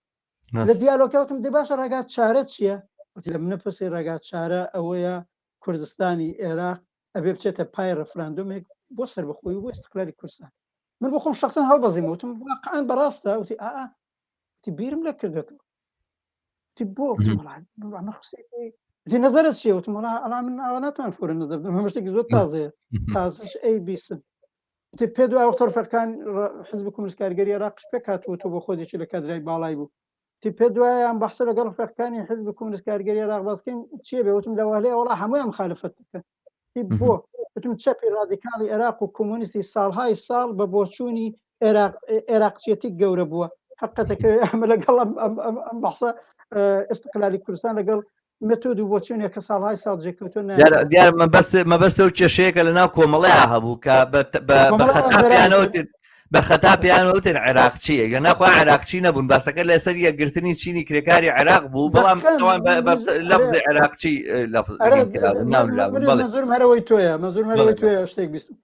لە دیالۆکە وتم دەی باشە ڕێگا چارە چییە؟ وتی لە منە پرسی ڕێگا چارە ئەوەیە کوردستانی عێراق ئەبێ بچێتە پای ڕفراندۆمێک بۆ سەربەخۆی و بۆ ئیستقلالی کوردستان من بۆ خۆم شخصا هەڵبەزیم وتم واقعا بەڕاستە وتی ئا وتی بیرم لە کردێتەوە وتی بۆ وتم وەڵا ئەمە قسەی وتی نەزەرت چییە وتم وەڵا ئەڵا من ئاوا ناتوانم فۆرە نەزەر بدەم هەموو شتێکی زۆر تازەیە تازەش ئەی بیستم وتی پێ دوای وەختە ڕفەقان حزب کۆمۆنیست کارگەری عێراقش پێک هاتووە تۆ بۆ خۆت یەکی لە کادرای باڵای بوو وتی پێ دوایە ئەم بەحسە لەگەڵ ڕفەقەکانی حزب کۆمۆنیست کارگەری عێراق باس کەین چییە بێ وتم لە وەهلەیە وەڵا هەموویان مخالفەت دەکەن بۆ وتم چەپی ڕادیکاڵی عێراق و کۆمۆنیستی ساڵهای ساڵ بە بۆچوونی عێراق عێراقچێتی گەورە بووە حقەتەکە ئەمە لەگەڵ ئەم بەحسە ئستقلالی کوردستان لەگەڵ مێتۆد و بۆچوونێک کە ساڵهای ساڵ جێکەوتووە نایەتەوە. دیار مەبەست مەبەست ئەو کێشەیە کە لەناو کۆمەڵەیا هەبوو کە بە بە بە کۆمەڵە خەتا ئەندەران پێیانەوتن بە خەتا پێیانەوتن عێراقچی ئەگەر ناخوا عێراقچی نەبوون باسەکە لەسەر یەکگرتنی چینی کرێکاری عێراق بوو بەڵام دەقیقاً ئەوان بە بە منیش ئەرێ لەفزی عێراقچی لەفز ئەرێ کرابوو ناونرابوون منیش بەڵێ مەنزوورم هەر ئەوەی تۆیە مەنزوورم هەر بەڵێ ئەوەی تۆیە شتێک بیستم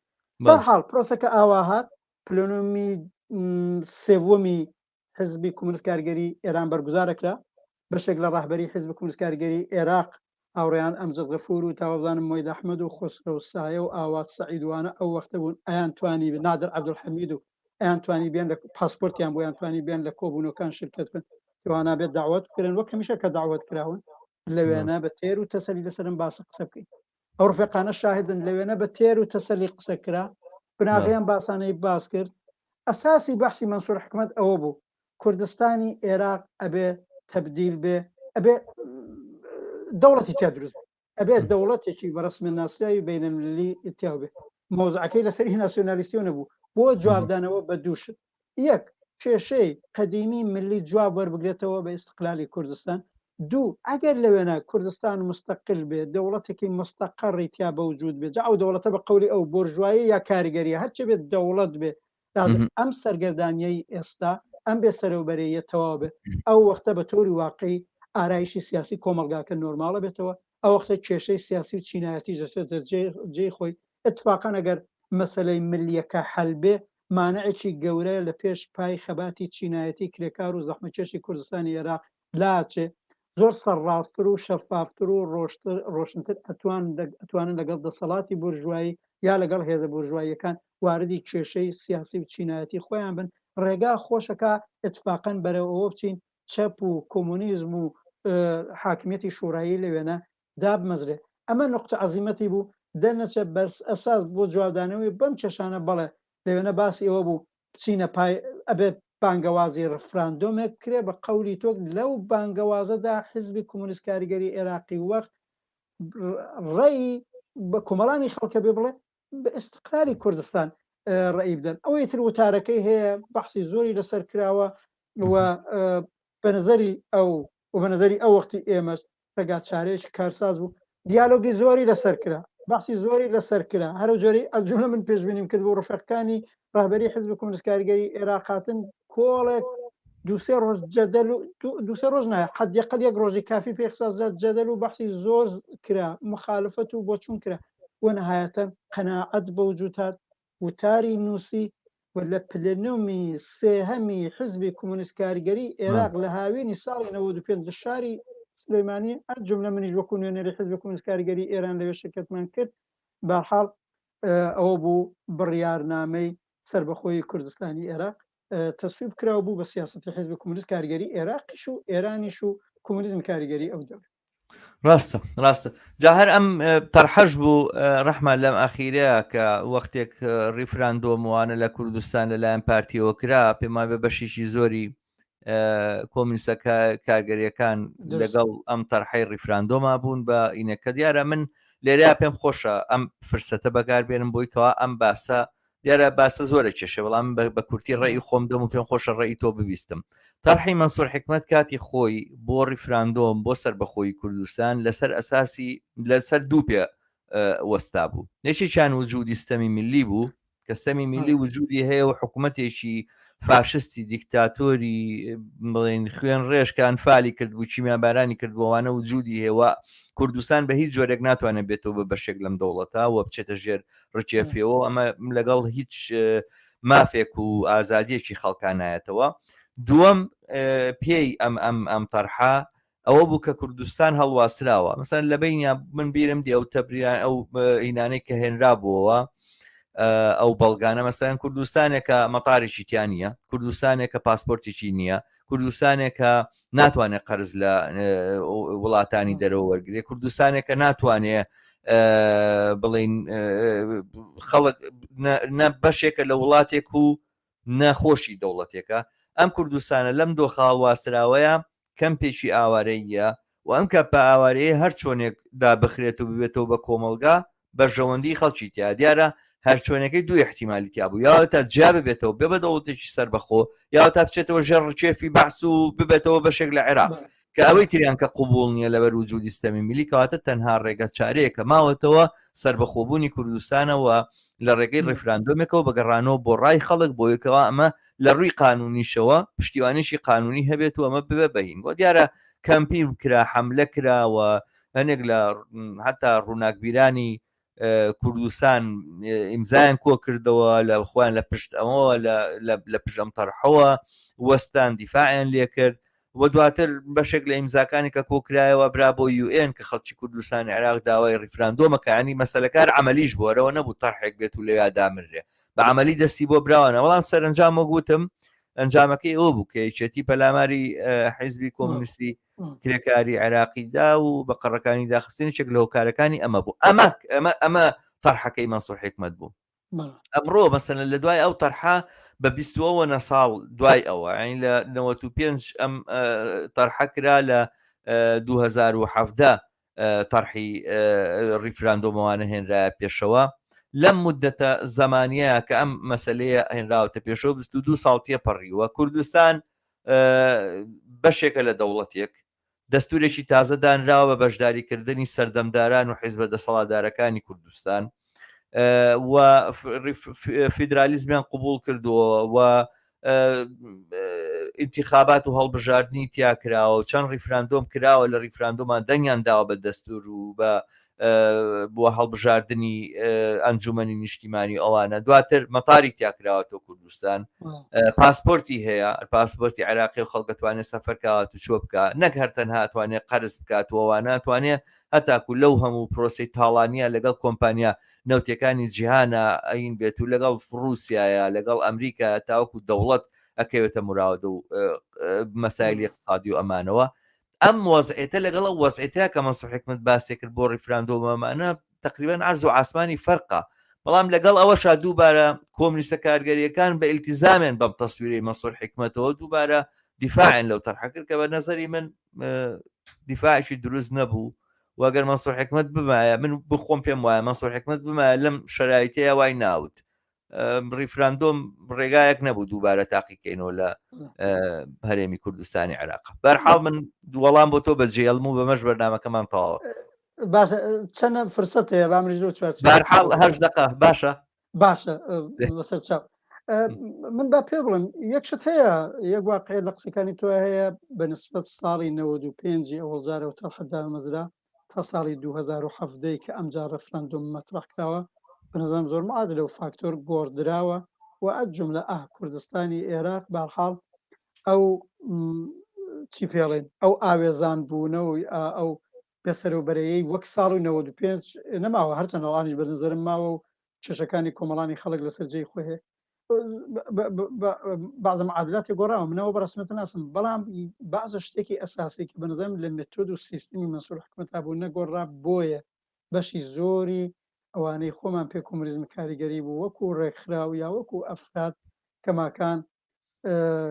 بەڵێ بەرحاڵ پرۆسەکە ئاوا هات پلۆنۆمی سێوەمی حزبی کۆمۆنیست کارگەری ئێران بەرگوزار ئەکرا، بەشێک لە ڕەهبەری حزب کۆمۆنیست کارگەری ئێراق هاوڕێیان ئەمجەد غەفور و تاوەبزانم مۆید ئەحمەد و خۆسرەو سایە و ئاوات سەعید وانە ئەو وەختە بوون ئەیان توانی نادر عەبدولحەمید و ئەیان توانی بێن لە پاسپۆرتیان بۆ یان توانی بێن لە کۆبوونەوەکان شرکەت بکەن توانا بێت داوەت بکرێن وەک هەمیشە کە داوەت کراون لەوێنە بە تێر و تەسەلی لەسەرم باسە قسە بکەین ئەو ڕفێقانە شاهدن لەوێنە بە تێر و تەسەلی قسە کرا بناغەیان باسانەی باس کرد ئەساسی بەحسی مەنسوور حکمەت ئەوە بوو کوردستانی ئێراق ئەبێ تەبدیل بێ ئەبێ دەوڵەتی تیا دروست بێ ئەبێ دەوڵەتێکی بە ڕەسمیەت ناسراوی بەینەلملەلی تیا بێ مەوزعەکەی لەسەری ناسیۆنالیستی نەبوو بۆ جوابدانەوە بە دوو شت یەک کێشەی قەدیمی ملی جواب وەربگرێتەوە بە ئیستقلالی کوردستان دوو ئەگەر لەوێنە کوردستان مستەقل بێ دەوڵەتێکی مستەقەڕی تیا بەوجود بێ جا ئەو دەوڵەتە بە قەولی ئەو بۆرژوایی یا کاریگەریە هەرچی بێت دەوڵەت بێ ئەم سەرگەردانیەی ئێستا ئەم بێ سەرەوبەرەیە تەواو بێ ئەو وەختە بە تۆری واقعی ئارایشی سیاسی کۆمەڵگاکە نۆرماڵە بێتەوە ئەو وەختە کێشەی سیاسی و چینایەتی دەچێتە جێی خۆی اتفاقا ئەگەر مەسەلەی ملیەکە حەل بێ مانعێکی گەورە لە پێش پای خەباتی چینایەتی کرێکار و زەحمەتکێشی کوردستانی ئێراق لاچێ زۆر سەرڕاستتر و شەفافتر و ڕۆشتر ڕۆشنتر ئەتوان ئەتوانن لەگەڵ دەسەڵاتی بورژوایی یا لەگەڵ هێزە بورژواییەکان واردی کێشەی سیاسی و چینایەتی خۆیان بن ڕێگا خۆشەکا ئیتفاقەن بەرەو ئەوە بچین چەپ و کۆمۆنیزم و حاکمیەتی شورایی لەوێنە دابمەزرێ ئەمە نوقتە عەزیمەتی بوو دەرنەچێ بەس ئەساس بۆ جوابدانەوەی بەم کێشانە بەڵێ لەوێنە باسی ئەوە بوو. بچینە پای ئەبێ بانگەوازی ڕفراندۆمێک بکرێ بە قەولی تۆ لەو بانگەوازەدا حزبی کۆمۆنیست کاریگەری عێراقی وەخت ڕێی بە کۆمەڵانی خەڵکە بێ بڵێ بە ئستقراری کوردستان ڕێی بدەن ئەوەی تر وتارەکەی هەیە بەحسی زۆری لەسەر کراوە و بە نظری ئەو و بە نظری ئەو وەختی ئێمەش ڕێگا چارەیەکی کارساز بوو دیالۆگی زۆری لەسەر کرا بەحسی زۆری لەسەر کرا هەرو جۆری ئەجملە من پێشبینیم کرد بۆ ڕفەقانی ڕهبەری حزب کۆمۆنیست کارگەری عێراق هاتن کۆڵێک دوسێ ڕۆژ جەدەل و دوسێ ڕۆژ نایە حد یەقل یەک ڕۆژی کافی پێخسازرا جەدەل و بەحسی زۆر کرا مخالفەت و بۆچون کرا و نهایەتەن قەناعەت بە وجود هات وتاری نووسی و لە پلێنۆمی سێهەمی حزبی کۆمۆنیست کارگەری ئێراق لە هاوینی ساڵی 95 لە شاری سلێمانی ئەم جملە منیش وەکو نوێنەری حزبی کۆمۆنیست کارگەری ئێران لەوێ شرکەتمان کرد بەرحاڵ ئەوە بوو بڕیارنامەی سەربەخۆیی کوردستانی ئێراق تەسویب کرا و بوو بە سیاسەتی حزبی کۆمۆنیست کاریگەری ئێراقیش و ئێرانیش و کۆمۆنیزم کاریگەری ئەو دەور. ڕاستە ڕاستە جا هەر ئەم تەرحەش بوو ڕەحمە لەم ئەخیرەیە کە وەختێک ڕیفراندۆموانە لە کوردستان لەلایەن پارتیەوە کرا پێمان بە بەشێکی زۆری کۆمیسە کارگەریەکان لەگەڵ ئەم تەرحەی ڕیفراندۆما بوون بە ئینەکە دیارە من لێرە پێم خۆشە ئەم فرسەتە بەکاربێنم بۆی کەوا ئەم باسە دیارە باسە زۆرە کێشە بەڵام بە کورتی ڕێی خۆم دەم و پێم خۆشە ڕێی تۆ ببیستم تەرحی مەنسوور حکمت کاتی خۆی بۆ ڕیفراندۆم بۆ سەربەخۆی کوردستان لەسەر ئەساسی لەسەر دوو پێ وەستا بوو یەکێکیان وجودی ستەمی ملی بوو کە ستەمی ملی وجودی هەیە و حکوومەتێکی فاشستی دیکتاتۆری بڵێن خوێن ڕێژ کە ئەنفالی کرد بوو کیمیابارانی کرد بۆوانە وجودی هەیە کوردستان بە هیچ جۆرێک ناتوانێت بێتەوە بە بەشێک لەم دەوڵەتە و بچێتە ژێر ڕکێفیەوە ئەمە لەگەڵ هیچ مافێک و ئازادیەکی خەڵکانایەتەوە دووەم پێی ئەم ئەم ئەم تەرحە ئەوە بوو کە کوردستان هەڵواسراوە مەسەن لە بینیا من بیرم دی ئەو تەبریان ئەو ئینانەی کە هێنرا بووەوە ئەو بەڵگانە مەسەن کوردستانێکە مەتارێکی تیا نییە کوردستانێکە پاسپۆرتێکی نییە کوردستانێکە ناتوانێت قەرز لە وڵاتانی دەرەوە وەرگێ کوردستانێکە ناتوانێ بڵین خەڵک نە بەشێکە لە وڵاتێک و نەخۆشی دەوڵەتێکە ئەم کوردستانە لەم دۆخە هەڵواسراوەیە کەمپێکی ئاوارەییە و ئەم کەمپە ئاوارەیە هەر چۆنێک دابخرێت و ببێتەوە بە کۆمەڵگا بەرژەوەندی خەڵکی تیا دیارە هەرچۆنەکەی دوو احتیمالی تیا بوو یاوە تا جیا ببێتەوە بێ بە دەوڵەتێکی سەربەخۆ یاوە تا بچێتەوە ژێر ڕکێفی بەعس و ببێتەوە بەشێک لە عێراق کە ئەوەی تریان کە قوبوڵ نییە لەبەر وجودی ستەمی میلی کەواتە تەنها ڕێگە چارەیە کە ماوەتەوە سەربەخۆبوونی کوردستانەوە لە ڕێگەی ڕیفراندۆمێکەوە بەگەڕانەوە بۆ ڕای خەڵک بۆ یەکەوە ئەمە لە ڕووی قانونیشەوە پشتیوانیشی قانونی هەبێت و ئەمە ببێ بەهین بۆ دیارە کەمپین کرا حملە کراوە هەنێک لە هەتا ڕووناکبیرانی کوردستان ئیمزایان کۆ کردەوە لە خۆیان لە پشت ئەمەوە لە پشت ئەم تەرحەوە وەستان دیفاعیان لێکرد و دواتر بەشێک لە ئیمزاکانی کە کۆکرایەوە برا بۆ UN کە خەڵکی کوردستانی عێراق داوای ڕیفراندۆمەکانی مەسەلەکار عملیش بۆرەوە نەبوو تەرحێک بێت و لەویا دامرێ بە عملی دەستی بۆ براوانە بەڵام سەرنجام وەک وتم ئەنجامەکەی ئەوە بوو کە یەکێتی پەلاماری حیزبی کۆمونیستی کرێکاری عێراقی دا و بە قەڕەکانی داخستنی چێک لە هۆکارەکانی ئەمە بوو ئەمە ئەمە ئەمە تەرحەکەی مەنسوور حکمت بوو ئەمڕۆ مەسەلەن لە دوای ئەو تەرحە بە بیستەوە نە ساڵ دوای ئەوە یعنی لە 95 ئەم تەرحە کرا لە 2017 تەرحی ڕیفراندۆمەوانە هێنرایە پێشەوە لەم مدەتە زمانیە کە ئەم مەسلەیە هێنراوەتە پێشەوە 22 ساڵ تێپەڕیوە کوردستان بەشێکە لە دەوڵەتێک دەستورێکی تازە دانراوە بە بەشداریکردنی سەردەمداران و حیزبە دەسەڵاتدارەکانی کوردستان و فیدرالیزمیان قوبول کردووە و ئینتیخابات و هەڵبژاردننی تیا کراوە و چەند ڕیفراندۆم کراوە لە ڕیفراندۆمان دەنگیان داوە بە دەستور و بە بۆ هەڵبژاردننی ئەنجومەنی نیشتیمانی ئەوانە دواتر مەتاری تیا کراوەتەوە کوردستان پاسپۆرتی هەیە پاسپۆرتی عێراقی و خەڵکەتوانێت سەفەر کاوات و چۆ بکە نەک هەر تەنها توانێت قەرز بکات وەوانە توانێت هەتاکو لەو هەموو پرۆسی تاڵانیە لەگەڵ کۆمپانیا نەوتەکانی جیهانە ئەین بێت و لەگەڵ رووسایە لەگەڵ ئەمریکا تاوەکو دەوڵەت ئەکەوێتە مراودە و مەسایلی اقتصادی و ئەمانەوە ئەم وەزعێتە لەگەڵ ئەو وەزعێتە کە مەنسوور حکمت باسی کرد بۆ ڕیفراندۆمەمانە تقریبا عرض و ئاسمانی فەرقە. بەڵام لەگەڵ ئەوەشا دووبارە کۆمنیستە کارگەریەکان بە ئیلتیزامێن بەم تەسویرەی مەنسوور حیکمەتەوە دووبارە دیفاعیان لەو تەرحە کرد کە بە نەزەری من دیفاعێکی دروست نەبوو و ئەگەر مەنسوور حیکمەت بمایە من بخۆم پێم وایە مەنسوور حیکمەت بمایە لەم شەرایتەیە وای ناوت ڕیفراندۆم ڕێگایەک نەبوو دووبارە تاقیکەینەوە لە هەرێمی کوردستانی عێراق بەرحاڵ من وەڵام بۆ تۆ بەجێڵم و بەمەش بەرنمەکەمان تەواوە باشە چەنە فرسەت هەیە با منیش لەو چوارچێوە بەرحاڵ هەشت دقە باشە باشە لەسەر چاو من با پێ بڵێم یەک شت هەیە یەک واقعی لە قسەکانی تۆ هەیە بە نسبەت ساڵی 95 ئەوەڵ جارە و تەرحە دامەزرا تا ساڵی 2017 کە ئەمجار ڕفراندۆم مەترح کراوە بە نظام زۆر معادلە و فاکتۆر گۆڕدراوە و ئەت جملە ئه کوردستانی عێراق بارحاڵ ئەو چی پێڵێن ئەو ئاوێزان بوونە و ئەو بێسەرەوبەرەیەی وەک ساڵی 95 نەماوە، هەرچەند ئەوانیش بە نەزەرم ماوە و کێشەکانی کۆمەڵانی خەڵک لەسەر جێی خۆی هەیە. بەعزە معادلاتی گۆڕاوە، منەوە بە ڕەسمیەت ناسم، بەڵام بەعزە شتێکی ئەساسی کە بە نەزەرم لە مێتۆد و سیستمی مەنسوور حکومەتا بوو نەگۆڕا، بۆیە بەشی زۆری ئەوانەی خۆمان پێ کۆمۆنیزم کاریگەری بوو وەکوو ڕێکخراو یا وەکوو ئەفراد کەماکان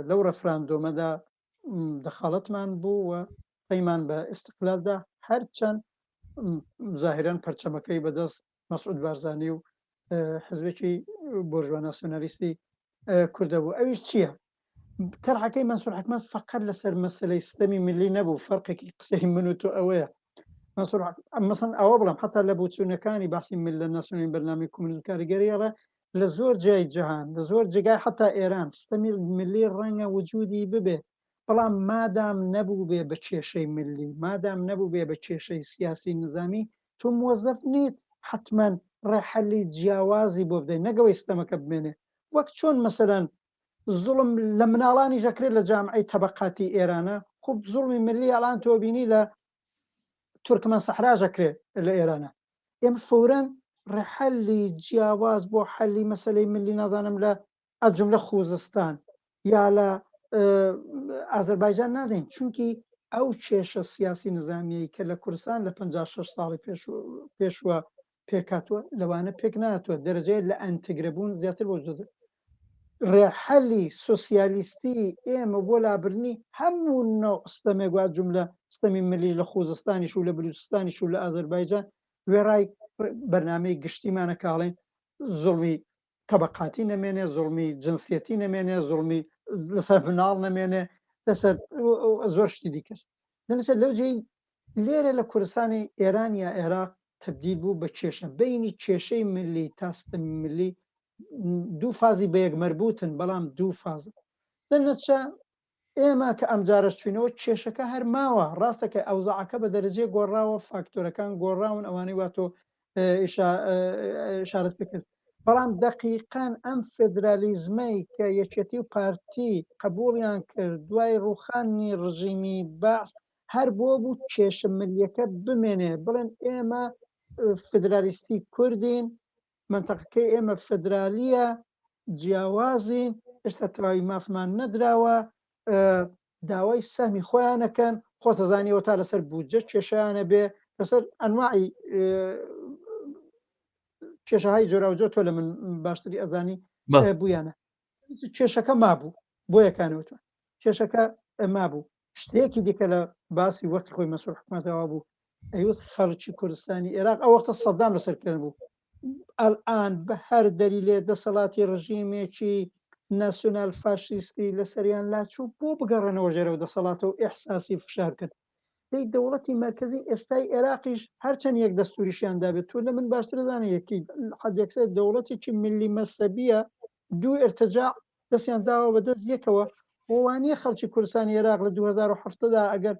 لەو ڕێفراندۆمەدا دەخاڵەتمان بوو و پەیمان بە ئیستقلالدا هەرچەند زاهیرەن پەرچەمەکەی بەدەست مەسعود بارزانی و حزبێکی بۆرژوا ناسیۆنالیستی کوردە بوو ئەویش چییە؟ تەرحەکەی مەنسوور حکمەت فقط لەسەر مەسلەی ستەمی ملی نەبوو فەرقێکی قسەی من و تۆ ئەوەیە مەنسوور مەسەن ئەوە بڵێم حتا لە بۆچوونەکانی باسی ملە ناسیۆنالی بەرنامەی کۆمۆنیزم کاریگەریەڵە لە زۆر جای جەهان لە زۆر جێگای حتا ئێران ستەمی ملی ڕەنگە وجودی ببێ بەڵام مادام نەبووبێ بە کێشەی ملی، مادام نەبووبێ بە کێشەی سیاسی نزامی، تۆ موەزەف نیت حەتمەن ڕێحەلی جیاوازی بۆ بدەی نەک ئەوەی ستەمەکە بمێنێ. وەک چۆن مەسەلەن زوڵم لە مناڵانیش ئەکرێ لە جامعەی تەبەقاتی ئێرانە، خۆ زوڵمی ملی ئەڵان تۆ بینی لە تورکمەن سەحراش ئەکرێ لە ئێرانە. ئێمە فەورەن ڕێحەلی جیاواز بۆ حەلی مەسەلەی ملی نازانم لە از جملە خوزستان یا لە ئازەربایجان نادەین چونکی ئەو کێشە سیاسی نظامیەی کە لە کوردستان لە 56 ساڵی پێشوە پێکاتوە لەوانە پێک ناتوە دەرەجەیە لە ئەنتگرەبوون زیاتر بۆ ڕێحەلی سوسیالیستی ئێمە بۆ لابردنی هەموو نەوع ستەمێک وا جملە ستەمی ملی لە خوزستانیش و لە بلوچستانیش و لە ئازەربایجان وێڕای بەرنامەی گشتیمانە کاڵێن زوڵمی تەبەقاتی نەمێنێ، زوڵمی جنسیەتی نەمێنێ، زوڵمی لەسەر مناڵ نەمێنێ، لەسەر زۆر شتی دیکەش. دەنووسێت لەو جێی لێرە لە کوردستانی ئێران یا عێراق تبدیل بوو بە کێشە بینی کێشەی ملی تا ستەمی ملی دوو فازی بە یەک مەربوتن بەڵام دوو فازن دەنەچە ئێمە کە ئەمجارەش چوینەوە کێشەکە هەر ماوە، ڕاستە کە ئەوزاعەکە بە دەرەجەیەک گۆڕاوە، فاکتۆرەکان گۆڕاون ئەوانەی وا تۆ ئیشارەت پێ کرد، بەڵام دەقیقەن ئەم فێدرالیزمەی کە یەکێتی و پارتی قبوڵیان کرد دوای ڕووخانی ڕژیمی بەعس هەر بۆ بوو کێشە ملیەکە بمێنێ، بڵێن ئێمە فێدرالیستی کوردین، مەنتەقەکەی ئێمە فدرالیە جیاوازین هێشتا تەواوی مافمان نەدراوە داوای سەهمی خۆیانەکەن خۆتەزانیەوە تا لەسەر بودجە کێشیانە بێ لەسەر ئەنواعی کێشەهای جۆراوجۆ تۆ لە من باشتری ئەزانی بوویانە کێشەکە مابوو بۆ یەکانەوەتوە کێشەکە مابوو شتێکی دیکە لە باسی وەختی خۆی مەسرور حکومەتەوە بوو ئەیوت خەڵکی کوردستانی ئێراق ئەو وەختە سەدام لەسەر کرد بوو ئەلئان بە هەر دەلیلێ دەسەڵاتی ڕژیمێکی ناسیۆنال فاشیستی لەسەریان لاچوو بۆ بگەڕێنەوە ژێرەوە دەسەڵاتە و ئیحساسی فشار بکەن دەی دەوڵەتی مەرکەزی ئێستای ئێراقیش هەرچەند یەک دەستوریشیان دابێت تۆ لە من باشتر زانانی یەکی حەدێکسەر دەوڵەتێکی ملی مەسەبیە دوو ئرتجاع دەستیان داوە بە دەست یەکەوە وانیە خەڵکی کوردستانی عێراق لە 2007 دا ئەگەر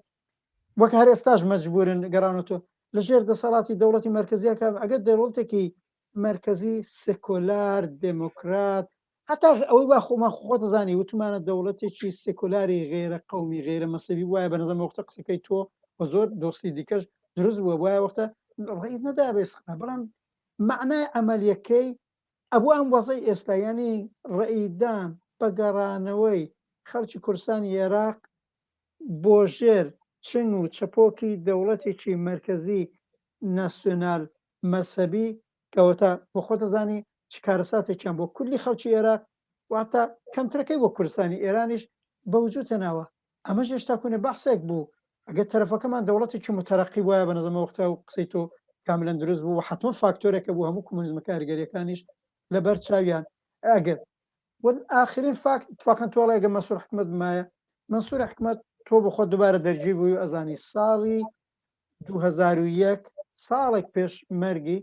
وەک هەر ئێستاش مەجبورن گەڕانەوە لە ژێر دەسەڵاتی دەوڵەتی مەرکەزیەکە ئەگەر دەوڵەتێکی مەرکەزی سکۆلار دێمۆکرات هەتا ئەوەی وا خۆمان خۆتەزانی وتمانە دەوڵەتێکی سکۆلاری غێرە قومی غێرە مەسەبی وایە بە نظام وەختە قسەکەی تۆ و زۆر دۆستی دیکەش دروست بووە وایە وەختە ڕێز نەدا بە ئیسقلال بەڵام معنای عملیەکەی ئەبوو ئەم وەزعەی ئێستا یانی ڕێیدان بە گەڕانەوەی خەڵکی کوردستانی ئێراق بۆ ژێر چنگ و چەپۆکی دەوڵەتێکی مەرکەزی ناسیۆنال مەزهەبی. کەوەتا بۆ خۆت دەزانی چ کارەساتێکیان بۆ کولی خەڵکی ئێراق واتە کەمترەکەی بۆ کوردستانی ئێرانیش بە وجود هێناوە ئەمەش هێشتا کونە بەحسێک بوو ئەگەر تەرەفەکەمان دەوڵەتێکی متەرەقی وایە بە نەزەمە وەختە و قسەی تۆ کاملەن دروست بوو و حتمما فاکتۆرێکە بوو هەموو کۆمۆنیزمە کاریگەریەکانیش لەبەر چاویان ئەگەر ئاخرین فاکت اتفاقا تۆ ئەڵێ ئەگەر مەنسوور حکمەت بمایە مەنسوور حکمەت تۆ بۆ خۆت دووبارە دەرگیر بووی و ئەزانی ساڵی 2001 ساڵێک پێش مەرگی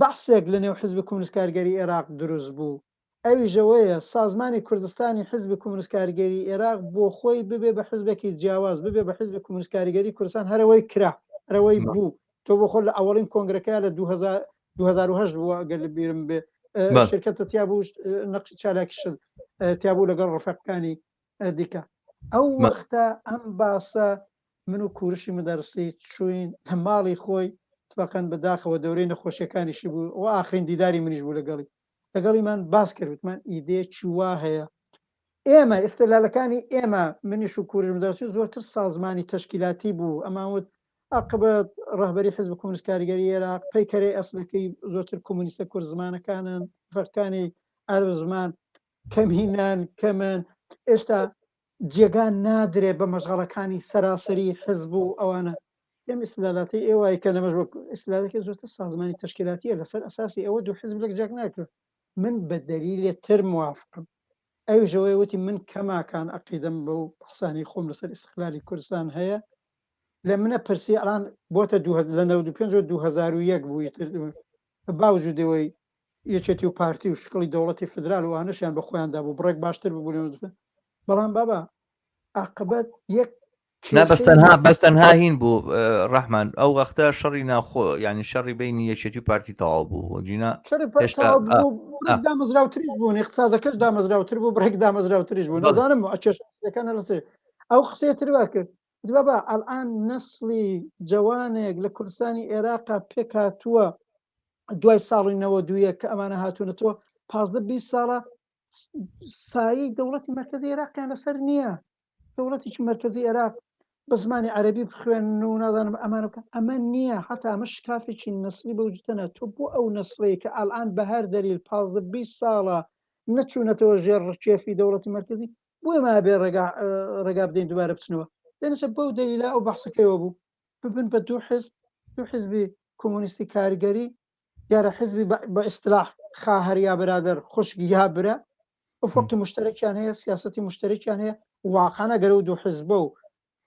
بەحسێک لە نێو حزب کۆمۆنیست کارگەری عێراق دروست بوو ئەویش ئەوەیە سازمانی کوردستانی حزب کۆمۆنیست کارگەری عێراق بۆ خۆی ببێ بە حزبێکی جیاواز ببێ بە حزب کۆمۆنیست کاریگەری کوردستان هەرەوەی کرا هەرەوەی بوو تۆ بۆ خۆت لە ئەوەڵین کۆنگرەکەیا لە 2000 2008 بووە ئەگەر لە بیرم بێ شرکەتە تیا بوو نەقشی چالاکیشت تیا بوو لەگەڵ ڕفەقەکانی دیکە ئەو وەختە ئەم باسە من و کورشی مدەرسی چوین لە ماڵی خۆی تفاقەن بەداخەوە دەورەی نەخۆشیەکانیشی بوو و ئاخرین دیداری منیش بوو لەگەڵی لەگەڵیمان باس کرد وتمان ئیدێکی وا هەیە ئێمە ئیستلالەکانی ئێمە منیش و کورش مدەرسی زۆرتر سازمانی تەشکیلاتی بوو ئەمان وت عاقبەت ڕەهبەری حزب کۆمۆنیست کاریگەری عێراق پەیکەرەی ئەسلەکەی زۆرتر کۆمۆنیستە کورد زمانەکانن فەرقانی عەرەب زمان کەمینان کەمن ئێستا جێگا نادرێ بە مەشغەڵەکانی سەراسەری حزب و ئەوانە ئەم ئیسلالاتی ئێوە کە لەمەش وەک ئیسلالەکە زۆرتر سازمانی تەشکیلاتیە لەسەر ئەساسی ئەوە دوو حزب لەک جاک ناکرێت من بە دەلیلێ تر موافقم ئەویش ئەوەیە وتی من کەماکان عەقیدەم بەو بەحسانەی خۆم لەسەر ئیستقلالی کوردستان هەیە لە منە پرسی ئەڵان بۆتە لە 95 2001 بوو ئیتر باوجودەوەی یەکێتی و پارتی و شکڵی دەوڵەتی فدرال و ئانەشیان بە خۆیان دابوو بڕێک باشتر ببوو لە بەڵام بابا عاقبەت یەک نا بەس تەنها بەس تەنها هین بوو ڕەحمان ئەو وەختە شەڕی ناوخۆ یعنی شەڕی بینی یەکێتی و پارتی تەواو بوو جینا دامەزراوتریش بوون اقتصادەکەش دامەزراوتر بوو بڕێک دامەزراوتریش بوو نازانم کێشەکان لەسەر ئەو قسەیە تر وا کرد بابا ئەلان نەسڵی جوانێک لە کوردستانی عێراقا پێکهاتووە دوای ساڵی 91 کە ئەمانە هاتوونەتەوە 15 20 ساڵە سایەی دەوڵەتی مەرکەزی عێراقیان لەسەر نییە دەوڵەتێکی مەرکەزی عێراق بە زمانی عەربی بخوێنن و نازانم ئەمانە بکەن ئەمە نییە حتا ئەمە شکافێکی نەسلی بە وجودەنە تۆ بۆ ئەو نەسڵەی کە ئالان بە هەر دەلیل 15 20 ساڵە نەچوونەتەوە ژێر ڕکێفی دەوڵەتی مەرکەزی بۆ ئێمە ئەبێ ڕێگا ڕێگا بدەین دووبارە بچنەوە دەنەچە بەو دەلیلە ئەو بەحسەکەیەوە بوو ببن بە دوو حزب دوو حزبی کۆمۆنیستی کارگەری دیارە حزبی بە ئیستلاح خاهر یا برادەر خوشک یا برا ئوفقی مشتەرەکیان هەیە سیاسەتی مشتەرەکیان هەیە واقعا ئەگەر ئەو دوو حزبە و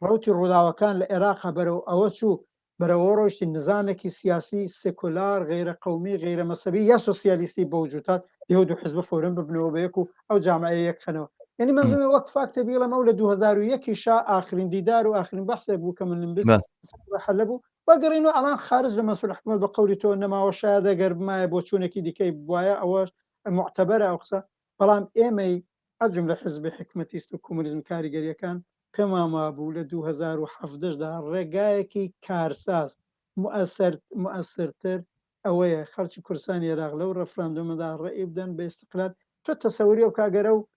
ڕەوتی ڕووداوەکان لە عێراق بەرەو ئەوە چوو بەرەوە ڕۆیشتی نظامێکی سیاسی سکولار غیرە قومی غیرە مەسەبی یا سۆسیالیستی بە وجود هات ئەو دوو حزبە فەورەن ببنەوە بە یەک و ئەو جامعەیە یەک خەنەوە یعنی من وەک فاکتە بیڵێم ئەو لە 2001 شا ئاخرین دیدار و ئاخرین بەحسێک بوو کە من لم بیست حلە بوو بگەڕێین و ئەڵان خارج لە مەنسوور حکومەت بە قەولی تۆ نەماوە شایەد ئەگەر بمایە بۆچوونێکی دیکەی بوایە ئەوە موعتەبەرە ئەو قسە بەڵام ئێمەی ئەجملە حزبی حکومەتیست و کۆمۆنیزم کاریگەریەکان پێمان وابوو لە 2017 دا ڕێگایەکی کارساز مؤثر مؤثرتر ئەوەیە خەڵکی کوردستانی عێراق لەو ڕێفراندۆمەدا ڕێی بدەن بە ئیستقلال تۆ تەسەوری ئەو کاگەرە و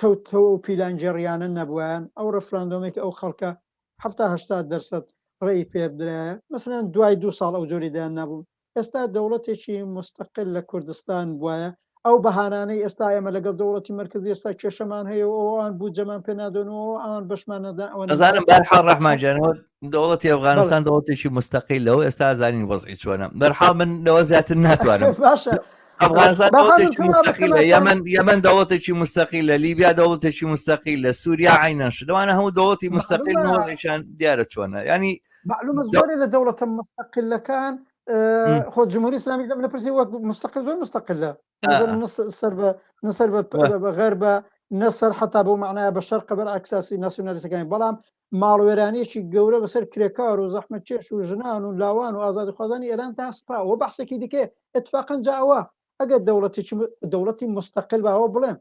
تەوتەوە و پیلانگێڕیانە نەبوایەن ئەو ڕێفراندۆمێک ئەو خەڵکە 70 80 دەرسەد ڕێی پێ بدرایە مەسەلەن دوای دوو ساڵ ئەو جۆری دایان نابوو ئێستا دەوڵەتێکی مستەقل لە کوردستان بوایە ئەو بەهانانەی ئێستا ئێمە لەگەڵ دەوڵەتی مەرکەزی ئێستا کێشەمان هەیە و ئەوان بودجەمان پێ نادەن و ئەوان بەشمان نەدان ئەوە ئەزانم بەرحاڵ ڕەحمان جانەوە دەوڵەتی ئەفغانستان دەوڵەتێکی مستەقیلەوە ئێستا ئەزانین وەزعی چۆنە بەرحاڵ من لەوە زیاتر ناتوانم باشە ئەفغانستان دەوڵەتێکی مستەقیلە یەمەن یەمەن دەوڵەتێکی مستەقیلە لیبیا دەوڵەتێکی مستەقیلە سووریا عینەن شت ئەوانە هەموو دەوڵەتی مستەقیل وەزعیشان دیارە چۆنە ینی معلومە زۆرێ لە دەوڵەتە مستەقلەکان خۆ جمهوری ئیسلامی لە پرسی وەک مستەقل زۆر مستەقلە سەر بە نەسەر بە غەربە نەسەر حتا بۆ معناە بە شەرقە بەر ئەکساسی ناسیۆنالیستەکانی بەڵام ماڵوێرانیەکی گەورە بەسەر کرێکار و زەحمەتکێش و ژنان و لاوان و ئازادیخوازانی ئێران دا سپا و بەحسێکی دیکەیە ئیتفاقەن جا ئەوە ئەگەر دەوڵەتێکی دەوڵەتی مستەقل باوە بڵێم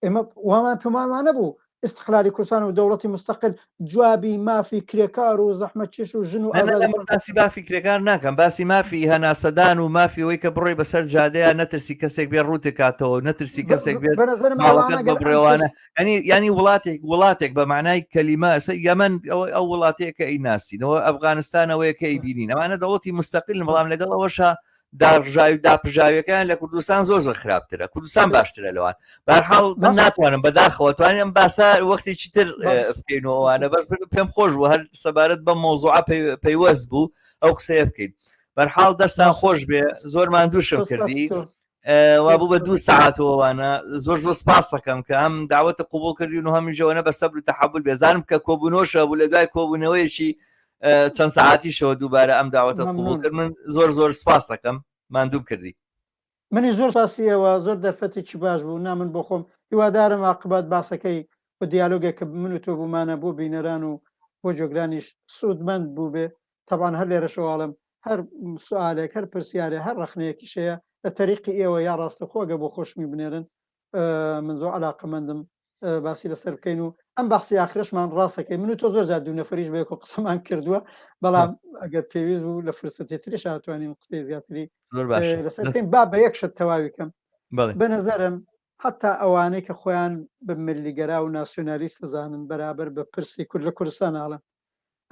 ئێمە وامان پێمان وانە بوو استقلالی کوردستان و دەوڵەتی مستەقل جوابی مافی کرێکار و زەحمەتکێش و ژن و ئازادی باسی مافی کرێکار ناکەم باسی مافی هەناسەدان و مافی ئەوەی کە بڕۆی بەسەر جادەیە نەترسی کەسێک بێ ڕووتێک کاتەوە نەترسی کەسێک بێت ماڵەکەت بە بڕێوانە ینی ینی وڵاتێک وڵاتێک بە معنای کەلیمە ئەسە یەمەن ئەو وڵاتەیە کە ئەی ناسینەوە ئەفغانستانەوەیە کە ئەی بینین ئەوانە دەوڵەتی مستەقل بەڵام لەگەڵ ئەوەشە. داڕژاوی داپژاویەکان لە کوردستان زۆر زۆر خراپترە کوردستان باشترە لەوان بەرحاڵ من ناتوانم بەداخەوە توانم ئەم باسە وەختێکی تر بکەینەوەوانە بەس پێم خۆش بوو هەر سەبارەت بە مۆزوعە پەیوەست بوو ئەو قسەیە بکەین بەرحاڵ دەستان خۆش بێ زۆر ماندووشم کردی وابوو بە دوو ساعتەوەوانە زۆر زۆر سپاس دەکەم کە ئەم داوەتە قوبول کردین و هەمیشەوەە بە سەبر و تەحەبول بێزانم کە کۆبوونەوەشە بوو لە دوای کۆبوونەوەیەکی چەند ساعتیشەوە دووبارە ئەم داوەتە قوبول کرد من زۆر زۆر سپاس دەکەم ماندووم کردی. منیش زۆر سپاسی ئێوە زۆر دەرفەتێکی باش بوو نا من بۆ خۆم هیوادارم عاقبەت باسەکەی و دیالۆگێک کە من و تۆ بوومانە بۆ بینەران و بۆ جۆگرانیش سوودمەند بووبێ تەبعەن هەر لێرەشەوە ئەڵێم هەر سوالێک هەر پرسیارێ هەر ڕەخنەیەکیش هەیە لە تەریقی ئێوە یا ڕاستەخۆ ئەگەر بۆ خۆشمی بنێرن من زۆر علاقەمەندم باسی لەسەر بکەین و ئەم باسی ئاخرشمان ڕاستەکەی من و تۆ زۆر جار دوو نەفریش بەیەکۆ قسەمان کردووە بەڵام ئەگەر پێویست بوو لە فرسەتی تریش هاتوانین قسەی زیاتری زۆر باش لەسەر بکەین با بە یەک شت تەواوی کەم بە نظرم حتا ئەوانەی کە خۆیان بە ملیگەرا و ناسیۆنالیست زانن بەرابەر بە پرسی کورد لە کوردستان ئاڵم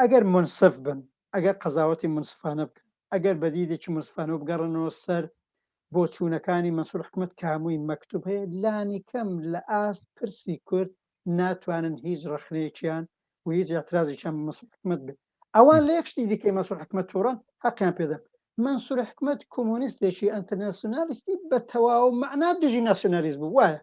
ئەگەر منسف بن ئەگەر قەزاوەتی منسفانە بکەن ئەگەر بەدیدێکی منسفانە بگەڕنەوە سەر بۆچوونەکانی مەنسوور حکمەت کە هەمووی مەکتوب هەیە، لانی کەم لە ئاست پرسی کورد ناتوانن هیچ ڕەخنەیەکیان و هیچ ئیعترازێکیان بە مەنسوور حکمەت بێت. ئەوان لە یەک شتی دیکەی مەنسوور حکمەت تووڕەن، هەقیان پێدەم. مەنسوور حکمەت کۆمۆنیستێکی ئەنترناسیۆنالیستی بە تەواو مەعنا دژی ناسیۆنالیست بوو، وایە.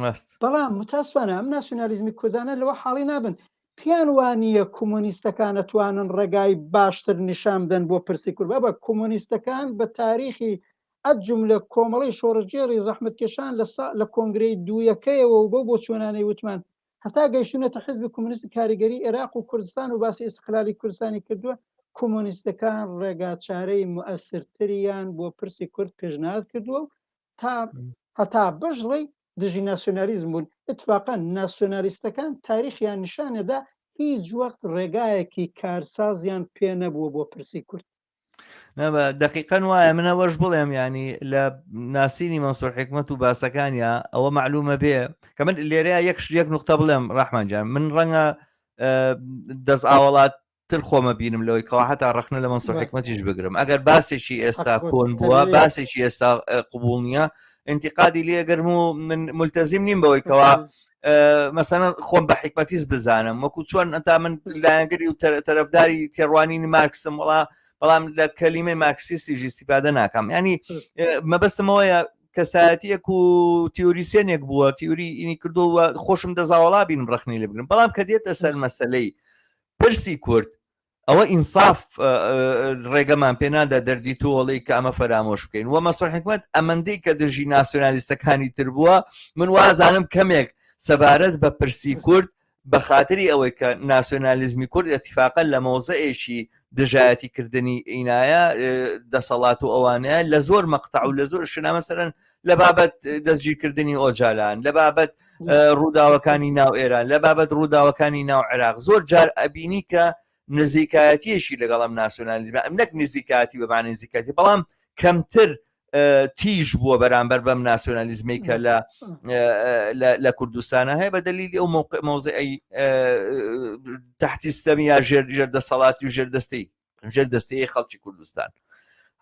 ڕاست. بەڵام متاسفانە ئەم ناسیۆنالیزمی کوردانە لەوە حاڵی نابن. پێیان وا نییە کۆمۆنیستەکان ئەتوانن ڕێگای باشتر نیشان بدەن بۆ پرسی کورد. بابە کۆمۆنیستەکان بە تاریخی ئەجملە کۆمەڵەی شۆڕشگێڕی زەحمەتکێشان لە سا لە کۆنگرەی دوویەکەیەوە و بەو بۆچوونانەی وتمان هەتا گەیشتوونەتە حیزبی کۆمۆنیستی کاریگەری ئێراق و کوردستان و باسی ئیستقلالی کوردستانی کردووە، کۆمۆنیستەکان ڕێگاچارەی موئەسرتریان بۆ پرسی کورد پێشنهاد کردووە و تا هەتا بەش ڕێی دژی ناسیۆنالیزم بوون اتفاقا ناسیۆنالیستەکان تاریخیان نیشانێدا هیچ وەخت ڕێگایەکی کارسازیان پێ نەبووە بۆ پرسی کورد. دقیقا وایە من ئەوەش بڵێم ینی لە ناسینی مەنسوور حکمت و باسەکانیا ئەوە معلومە بێ کە من لێرەیە یەک یەک نقطە بڵێم ڕەحمان جان من ڕەنگە دەست ئاوەڵات تر خۆمە بینم لەوەی کەوا هەتا ڕەخنە لە مەنسوور حکمەتیش بگرم ئەگەر باسێکی ئێستا کۆن بووە باسێکی ئێستا قوبول نییە انتقادی لێگەرم و من ملتەزیم نیم بەوەی کەوا مەسەن خۆم بە حکمەتیز بزانم وەکو چۆن ئەتا من لایەنگری و تەرەفداری تێڕوانینی مارکسم وڵا بەڵام لە کەلیمەی مارکسیستی ژیستیفادە ناکەم ینی مەبەستمەوەیە کەسایەتیەک و تیۆریسیەنێک بووە تیوری ئینی کردووە خۆشم دەزاوەڵا بینم ڕخنی لێ بگرم بەڵام کە دێتە سەر مەسلەی پرسی کورد ئەوە ئینساف ڕێگەمان پێنادا دەردی تۆڵی کە ئەمە فەرامۆش بکەین وە مەسۆر حکمت ئەمەندەی کە دژی ناسیۆنالیستەکانی تر بووە من وازانم کەمێک سەبارەت بە پرسی کورد بە خاتری ئەوەی کە ناسیۆنالیزمی کورد ئەتیفاقە لە مەوزەیەکی دژایەتی کردنی ئینایە دەسەڵات و ئەوانەیە لە زۆر مەقتع و لە زۆر شنا مەسەرەن لە بابەت دەستگیرکردنی ئۆجالان لە بابەت ڕووداوەکانی ناو ئێران لە بابەت ڕووداوەکانی ناو عێراق زۆر جار ئەبینی کە نزیکایەتیەکی لەگەڵ ئەم ناسیۆنالیزمە ئەم نەک نزیکاتی بە معنی نزیکاتی بەڵام کەمتر تیژ بووە بەرامبەر بەم ناسیۆنالیزمەی کە لە لە کوردستانە هەیە بە دەلیلی ئەو موقع مەوزعی تحتی ستەمی یا ژێر ژێر دەسەڵاتی و ژێر دەستەی ژێر دەستەیە خەڵکی کوردستان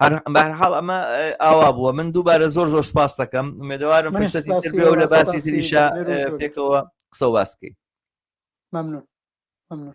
هەر بەهرحاڵ ئەمە ئاوا بووە من دووبارە زۆر زۆر سپاس دەکەم ئومێدەوارم فرسەتی تر بێ و لە باسی تریشا پێکەوە قسە و باس بکەین ممنون ممنون.